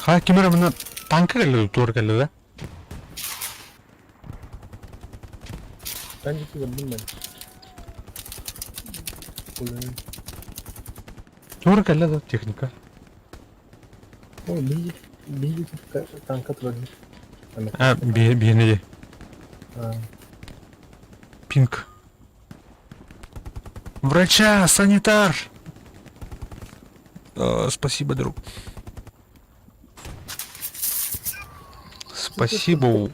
A: Ха, ким эрэ мына танка кэллэ туор кэллэ да?
B: Bence көрдүм мен.
A: Туор кэллэ да техника.
B: О, биһиги биһиги танка турар.
A: А, биһиэнэ дии. Пинг. Врача, санитар! Спасибо, друг. Спасибо.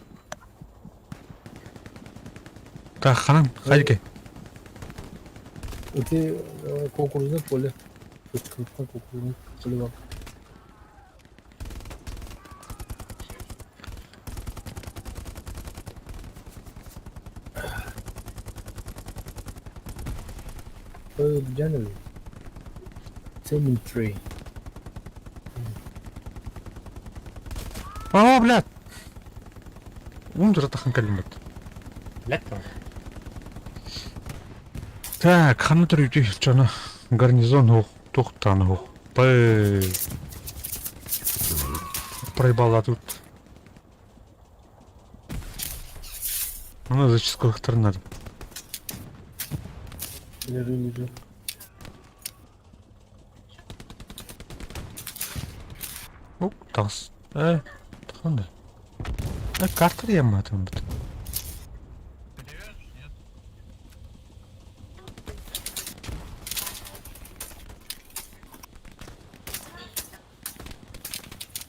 A: Так, ханан, хайки.
B: Ити кукурузное поле. Кукурузное поле бар. 3rd January. Cemetery.
A: О, блядь! Ундра тахан кэллим Так, ханна төрүүтүй дьоно гарнизон суох, туох даҕаны суох. Пыы. Проебала тут. Ну, зачистку надо.
B: Лежи, лежи.
A: Оп, тас. Э, таханда. Э, карта диэн бит.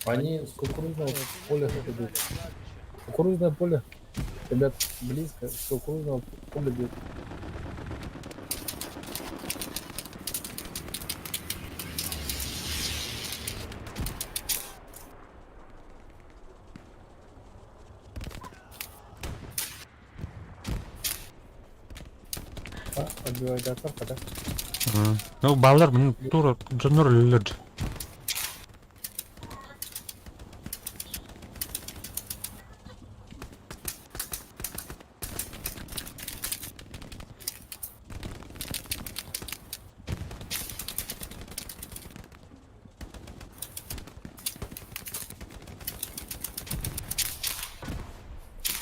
B: Они с кукурузного поля идут. Кукурузное поле. Ребят, близко, с кукурузного поля бьют. Отбивайдатар хата.
A: Ну, баллар мин тура дьоннор өлөллөр.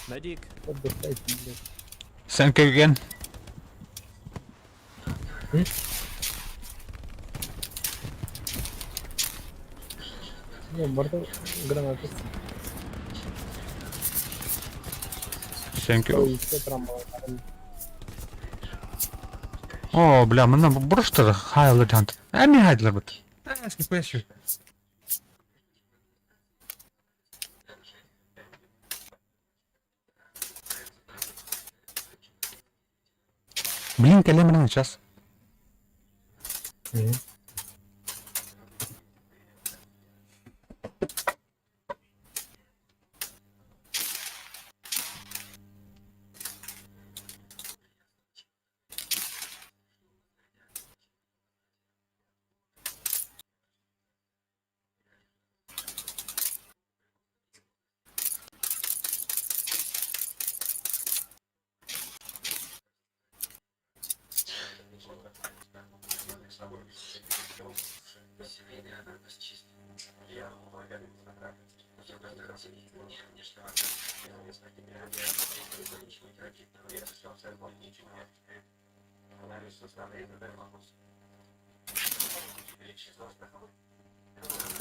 I: Медик.
B: Отдыхайте, блядь.
A: Thank you again.
B: Не, барда граната.
A: Thank you.
B: Ой, все трамбовал.
A: О, бля, манна просто хайлар хант. Эми хайдлар бит. Э, Блин, кэлэ мин сейчас.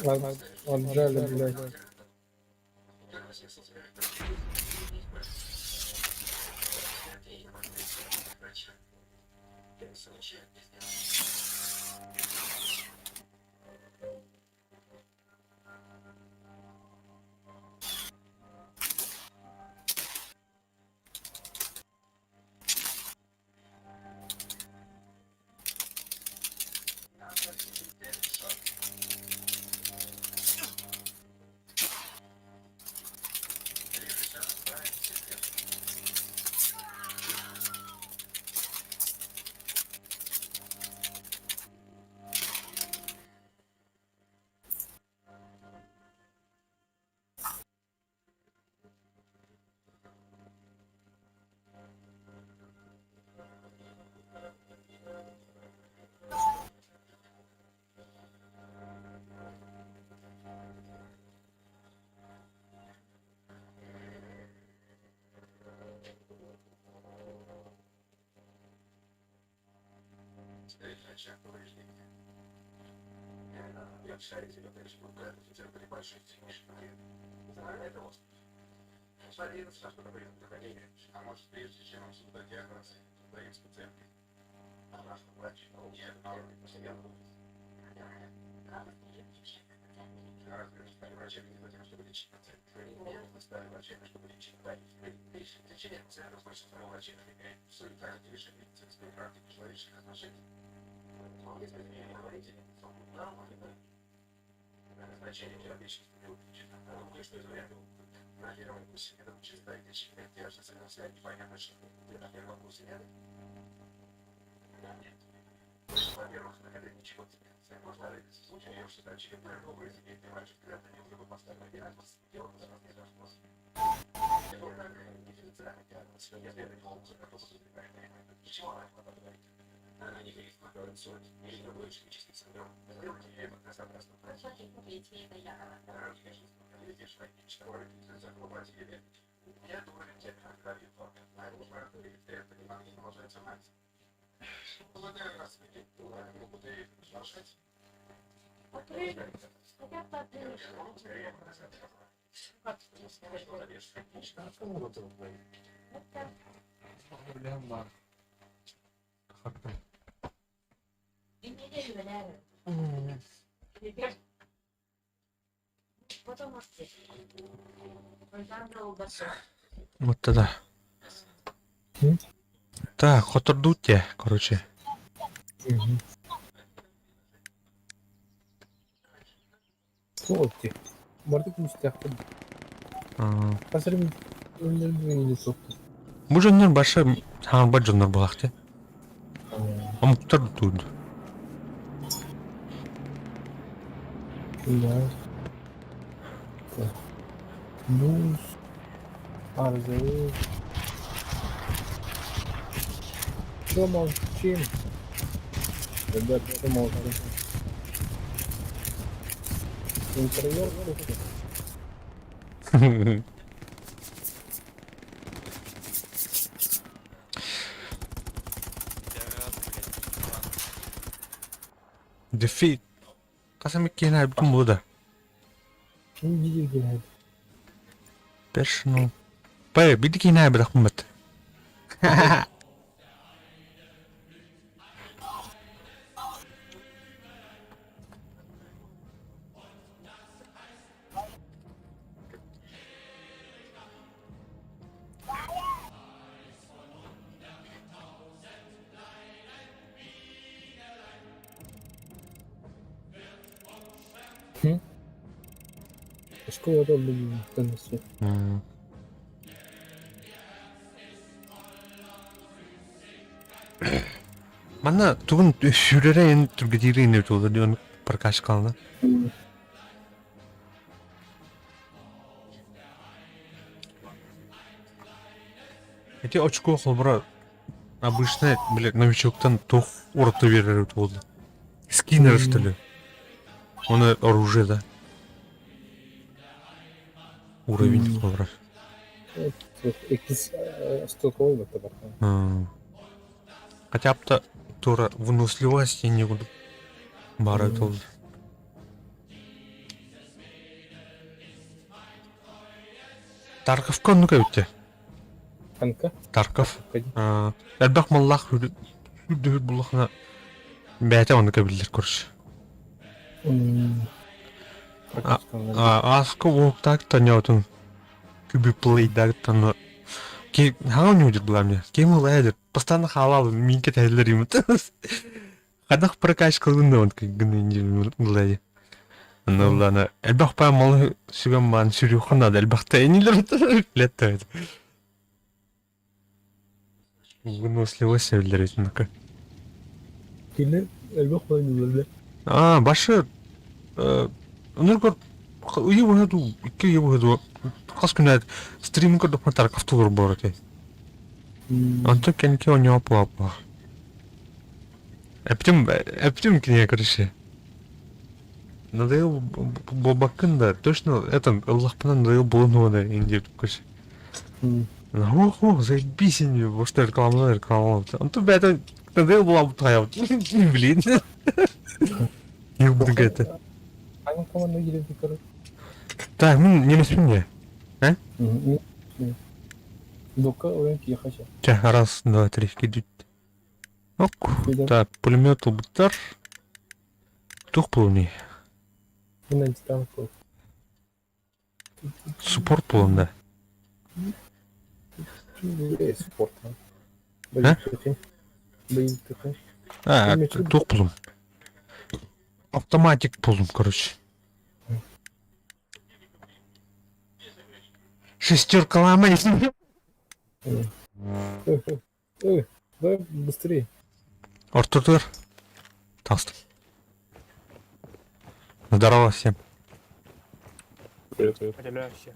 B: Ладно, отжали, блядь.
A: Вот тогда. Так, хотордут те, короче.
B: Суох дии. Барыта күүстээхпин. Хас эрэ мүнүүтэ суох.
A: Бу дьоннор башы хаалбат дьоннор буолаахты. Омуктар туут.
B: Да. Муус. Арзы. Чё молчим? Ребят, что молчим? Интерьер кухни.
A: Defeat. Хас эмит киһини айбытым буолуо да?
B: Ким диир гинэ?
A: Personal. Бай, биир киһини айбатахпын бат.
B: Оскуолада билиҥҥиттэн өссө.
A: Манна тугун сүүрэрэ эн түргэтиирэ ини туолар диэн прокачкалана. Эти очко холбура обычно, блядь, новичоктан туох ураты биэрэр буолла. Скиннер что ли? Он оружие, да? Уровень холбура.
B: Иккис стрелковый бытта барта.
A: Хотя бы тура выносливость не буду. Бара толды. Тарковка оннук эбит
B: Ханка?
A: Тарков. Элбэх маллаах үрдүһүр буллахына бэйэтэ оннук эбиллэр короче. Ааска уоктаак таньотун күбү плейдагтан ки хаҥа ньуудир була мне кем ылайдыр постоянно хаалал минке тэһэллэр имит Хайдах прокачкалыын да гына ыллай. Аны ыллана элбэх паа малы сүгэн маан сүрүөххэ наада элбэхтэ инилэр летта Выносливость эбиллэр итиннэкэ.
B: Кини элбэх ойнулар
A: Аа, башы өнөр ыйы быһа дуу, икки ыйы быһа дуу хас күн стриминг көрдөхпүнэ Тарков тугур буолар этэ. Онтон кэнники оонньообот буолла. Эптим, эптим кинигэ короче. Надоел буолбаккын да, точно это ыллахпына надоел буолан да индиэт короче. Ох, заебись ини, может рекламалар рекламалар. Онтон бэйэтэ надоел буолабыт хайабыт. Блин. Не буду это.
B: Аны команда киирэн көрөр.
A: Так, мин немеспин не? А?
B: Дука ойон киэхэ
A: Чэ, раз, два, три, кидють. Ок, так, пулемет ылбыттар. Туох буолуой? Спорт буолан да.
B: Спорт.
A: А, туох булум? Автоматик булум, короче. Шестерка ломай.
B: Давай быстрее.
A: Ортотугар таҕыстым. Здорово всем.
I: Привет, привет. все.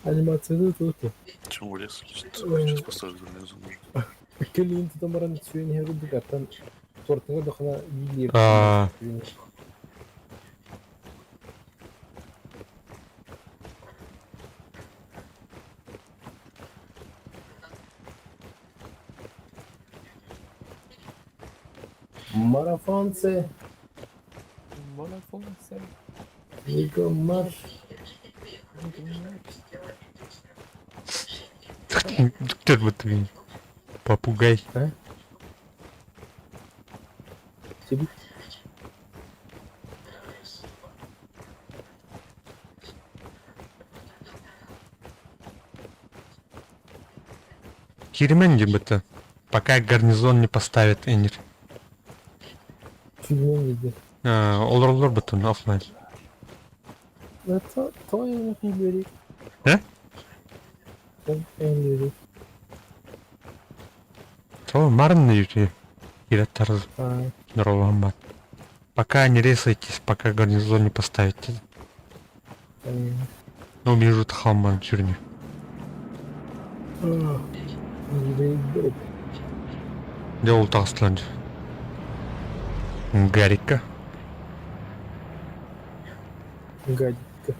B: Анимация тут.
F: Чего в лес лезет? Сейчас поставлю залезу, может.
B: Кэлин тутан баран сүөн иһэр курдук аттан тортуҥа дохана биир
A: Аа.
B: Марафонцы,
I: Марафонцы.
B: бегом марш.
A: Кто вот попугай.
B: Тебе
A: Киримэн диэн Пока гарнизон не поставит Энир.
B: чудно видно.
A: Олороллор бутун офлайн.
B: Это то я не бери.
A: Э? То марын юти. Кираттар здоровым. Пока не ресайтесь, пока гарнизон не поставите. Ну, вижу хамман тюрьме. Де ол тағыстылан Гарика.
B: Гадика.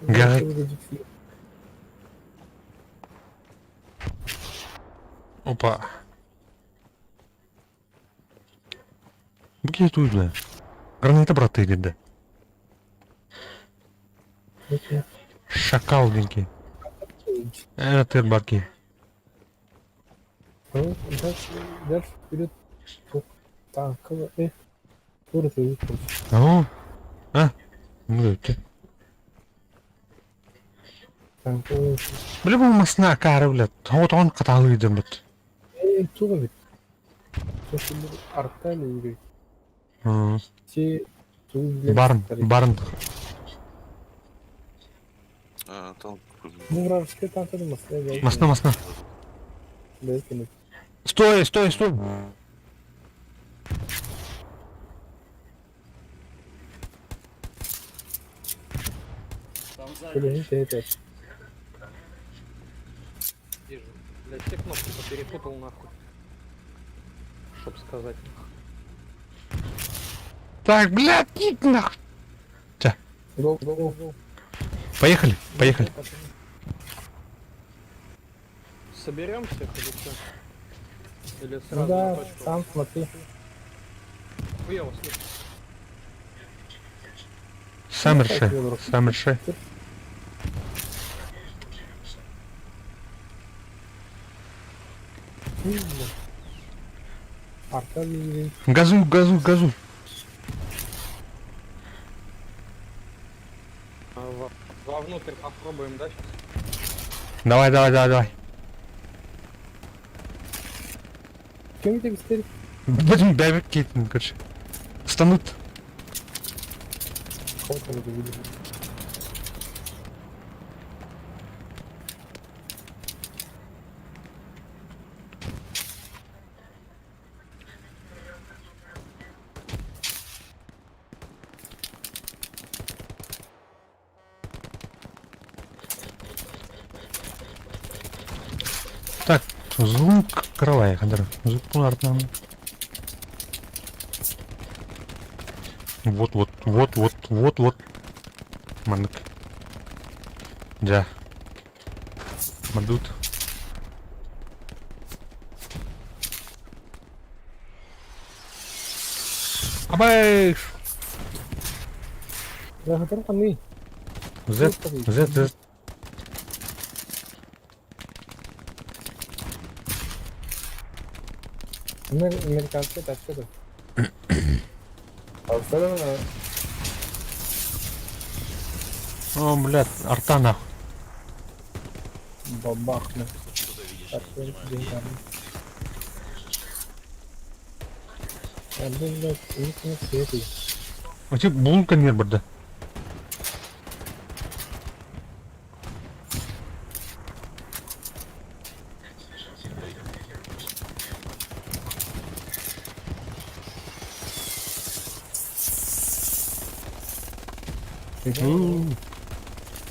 A: Гарик. Опа. Бу киһи туйда. Граната браты диде. Шакал динки. Это барки.
B: Ну, дальше, дальше вперед. Танково.
A: О, а, ну это. Бля, бу масна кары, бля. Тоғытон қаталы идем бит.
B: Туга бит.
A: Барн, барн.
B: Ну, вражеская танка масна.
A: Масна, масна. Стой, стой, стой.
C: Там сзади.
H: Вижу. Блядь, все кнопки поперепутал нахуй. Чтоб сказать.
A: Так, блядь, иди нахуй.
B: Гол, гол, гол.
A: Поехали, поехали.
H: Соберем всех или что? Или
B: Ну
H: сразу
B: да,
H: на точку?
B: сам смотри.
H: Хуёво слышно.
A: Сам решай, сам решай. Газуй, газуй, газуй.
H: Вовнутрь попробуем, да, сейчас?
A: Давай, давай, давай, давай.
B: Кем тебе быстрее?
A: Будем давить кетин, короче. Станут.
B: Кого-то надо видеть.
A: Так, звук кровай, Хандер. Звук артнам. Вот, вот, вот, вот, вот, вот. Маннык. Да. Мандут. Абай!
B: Да, там и.
A: Z, Z, Z.
B: Американская тачка да.
A: О, блядь, арта нахуй.
B: Бабах, на.
A: Вообще булка не бар да.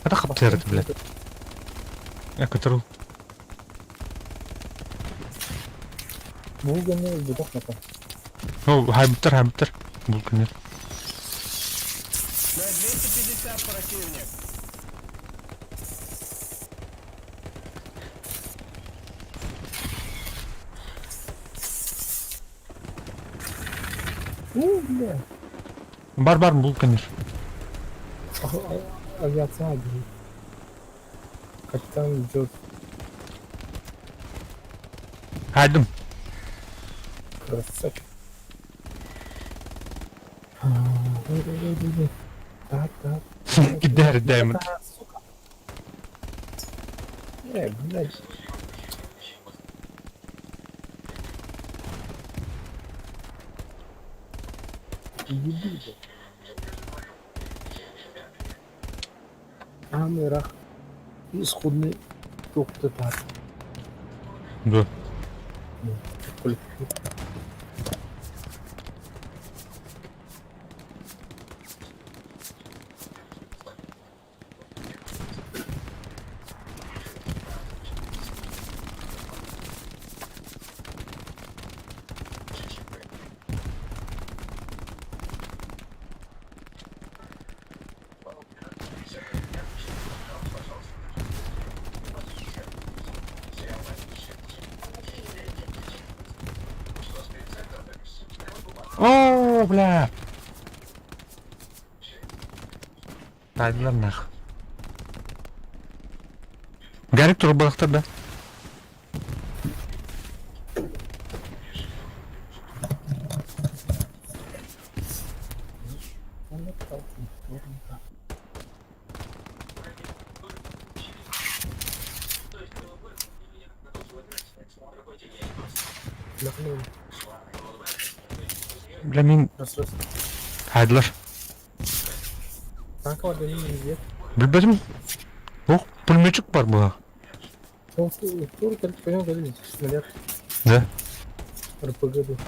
A: Это хаптер, блядь. Я которую.
B: Булганы будах на.
A: Ну, хайбтер, хайбтер. Булка нет.
C: На 250 противник.
B: Ну, бля.
A: Бар-бар, булка нет.
B: Авиация. Капитан идет.
A: Хайдым.
B: Красавчик. Так, так.
A: Кидай, дай
B: Сука. Блядь. Еби, блядь. А, мы рах. Исходный туохта баар.
A: Да. О, бля! Таайдылар нах. Гарик турбалахтар да? Бля мин Хайдылар. Билбэтим. Ох, пулеметчик бар була. Да.
B: РПГ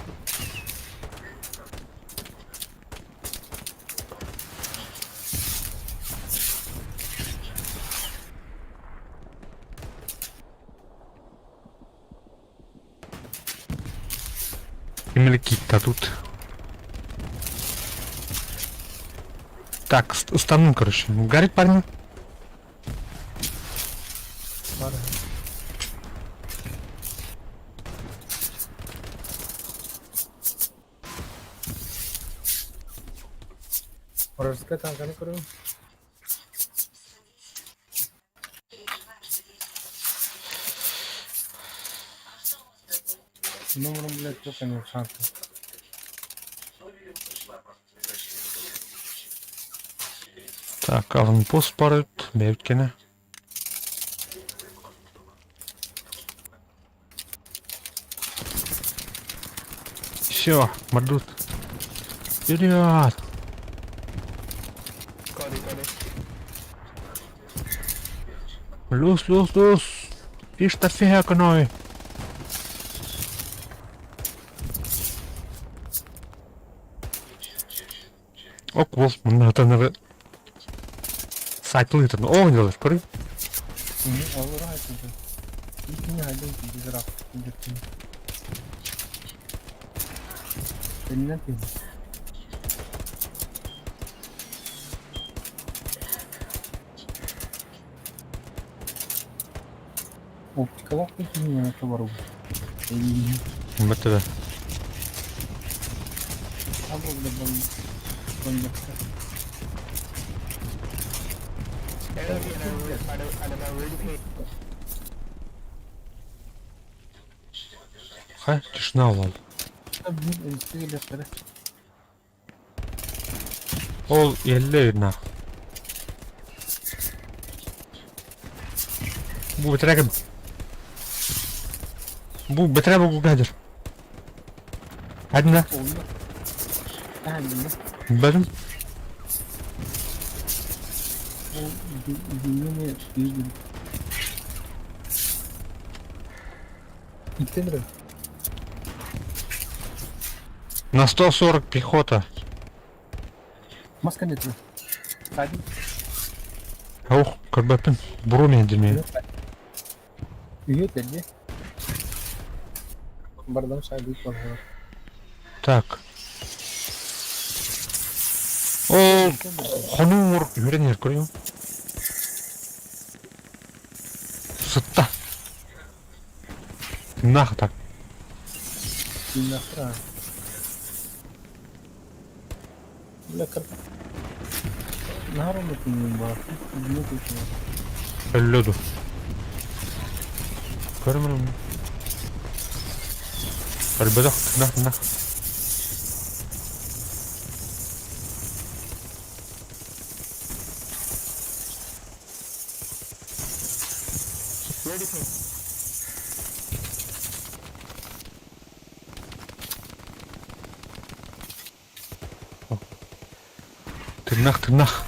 A: Именно кит-то тут. Так, устану, короче. Горит парни.
B: Вражеская танка, ну, Номером, блядь, только не шансы.
A: Так, аванпост барыт, бэйбиткене. Все, мордут. Вперед! Лус, лус, лус! Pistä fiäkö noi? Ок, уол, мына танары сайтылыйтын оонньуулар көрүй.
B: Олору айтылды. Икини айдын бизрак билдиртин. Elinden тиги. Оптикалах икини это бар.
A: Бэтэ. Хай, тишина улал. Ол елле на. Бу бэтрэгэн. Бу бэтрэ бу гадер. Хадна. Бэрэм. На 140 пехота.
B: Маска нет.
A: Ох, көрбөппүн. Буру мен.
B: Үйөт эле. Бардам шайды бар.
A: Так. Ол хонуур үренер көрүм. Сытта. Нах так.
B: Нахра. Бля, кар... Нару бар.
A: Өллөду. Көрмөрүм. Өлбөдөх, нах нах. Тырнах, тырнах.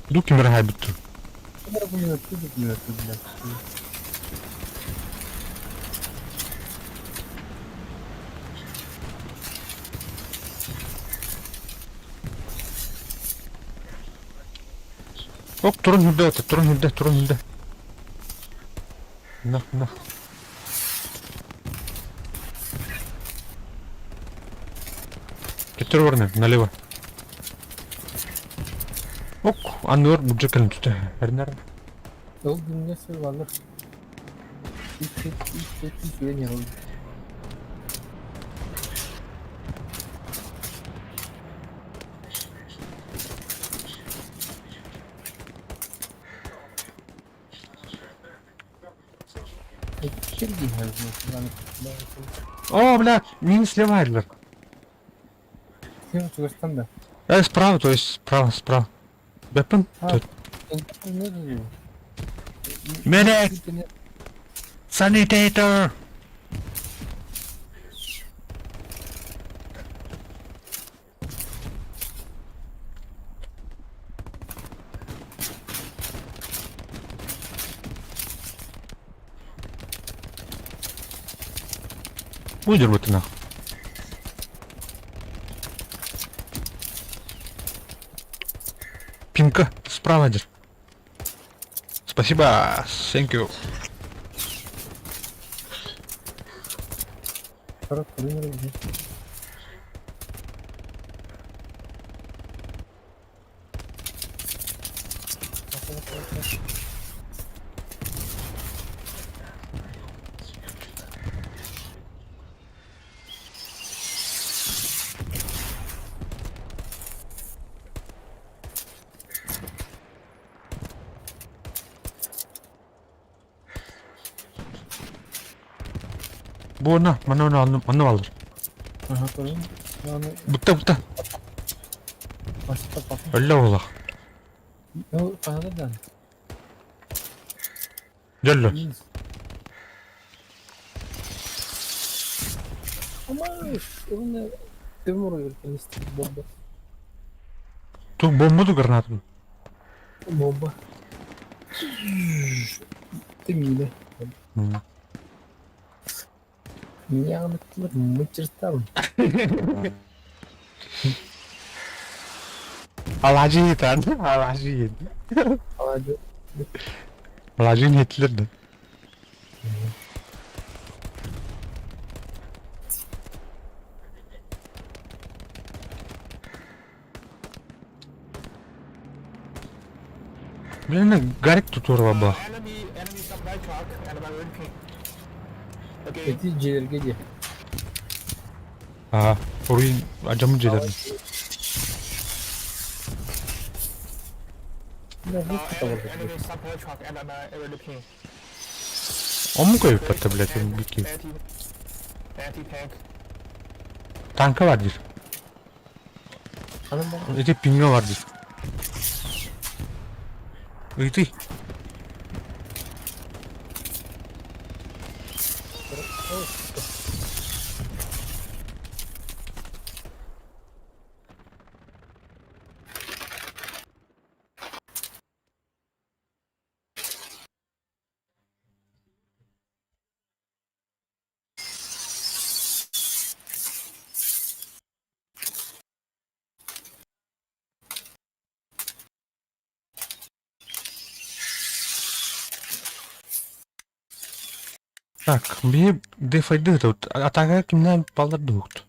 A: Ду кимер хайбыттыр. Оп, турун үрдэ это, турун үрдэ, турун үрдэ. На, на. Кетер барна, налево. Ок, аннуар буджа кэлэн түстэ. Эрнар.
B: Ол күҥҥэ сылланар. Үс не
A: О, бля, мин слева Адлер.
B: Чугастан да.
A: Справа, то есть справа, справа. Бэппин? Medic! Sanitator! Выдербы ты нахуй. Пинка, справа держи. Спасибо, thank you. Бу на, мана оны алным, онно алыр. Бутта, бутта. Өллө олах. Дьөллө. Ту бомба ду гранату.
B: Бомба. Ты мина. Меня мычыртам.
A: Алажы ет, алажы ет.
B: Алажы.
A: Алажы етлер да. Блин, Гарик тут урва был.
B: Эти дьиэлэргэ дии.
A: Аа, уруй адьаммыт дьиэлэрин. Омук эбиппэт блядь, бики. Танка бар диир. Ити пиҥҥэ бар диир. Ыйытый. Так, биһи дефайдыһыт атака кимнээн баллардыһыкт.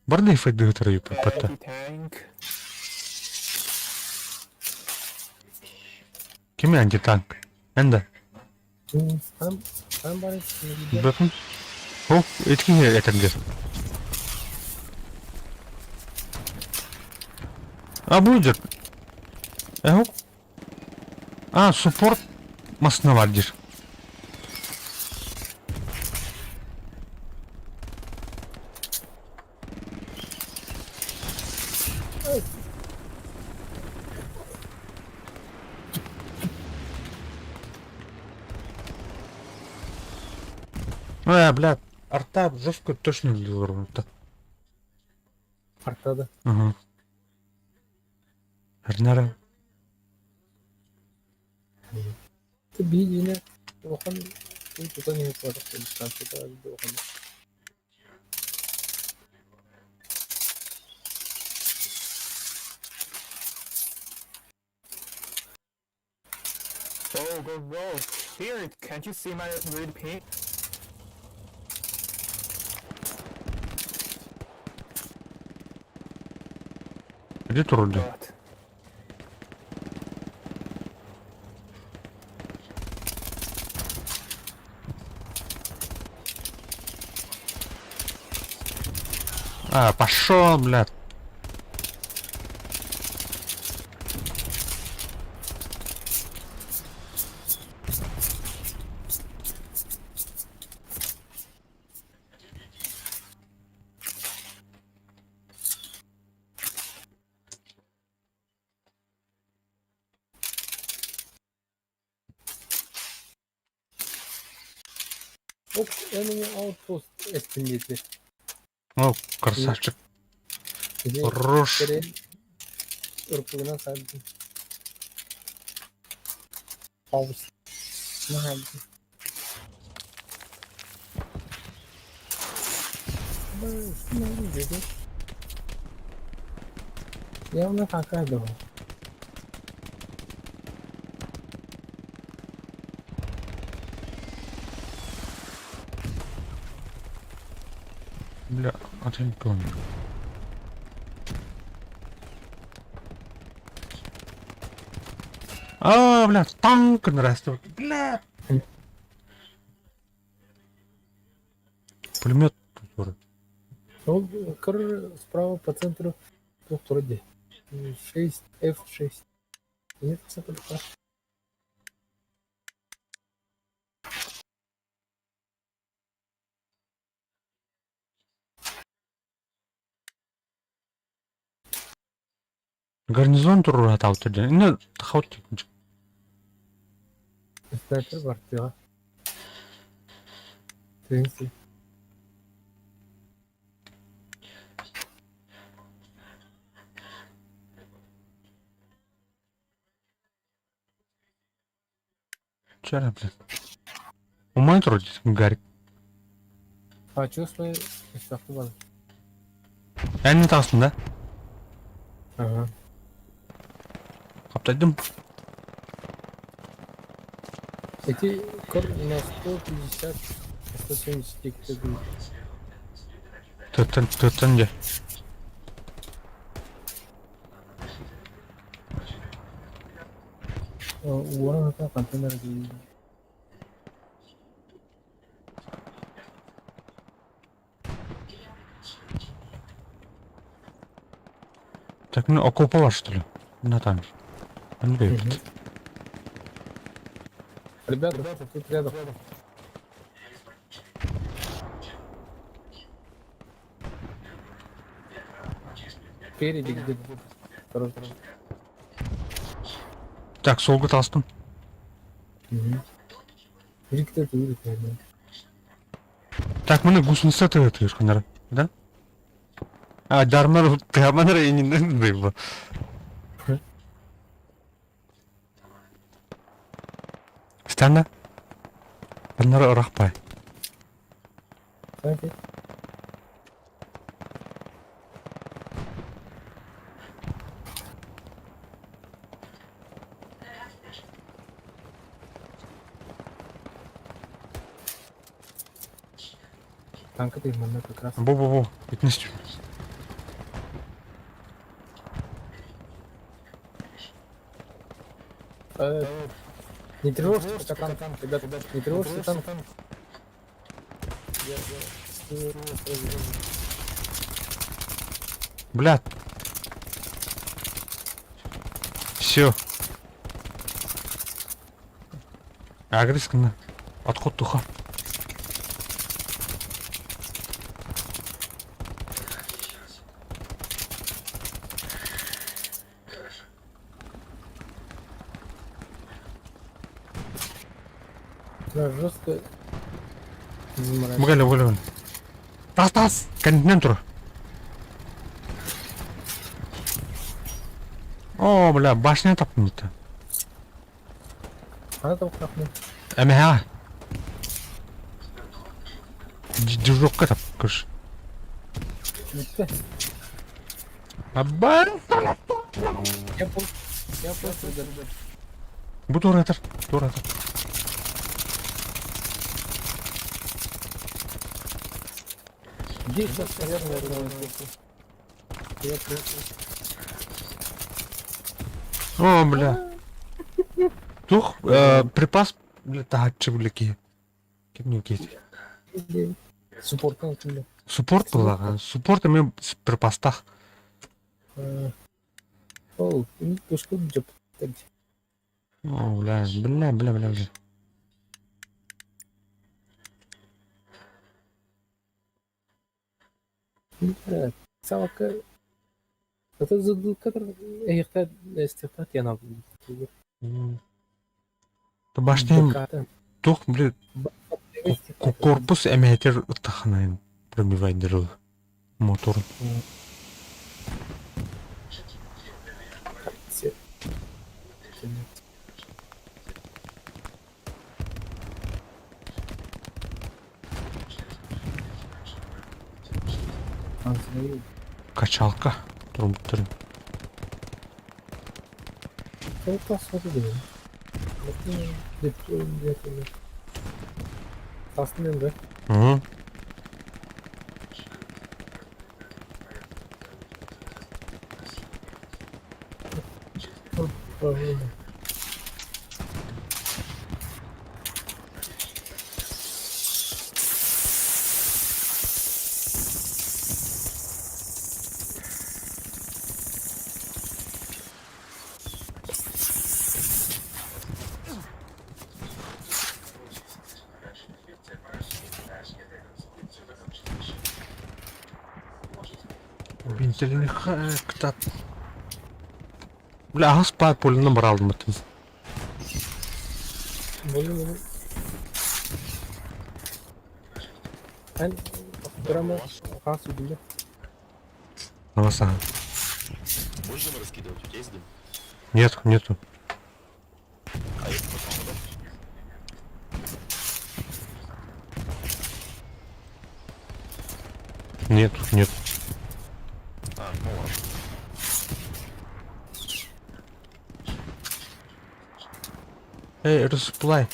A: Бар дефайдыһытар юппатта. Кими антитанк? Энда. Бөкүн. Хо, этки этергер. А будет. Эхо. А, суппорт массына бар диир. Э, бля, арта жестко точно өлөрүнүтэ.
B: Арта да.
A: Угу. Эрнара.
B: Биһигини улахан тутан иһэр куотахпын дистанцията улахан.
I: Go, go, go! Here, can't you see my red paint?
A: Где тролли?
I: God.
A: А, пошел, блядь.
B: Оп, enemy outpost estimated.
A: О, красавчик.
B: Иди,
A: Хорош.
B: Ырпыгынан сабдым. Паус. Наһаа. Явно какая дома.
A: Бля, а ты не помню. А, бля, танк нравится. Бля. Пулемет.
B: Ол кыр справа по центру туох вроде. 6, F6. Нет, кстати,
A: Гарнизон турура таутыр. Не, хаут.
B: Снайпер бар тыга. Тринси.
A: Чара, блядь. Умай вроде Гарик.
B: А чувствую, что бар.
A: Әнне тағысын да?
B: Ага.
A: Қаптайдым.
B: Эти кор на 150, 170 где-то.
A: Төттен, төттен де.
B: Уоран это контейнер где.
A: Так, ну, окопа бар, что ли? На там. Мгм.
B: Ребята, тут рядом. Спереди где-то. Осторожно.
A: Так, солға тастым.
B: Угу. Или кто-то видит, наверное.
A: Так, міне гусеница тыгы тыгышканнар, да? А, дармар, дармар инин было. Стана. Буннар ырахпай.
B: Окей. Танк это именно как раз.
A: Бу-бу-бу, итнес.
B: Не тревожьте пока танк, ребята, не тревожьте танк. Я.
A: Бля. Все. Агрискана. Отход туха.
B: Да, жестко. заморачивается.
A: Бугали, бугали, бугали. Тас, тас! Континент тур. О, бля, башня таптым это.
B: Хана табыктаахпын.
A: Эмэһэ. Движокка тап, кыш.
B: Бүттэ.
A: Абар.
B: Я пол. Я просто ударил.
A: Бу туоратар, туоратар.
B: Где сейчас, наверное, я просто.
A: О, бля. Тух, припас, бля, таһааччы бля киһи. Кимнин киһи?
B: Суппортан кимде?
A: Суппорт буоллаҕа. Суппорт эмиэ припастаах.
B: Ол, көшкө жеп.
A: О, бля, бля, бля, бля, бля.
B: Савакка Это задылкатыр эйхта эстехтат яна
A: Баштайм тух, бля, корпус эмээтер ыттаханайын пробивайдырыл моторун. Качалка турбуттарын. Угу. Бинтелини кытат. Бля, аһас паар полина баралдым бытым. Голоса.
J: Будешь дым раскидывать? У тебя есть дым?
A: Нет, нету.
J: А если потом дать?
A: Нет, нет.
J: А, ну ладно.
A: Эй, resupply.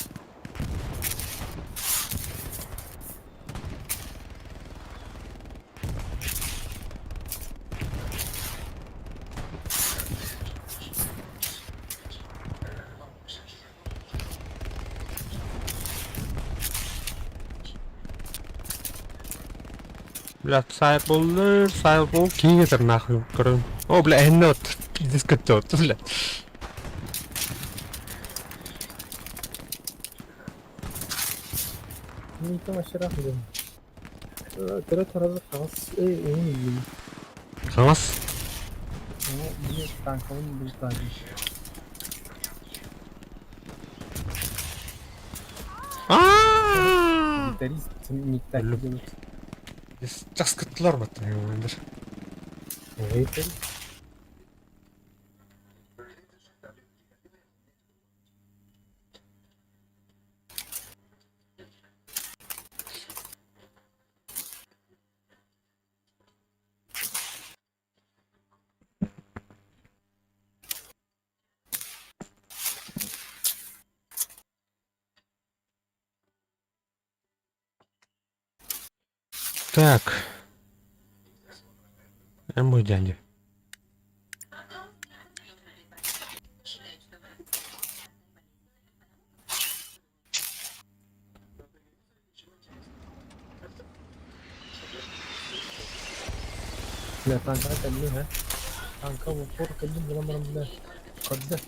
A: Бля, сайболлер, сайбол, кигетер нахуй, короче. О, бля, эннот, пиздец котот, бля. Хаҥас. А-а-а! Часкыттылар баттан. Так. Мой дядя.
B: Бля, танка кэллим һэ. Танка упор кэллим гынан баран бля. Көрдө.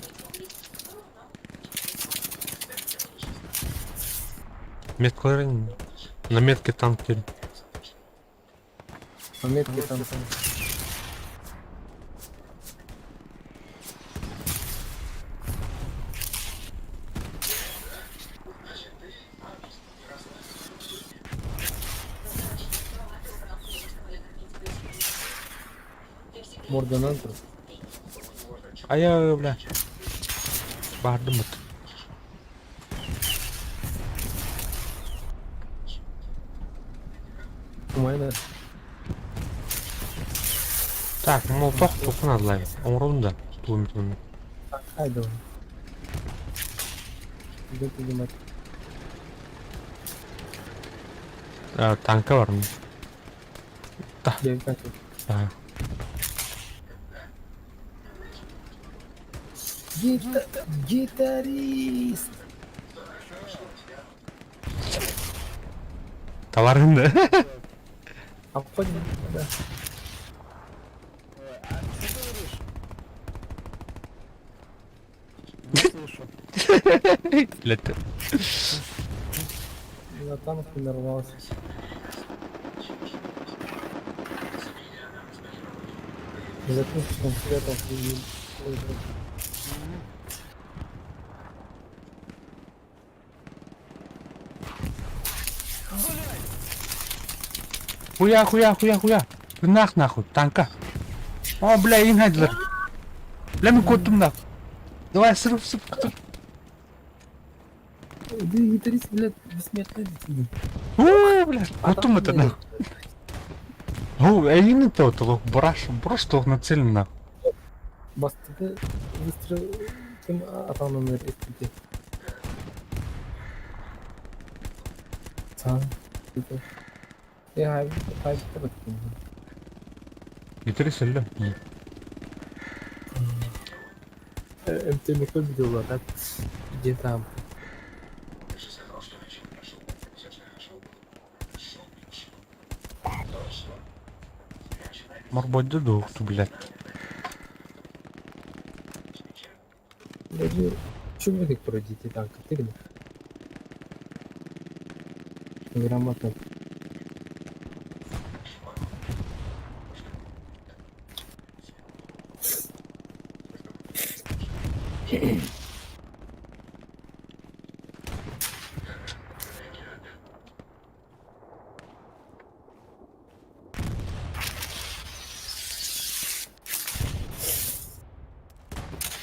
A: Меткаларын на метке танк теперь.
B: На метке танка. Морданан тур.
A: А я, бля. Бардым вот. Так, молоток туохха наадалаай? Оҥоробун да тугу эмит оннук.
B: Хайда Где
A: Танка бар. Да.
B: Гитарист!
A: Товарым да.
B: Обходим, да.
I: Не слышу.
A: Блядь.
B: На танк не нарвался. За кустиком спрятался и выжил.
A: Хуя, хуя, хуя, хуя. Нах нахуй, танка. О, бля, инхайдлер. Бля, мы котум нах. Давай, срыв, срыв, срыв.
B: Да гитарист, блядь, бессмертный дитя.
A: О, бля, котум это нахуй. О, элин это вот, браш, просто нацелен нахуй.
B: Бастыгы выстрел ким атаның эстити. Сан. Я хайп
A: Гитарист элле.
B: МТМК видеолар, да? Где там?
A: Морбойда дуохту, блядь.
B: Даже чем вы пройдите танк? Ты где? Грамотно.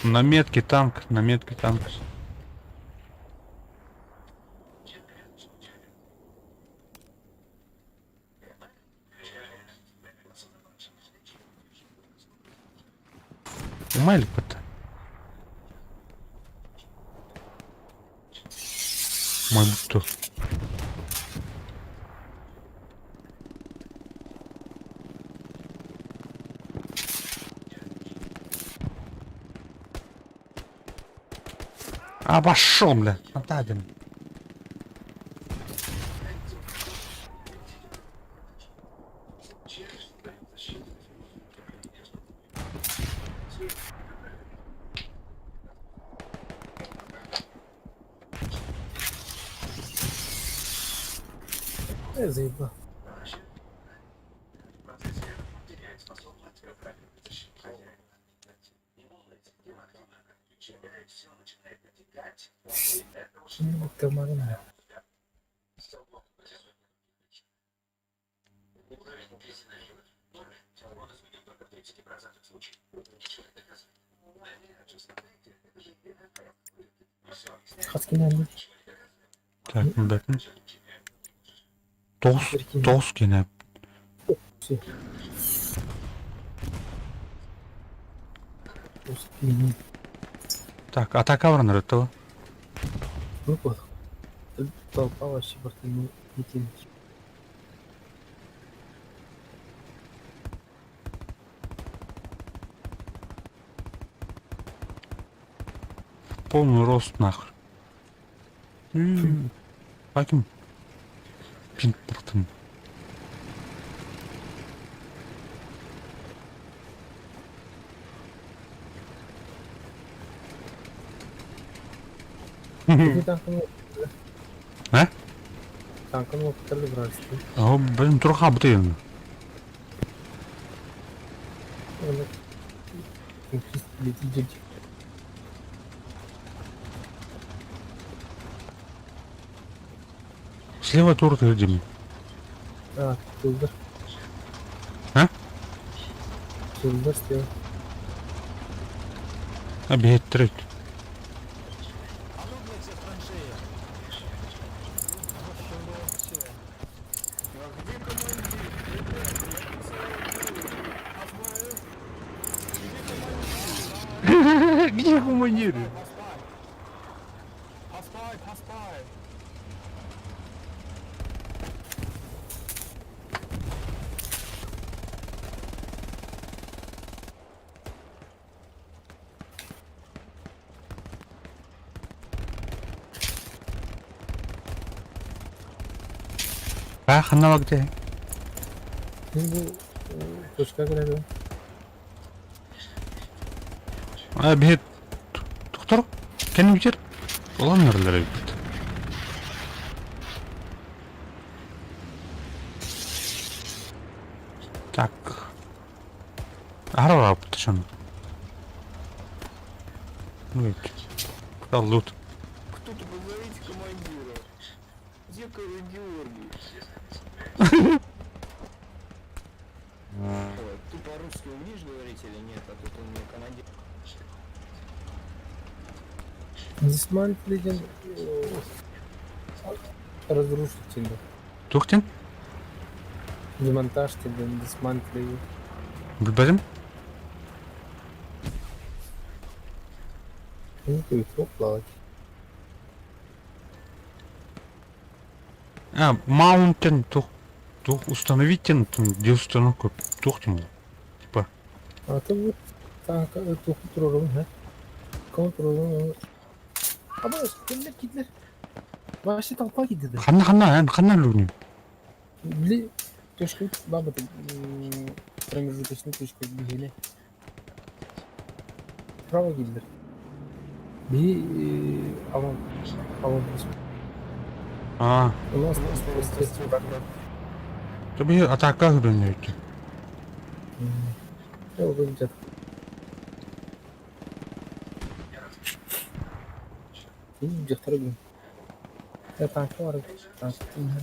A: На метке танк, на метке танк. Умайлик это. Мой будто. Обошел, бля. Натадин.
B: Я заебал. Ну, карман. Хаскинен.
A: Так, ну да. Тоғыз, тоғыз кене. Так, атака бар ныры
B: Ну вот. Толпа вообще просто не не тянет.
A: Полный рост нахуй. Хаким. Пинт бұртым.
B: Танкын
A: А?
B: Танкын опыттарды вражеский.
A: О, блин, труха бутыльна.
B: Летит.
A: Слева тур ты
B: А, Тулдер.
A: А?
B: Тулдер слева.
A: Объект
I: А ну, блядь, все в траншеи.
A: Где командир?
I: Pass by, pass by.
A: А, ханна где?
B: Мин бу точка кэлэр
A: А, бит. Доктор, кэннибитигэр ылан эрэллэр эбит. Так. Аһара барбыт шаны. Ну ведь. Куда лут?
I: Кто-то позовите командира. Где Георгий? Ой, ты по-русски умеешь говорить или нет? А тут он мне командир.
B: Дисмантли диэн разрушитель.
A: Туох диэн?
B: Демонтаж диэн дисмантли.
A: Билбэтим.
B: Не плавать.
A: А, Mountain туох туох установить диэн где установка туох диэн типа.
B: А то вот так туох туруорун һэ. Кому туруорун. Абас, кимнэр киирдилэр? Вообще толпа киирдэ.
A: Ханна ханна эн ханна өлүгүнүй?
B: Били точка бабата промежуточный точка биһиэнэ. Право киирдилэр. Биһи аван аван
A: А,
B: У нас
A: то биһи атака үрүнү
B: Ол дьахтар танка бар.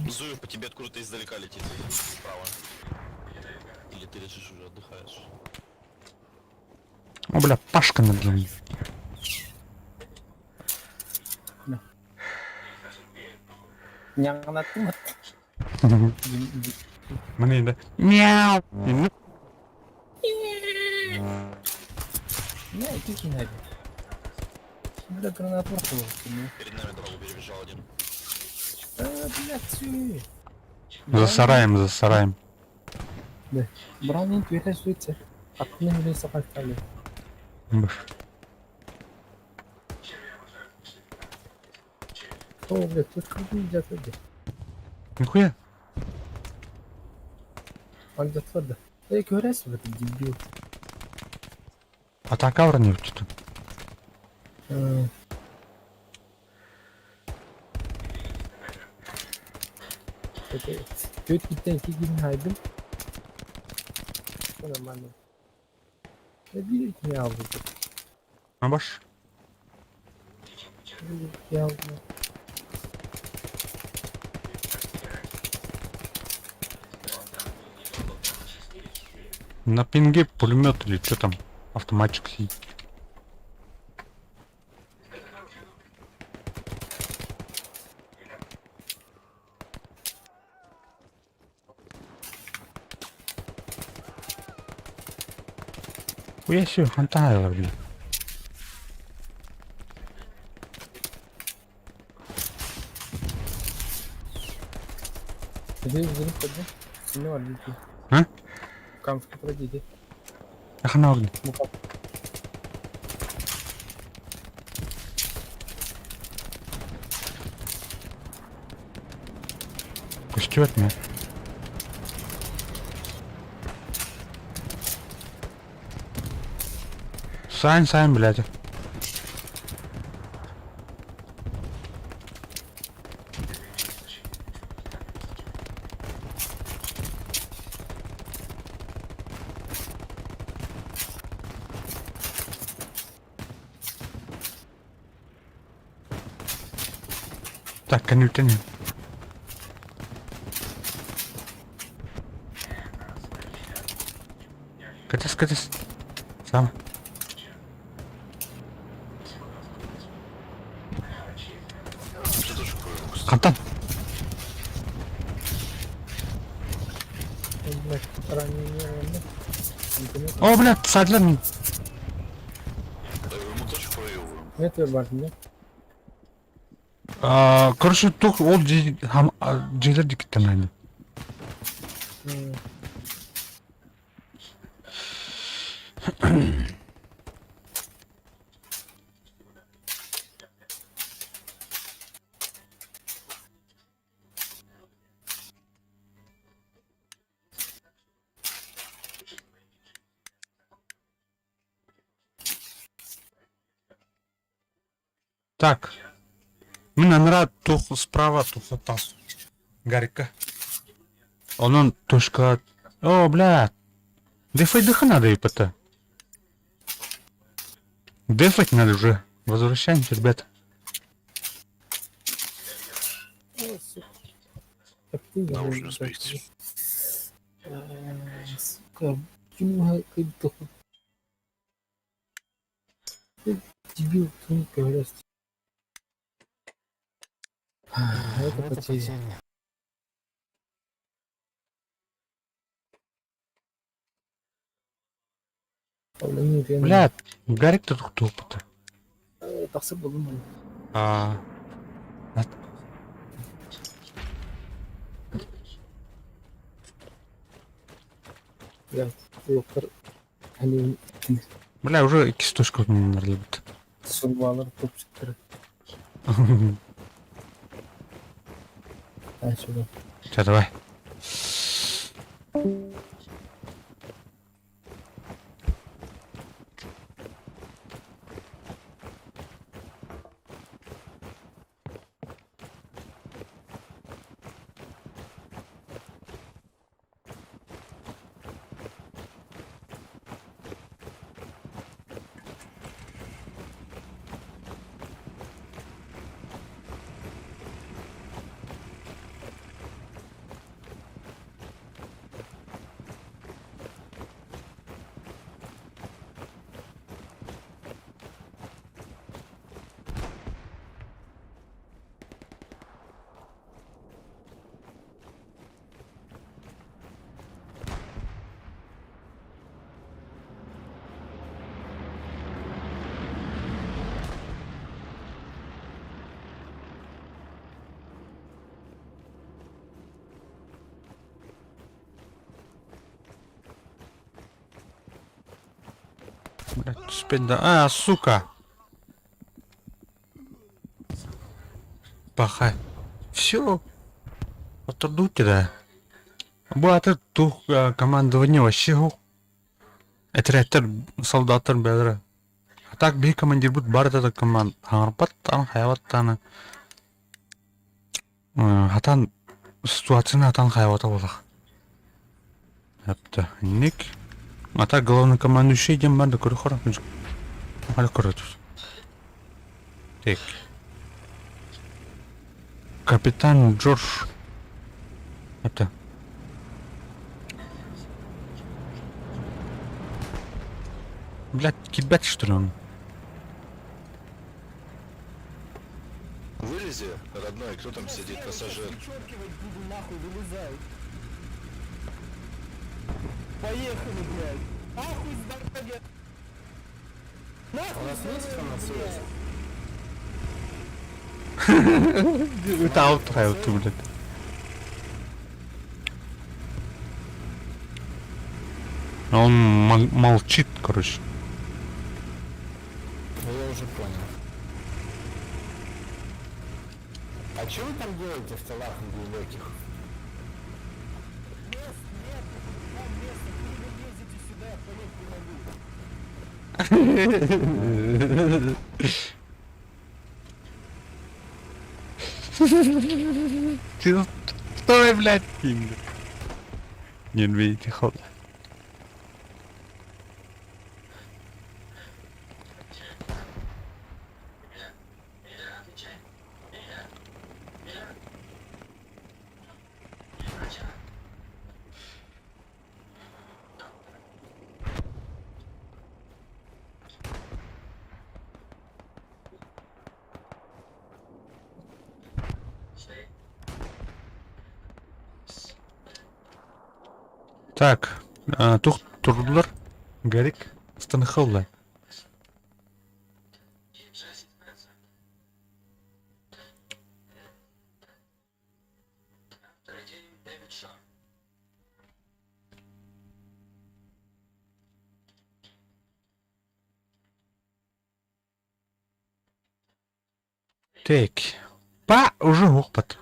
J: Зуев по тебе откуда-то издалека летит. Справа. Или ты лежишь уже, отдыхаешь.
A: О, бля, Пашка над ним.
B: Няҥанаттым.
A: Мне да. Мяу.
B: Не, ити кинәби. Бля, гранат бар.
J: Перед нами дорогу перебежал один.
B: А, блядь,
A: За сараем, за сараем.
B: Браунинг түһэ сүтсэ. Аттынан үлэ сахатталы.
A: Бш.
B: О, блядь, тут как нельзя туда.
A: Нихуя.
B: Он твердо. Эй, көрәс в этот дебил.
A: Атака вроде что-то.
B: Түөрт киттен икки киһини хайдым. Нормально. Биир кини албыт.
A: А баш.
B: Биир албыт.
A: На пинге пулемет или что там? Автоматчик сидит. Хуя себе, хантайла, блин.
B: Где взрыв подни? Ну, альбики.
A: А?
B: Камушки пройдите.
A: Хана огни.
B: Ну как?
A: Костер, не? Сань, Сань, блядь. Так, конютин. Катис, катис. Сам. Хантан.
B: Блядь, ранение.
A: О, блядь, садлан.
J: Ему точку.
B: Метр бар дии.
A: Короче, тух ол дьиэлэр дикиттэн аны. Так, мин анараа туох справа туох тас Гарика. Онон точка... О, бля! Дефать дыха надо, епта. Дефать надо уже. Возвращаемся, ребята.
J: Да, уже успеть.
B: Сука, Дебил, тунка, блядь. Это потеря.
A: Бля, Гарик тут тупо-то.
B: Тахсыр булдум.
A: А.
B: Бля, Они
A: Бля, уже иккис точка любит.
B: Сурбалар топчуктар. А сюда.
A: Сейчас, давай. Блять, спинда. А, сука! Пахай. Все. Отурду да. Бу аты тух командование вообще ху. Этэрээттэр солдаттар бэлэрэ. А так биһи командирбыт бар да команд хаҥарбат таан хайабат тааны хатан ситуацияны хатан хайабата буолах. Эптэ инник. А так главный командующий диэн бар да көрө Хара көрөтүс. Так. Капитан Джордж. Это. Блядь, кидать что ли он?
F: Вылези, родной, кто там сидит, пассажир?
I: буду нахуй, вылезай. Поехали, блядь. Ахуй с дороги. Нахуй У нас есть связь?
A: Это ауто, блядь. Он молчит, короче.
I: Ну, я уже понял. А что вы там делаете в телах глубоких? Мест нет, там место, вы лезете сюда, я понять не могу.
A: Ты стой, блядь, Не видите, хоп. Так, тух турдулар. Гарик станхалла. Так. Па уже уохпат.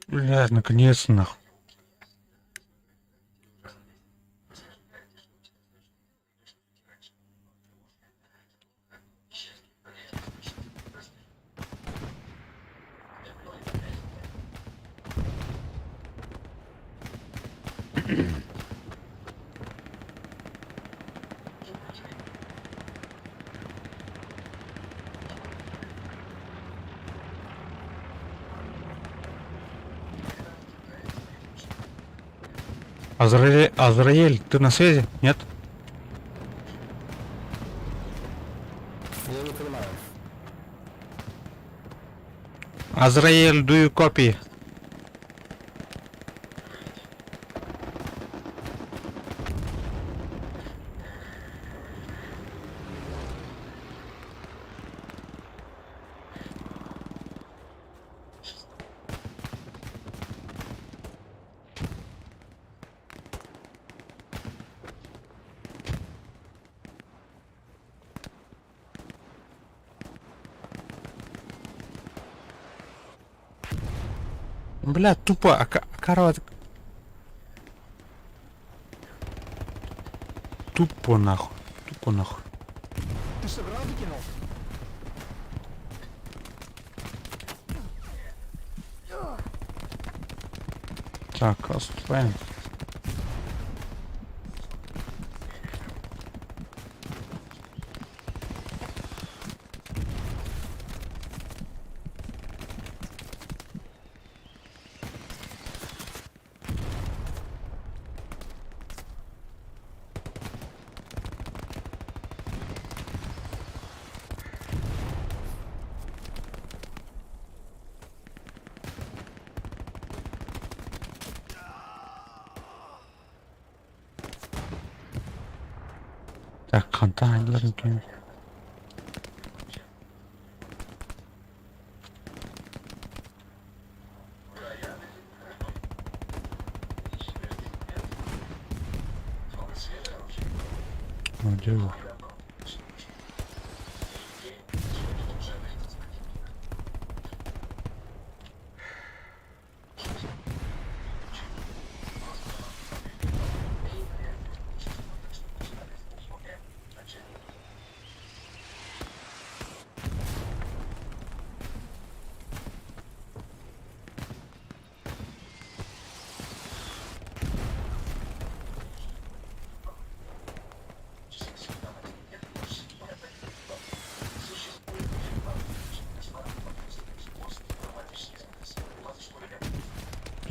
A: Блядь, наконец-то нахуй. Азраэль, Азраэль, ты на связи? Нет?
I: Я не понимаю.
A: Азраэль, do you copy? Бля, тупо, а корова... Тупо нахуй, тупо нахуй.
I: Ты что, гранату кинул?
A: Так, отступаем. Так, хантан айдылар. Дело.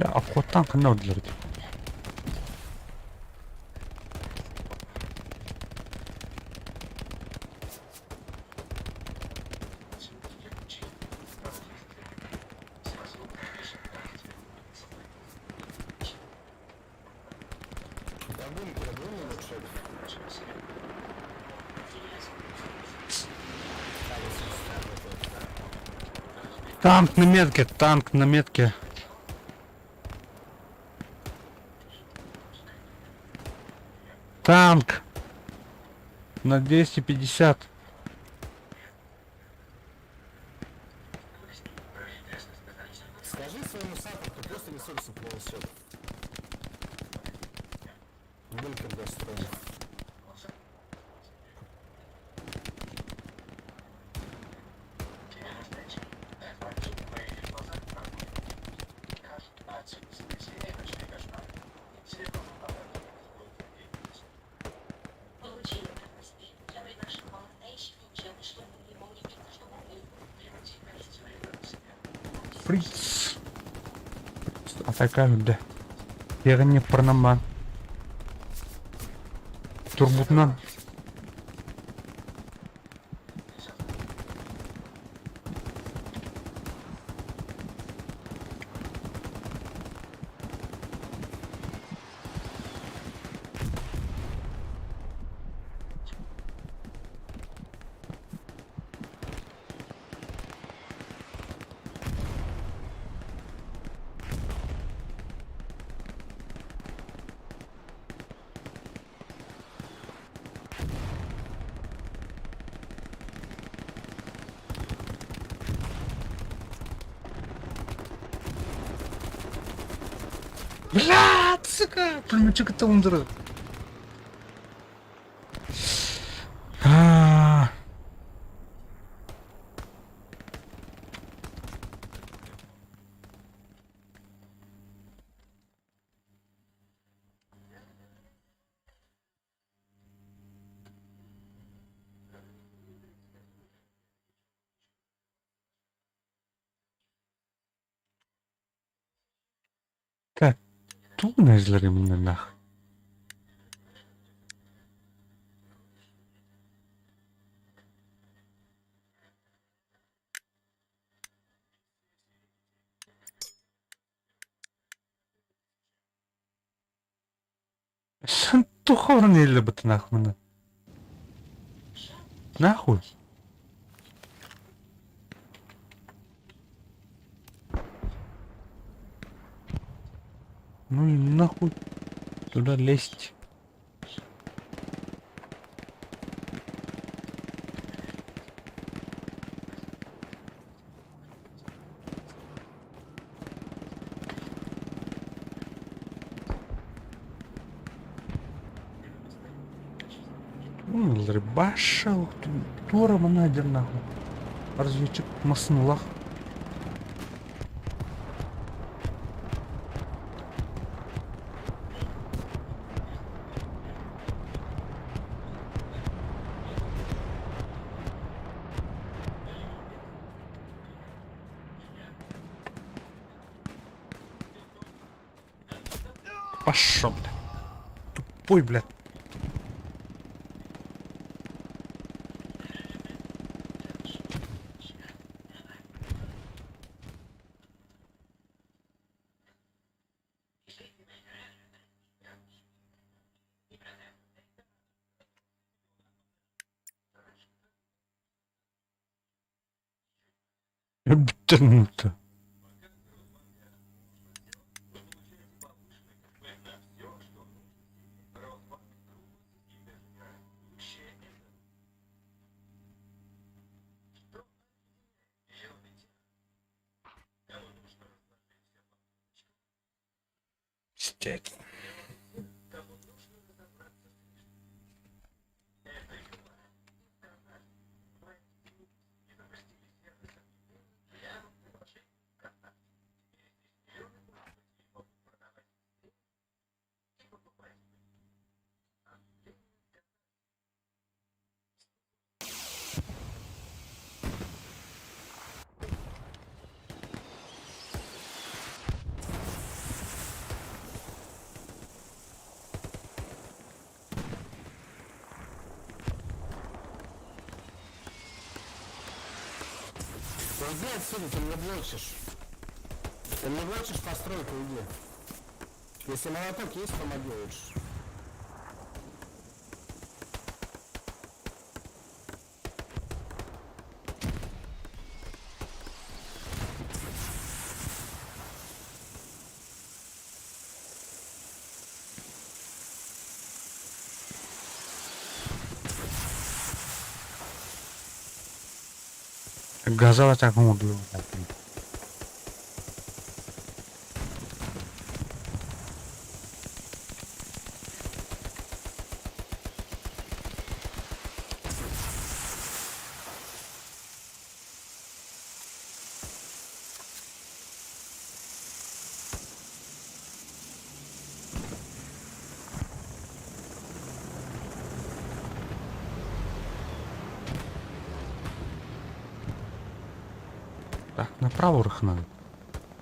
A: Бля, обходтан ханна ордулар дии.
I: Да бункер, бункер лучше.
A: Танк на метке, танк на метке. Танк на 250.
I: Скажи своему саппорту, просто ресурсы принесет. Бункер достроим.
A: Фриц. Атака үрдэ. Ягни пронаман. Турбутнан. Блядь, сука! Пулеметчик кытта ундыры. А. Так, тугу эзлэрим нах? Тухорн элбит нахмына. Нахуй. Ну и нахуй туда лезть. Баша, туора манна нахуй. Разведчик маснулах. Пошел, бля. Тупой, бля. Бүттернүтэ. Пиздец.
I: Уйди отсюда, ты меня блочишь. Ты мне блочишь постройку, уйди. Если молоток есть, помоги лучше.
A: Газовать огонь. Так, направо рых надо.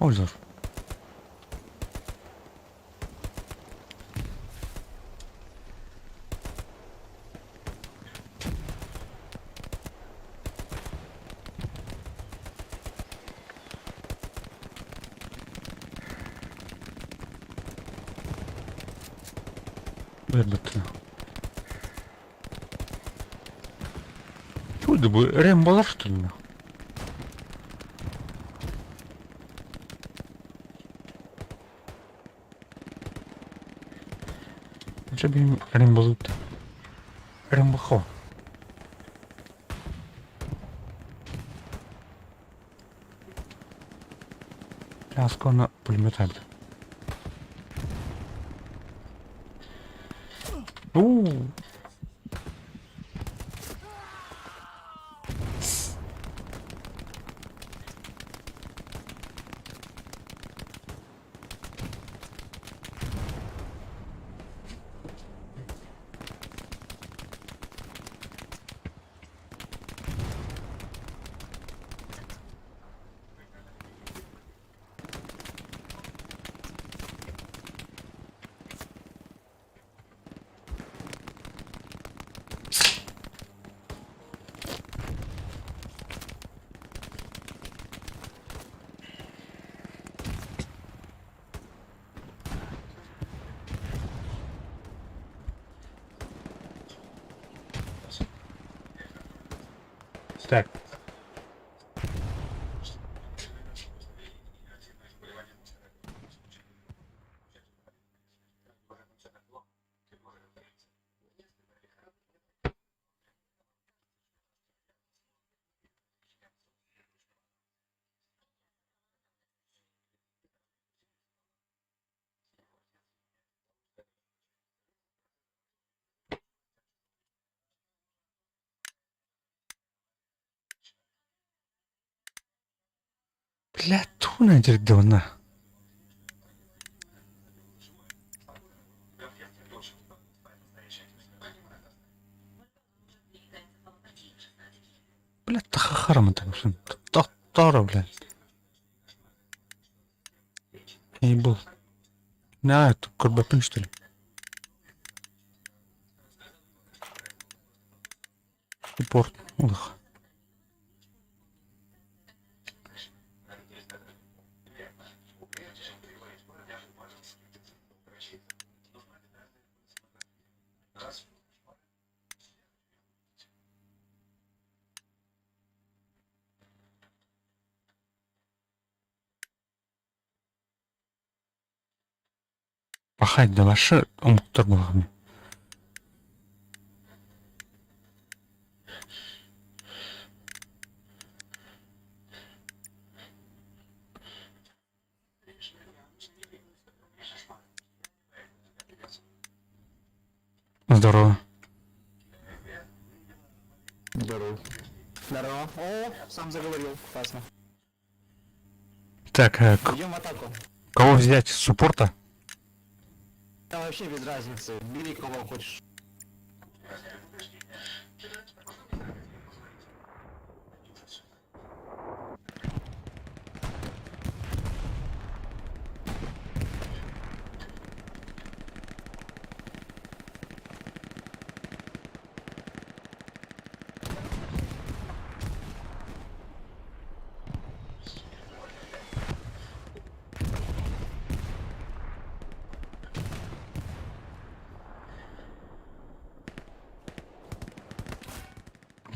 A: Ой, заш. Вырбытына. Чудо бы, Рэмбо что ли? нахуй? Żeby Рэмбо Рэмбо Пляскона пулемет. Так. Бля, тугунан дьэрдэ уонна? Бля, тахахарамытан Тохтооро, бля. Ей-бул. На, көрбөппүн что ли? Упор. Улах. Пахать да ваши омуктар буолаҕын. Здорово.
I: Здорово. Здорово. О, сам заговорил. Классно.
A: Так, э,
I: Идем в атаку.
A: кого взять? Суппорта?
I: Да вообще без разницы. Бери кого хочешь.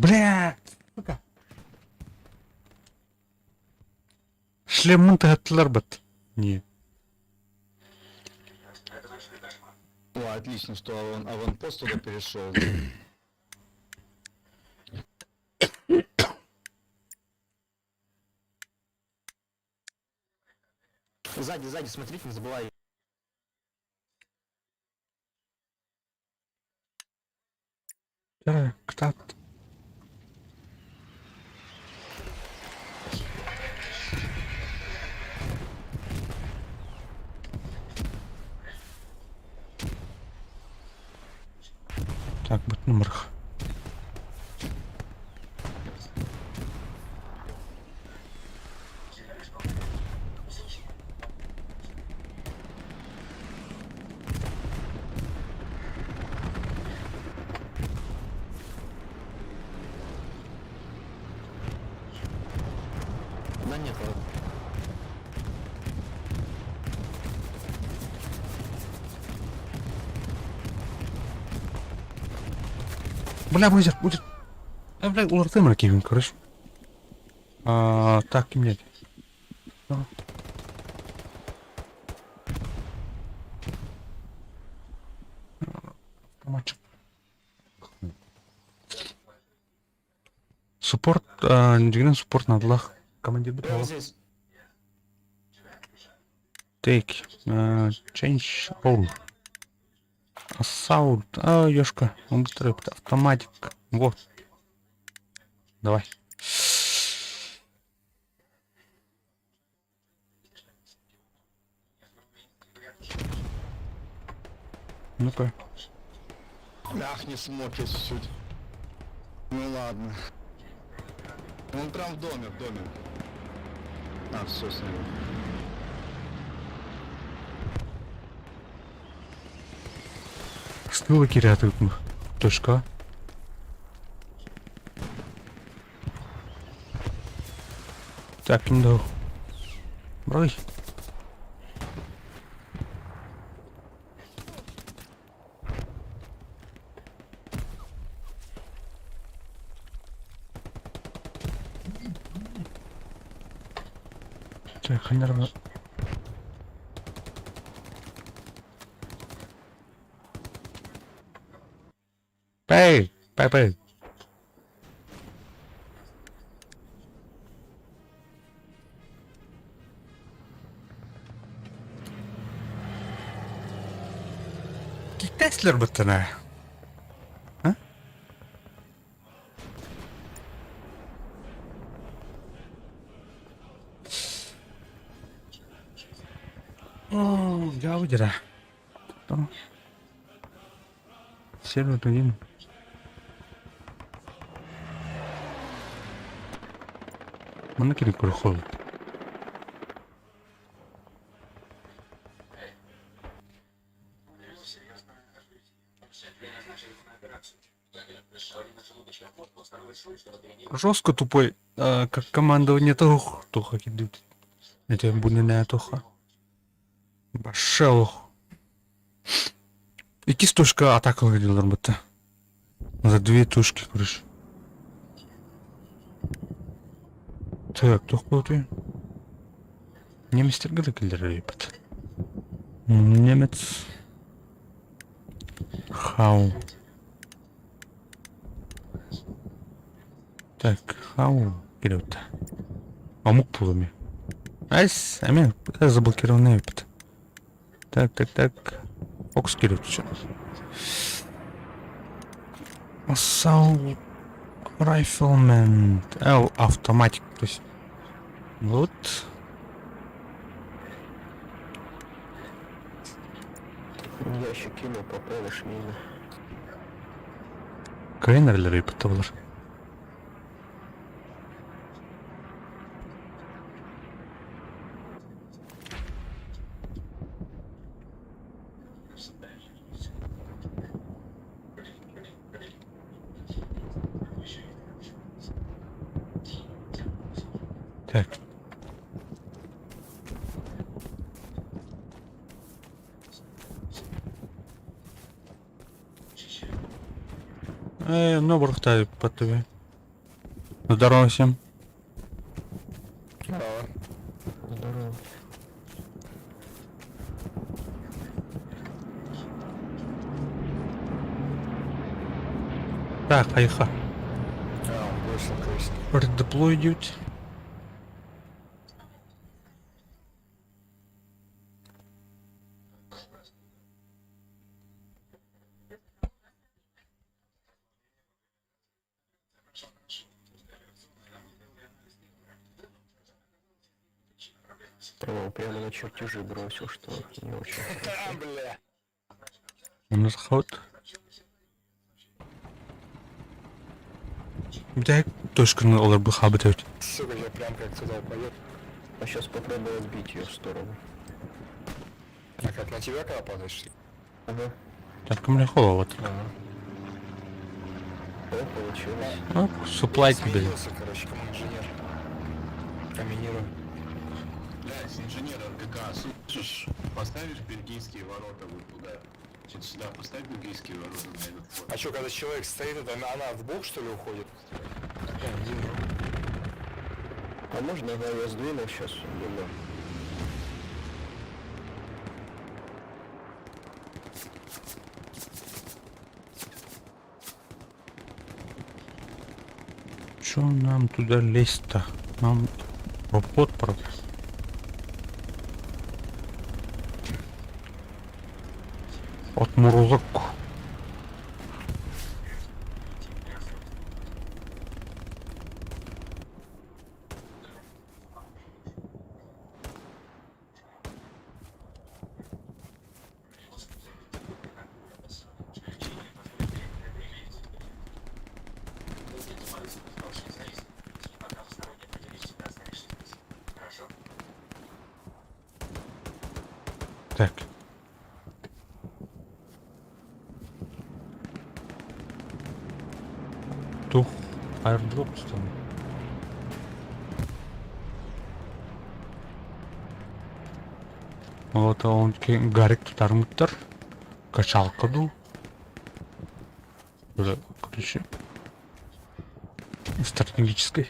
A: Бля! Сука. Шлеммын тыһаттылар быт. Не.
F: О, отлично, что аван, аванпост туда перешел.
I: Сзади, сзади, смотрите, не забывай.
A: Так, так. Так, бут номерх.
I: Да нет, ладно.
A: Бля, будет, будет. Э, бля, улартымра киһин, короче. А, так, ким нет. Автоматчик. Суппорт, дьиҥинэн суппорт наадалаах. Командирбит
I: Прямо
A: буолар.
I: здесь.
A: Take, change role. Assault, а, ёшка, он быстрый, автоматик. Вот. Давай. Ну-ка.
F: Ах, не смог я чуть-чуть. Ну ладно. Он прям в доме, в доме. А, все с ним.
A: Стыла кирятык. Точка. Так, ким дал? Брой. Так, ханна Пэй! Пэй, пэй! Китайцлар быттана. А? О, дьаабы дьара. Сервер один. Манна кэлин көрөххө Жестко тупой, а, как командование того, туха кидут. Это бунина туха. Башел. Иккис точка атакалар дииллэр бытта. За две точки, короче. Так, туох буолуой? Немецтергэ да киллэрэр Немец. Хау. Так, хау кириэбит. Омук буолуо Айс, эмиэ заблокированный эбит. Так, так, так. Фокус кириэбит Assault Rifleman. Л автоматик, то есть. Вот.
I: Ящик кинул, поправишь мины.
A: Кайнерлер ыыппыттар. Так. Э, ну барахтаю по тебе. Здорово всем.
I: Здорово. Здорово.
A: Так, поехали.
F: А, он бросил крест.
A: Redeploy dude.
I: Прямо, прямо на чертежи бросил, что не очень хорошо.
F: Бля.
A: У нас ход. Бүтэһик точканы олор бу хаабыт эбит.
F: Сука, я прям как туда упадет.
I: А сейчас попробую отбить ее в сторону.
F: А как на тебя когда падаешь? что ли?
I: Ага.
A: Так, мне холодно.
I: О, получилось.
A: Ну, суплай тебе.
F: Сменился, короче, инженер. Комбинирую.
J: Блядь, инженер РКК, слышишь, поставишь бельгийские ворота вот туда. Чуть сюда поставь бельгийские ворота на этот вход.
F: А что, когда человек стоит, это она в бок что ли уходит?
I: А можно я ее сдвину сейчас немного?
A: Чё нам туда лезть-то? Нам проход про. Отморозок. Так. Тух airdrop там. Вот он гарик тутармыттар. Качалка дуу. Уже, короче, стратегической.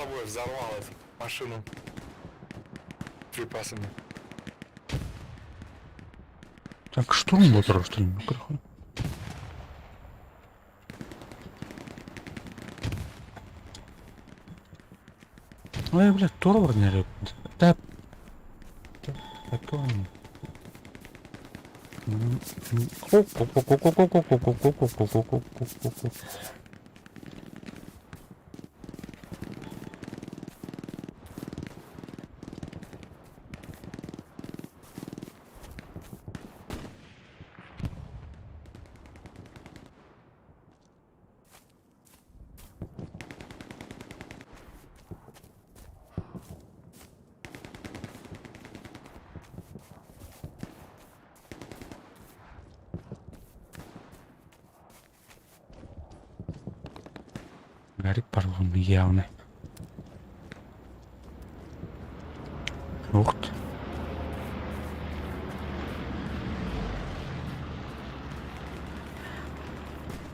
F: собой взорвал эту машину припасами.
A: Так, штурм был, что ли? Ну, короче. Ой, блядь, тура не. Да. Такой. Гарик парлон явно. Ухт.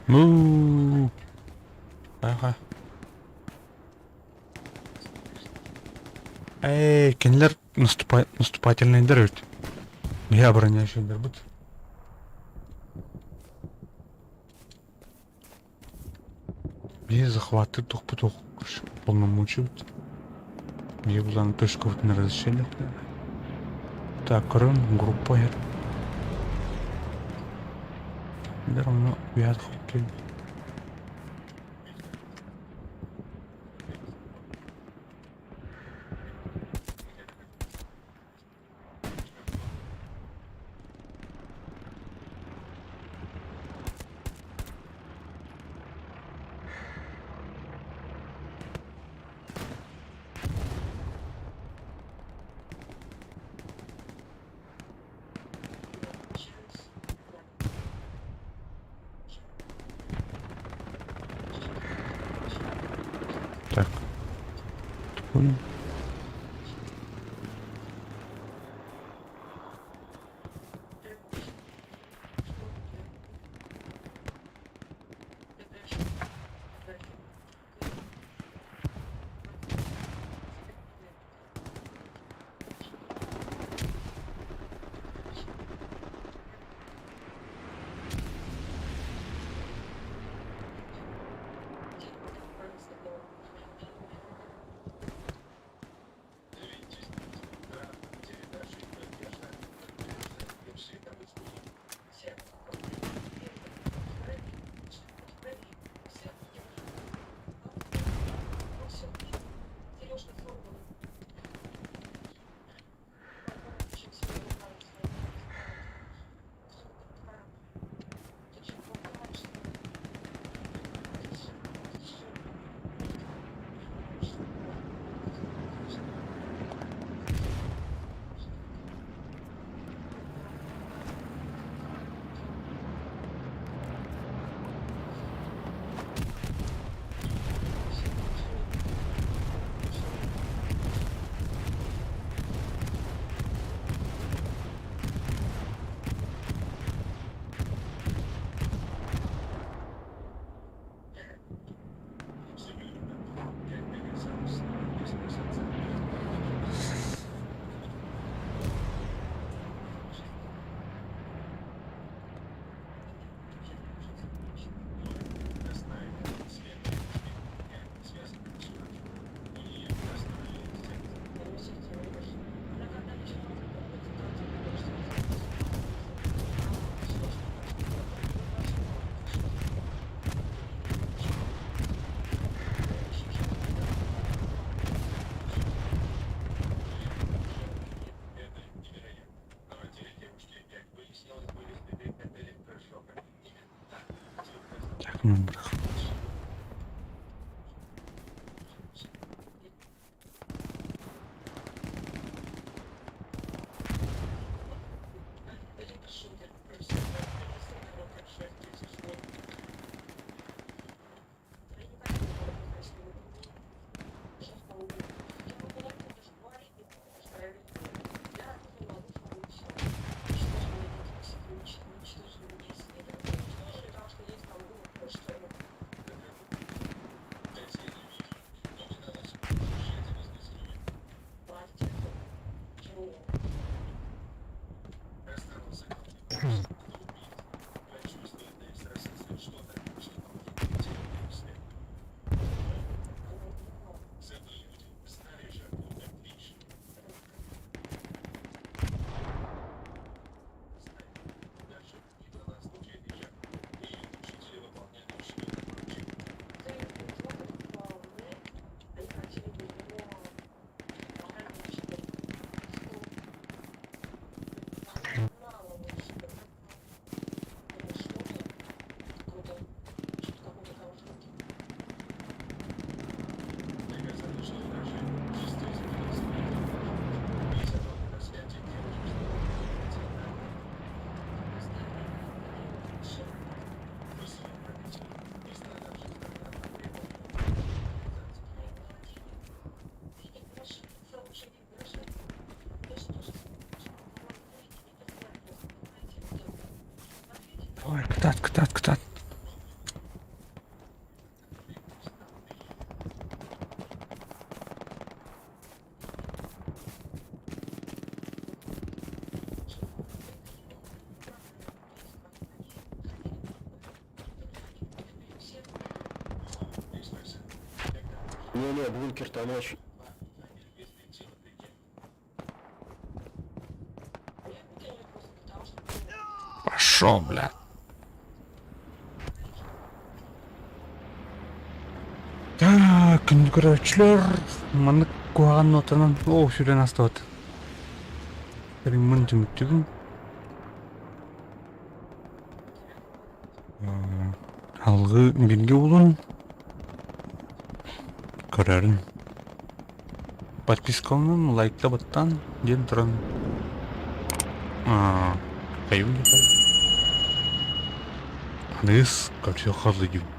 A: Му. Ага. Эй, кинилэр наступательный ведь. Я обороняющийдер бут. Бии захваты тухпут полномочия. Бии булан точка на разрешение. Так, көрөн группа ер. Дер оны уяд хоккей. Так. Понял. Так, ну, брах. Кытаат, кытаат, кытаат.
I: Не-не, бункер там очень...
A: Пошел, бля. Так, күндү көрөөччүлэр, маннык куһаҕан нотанан оо сүрэн астыбат. Риммын түмүктүбүн. Алгы билги булун. Көрөрүн. Подпискаланан, лайкта баттаан диэн туран хайым Аныгыс көрсүөххэ дылы диибин.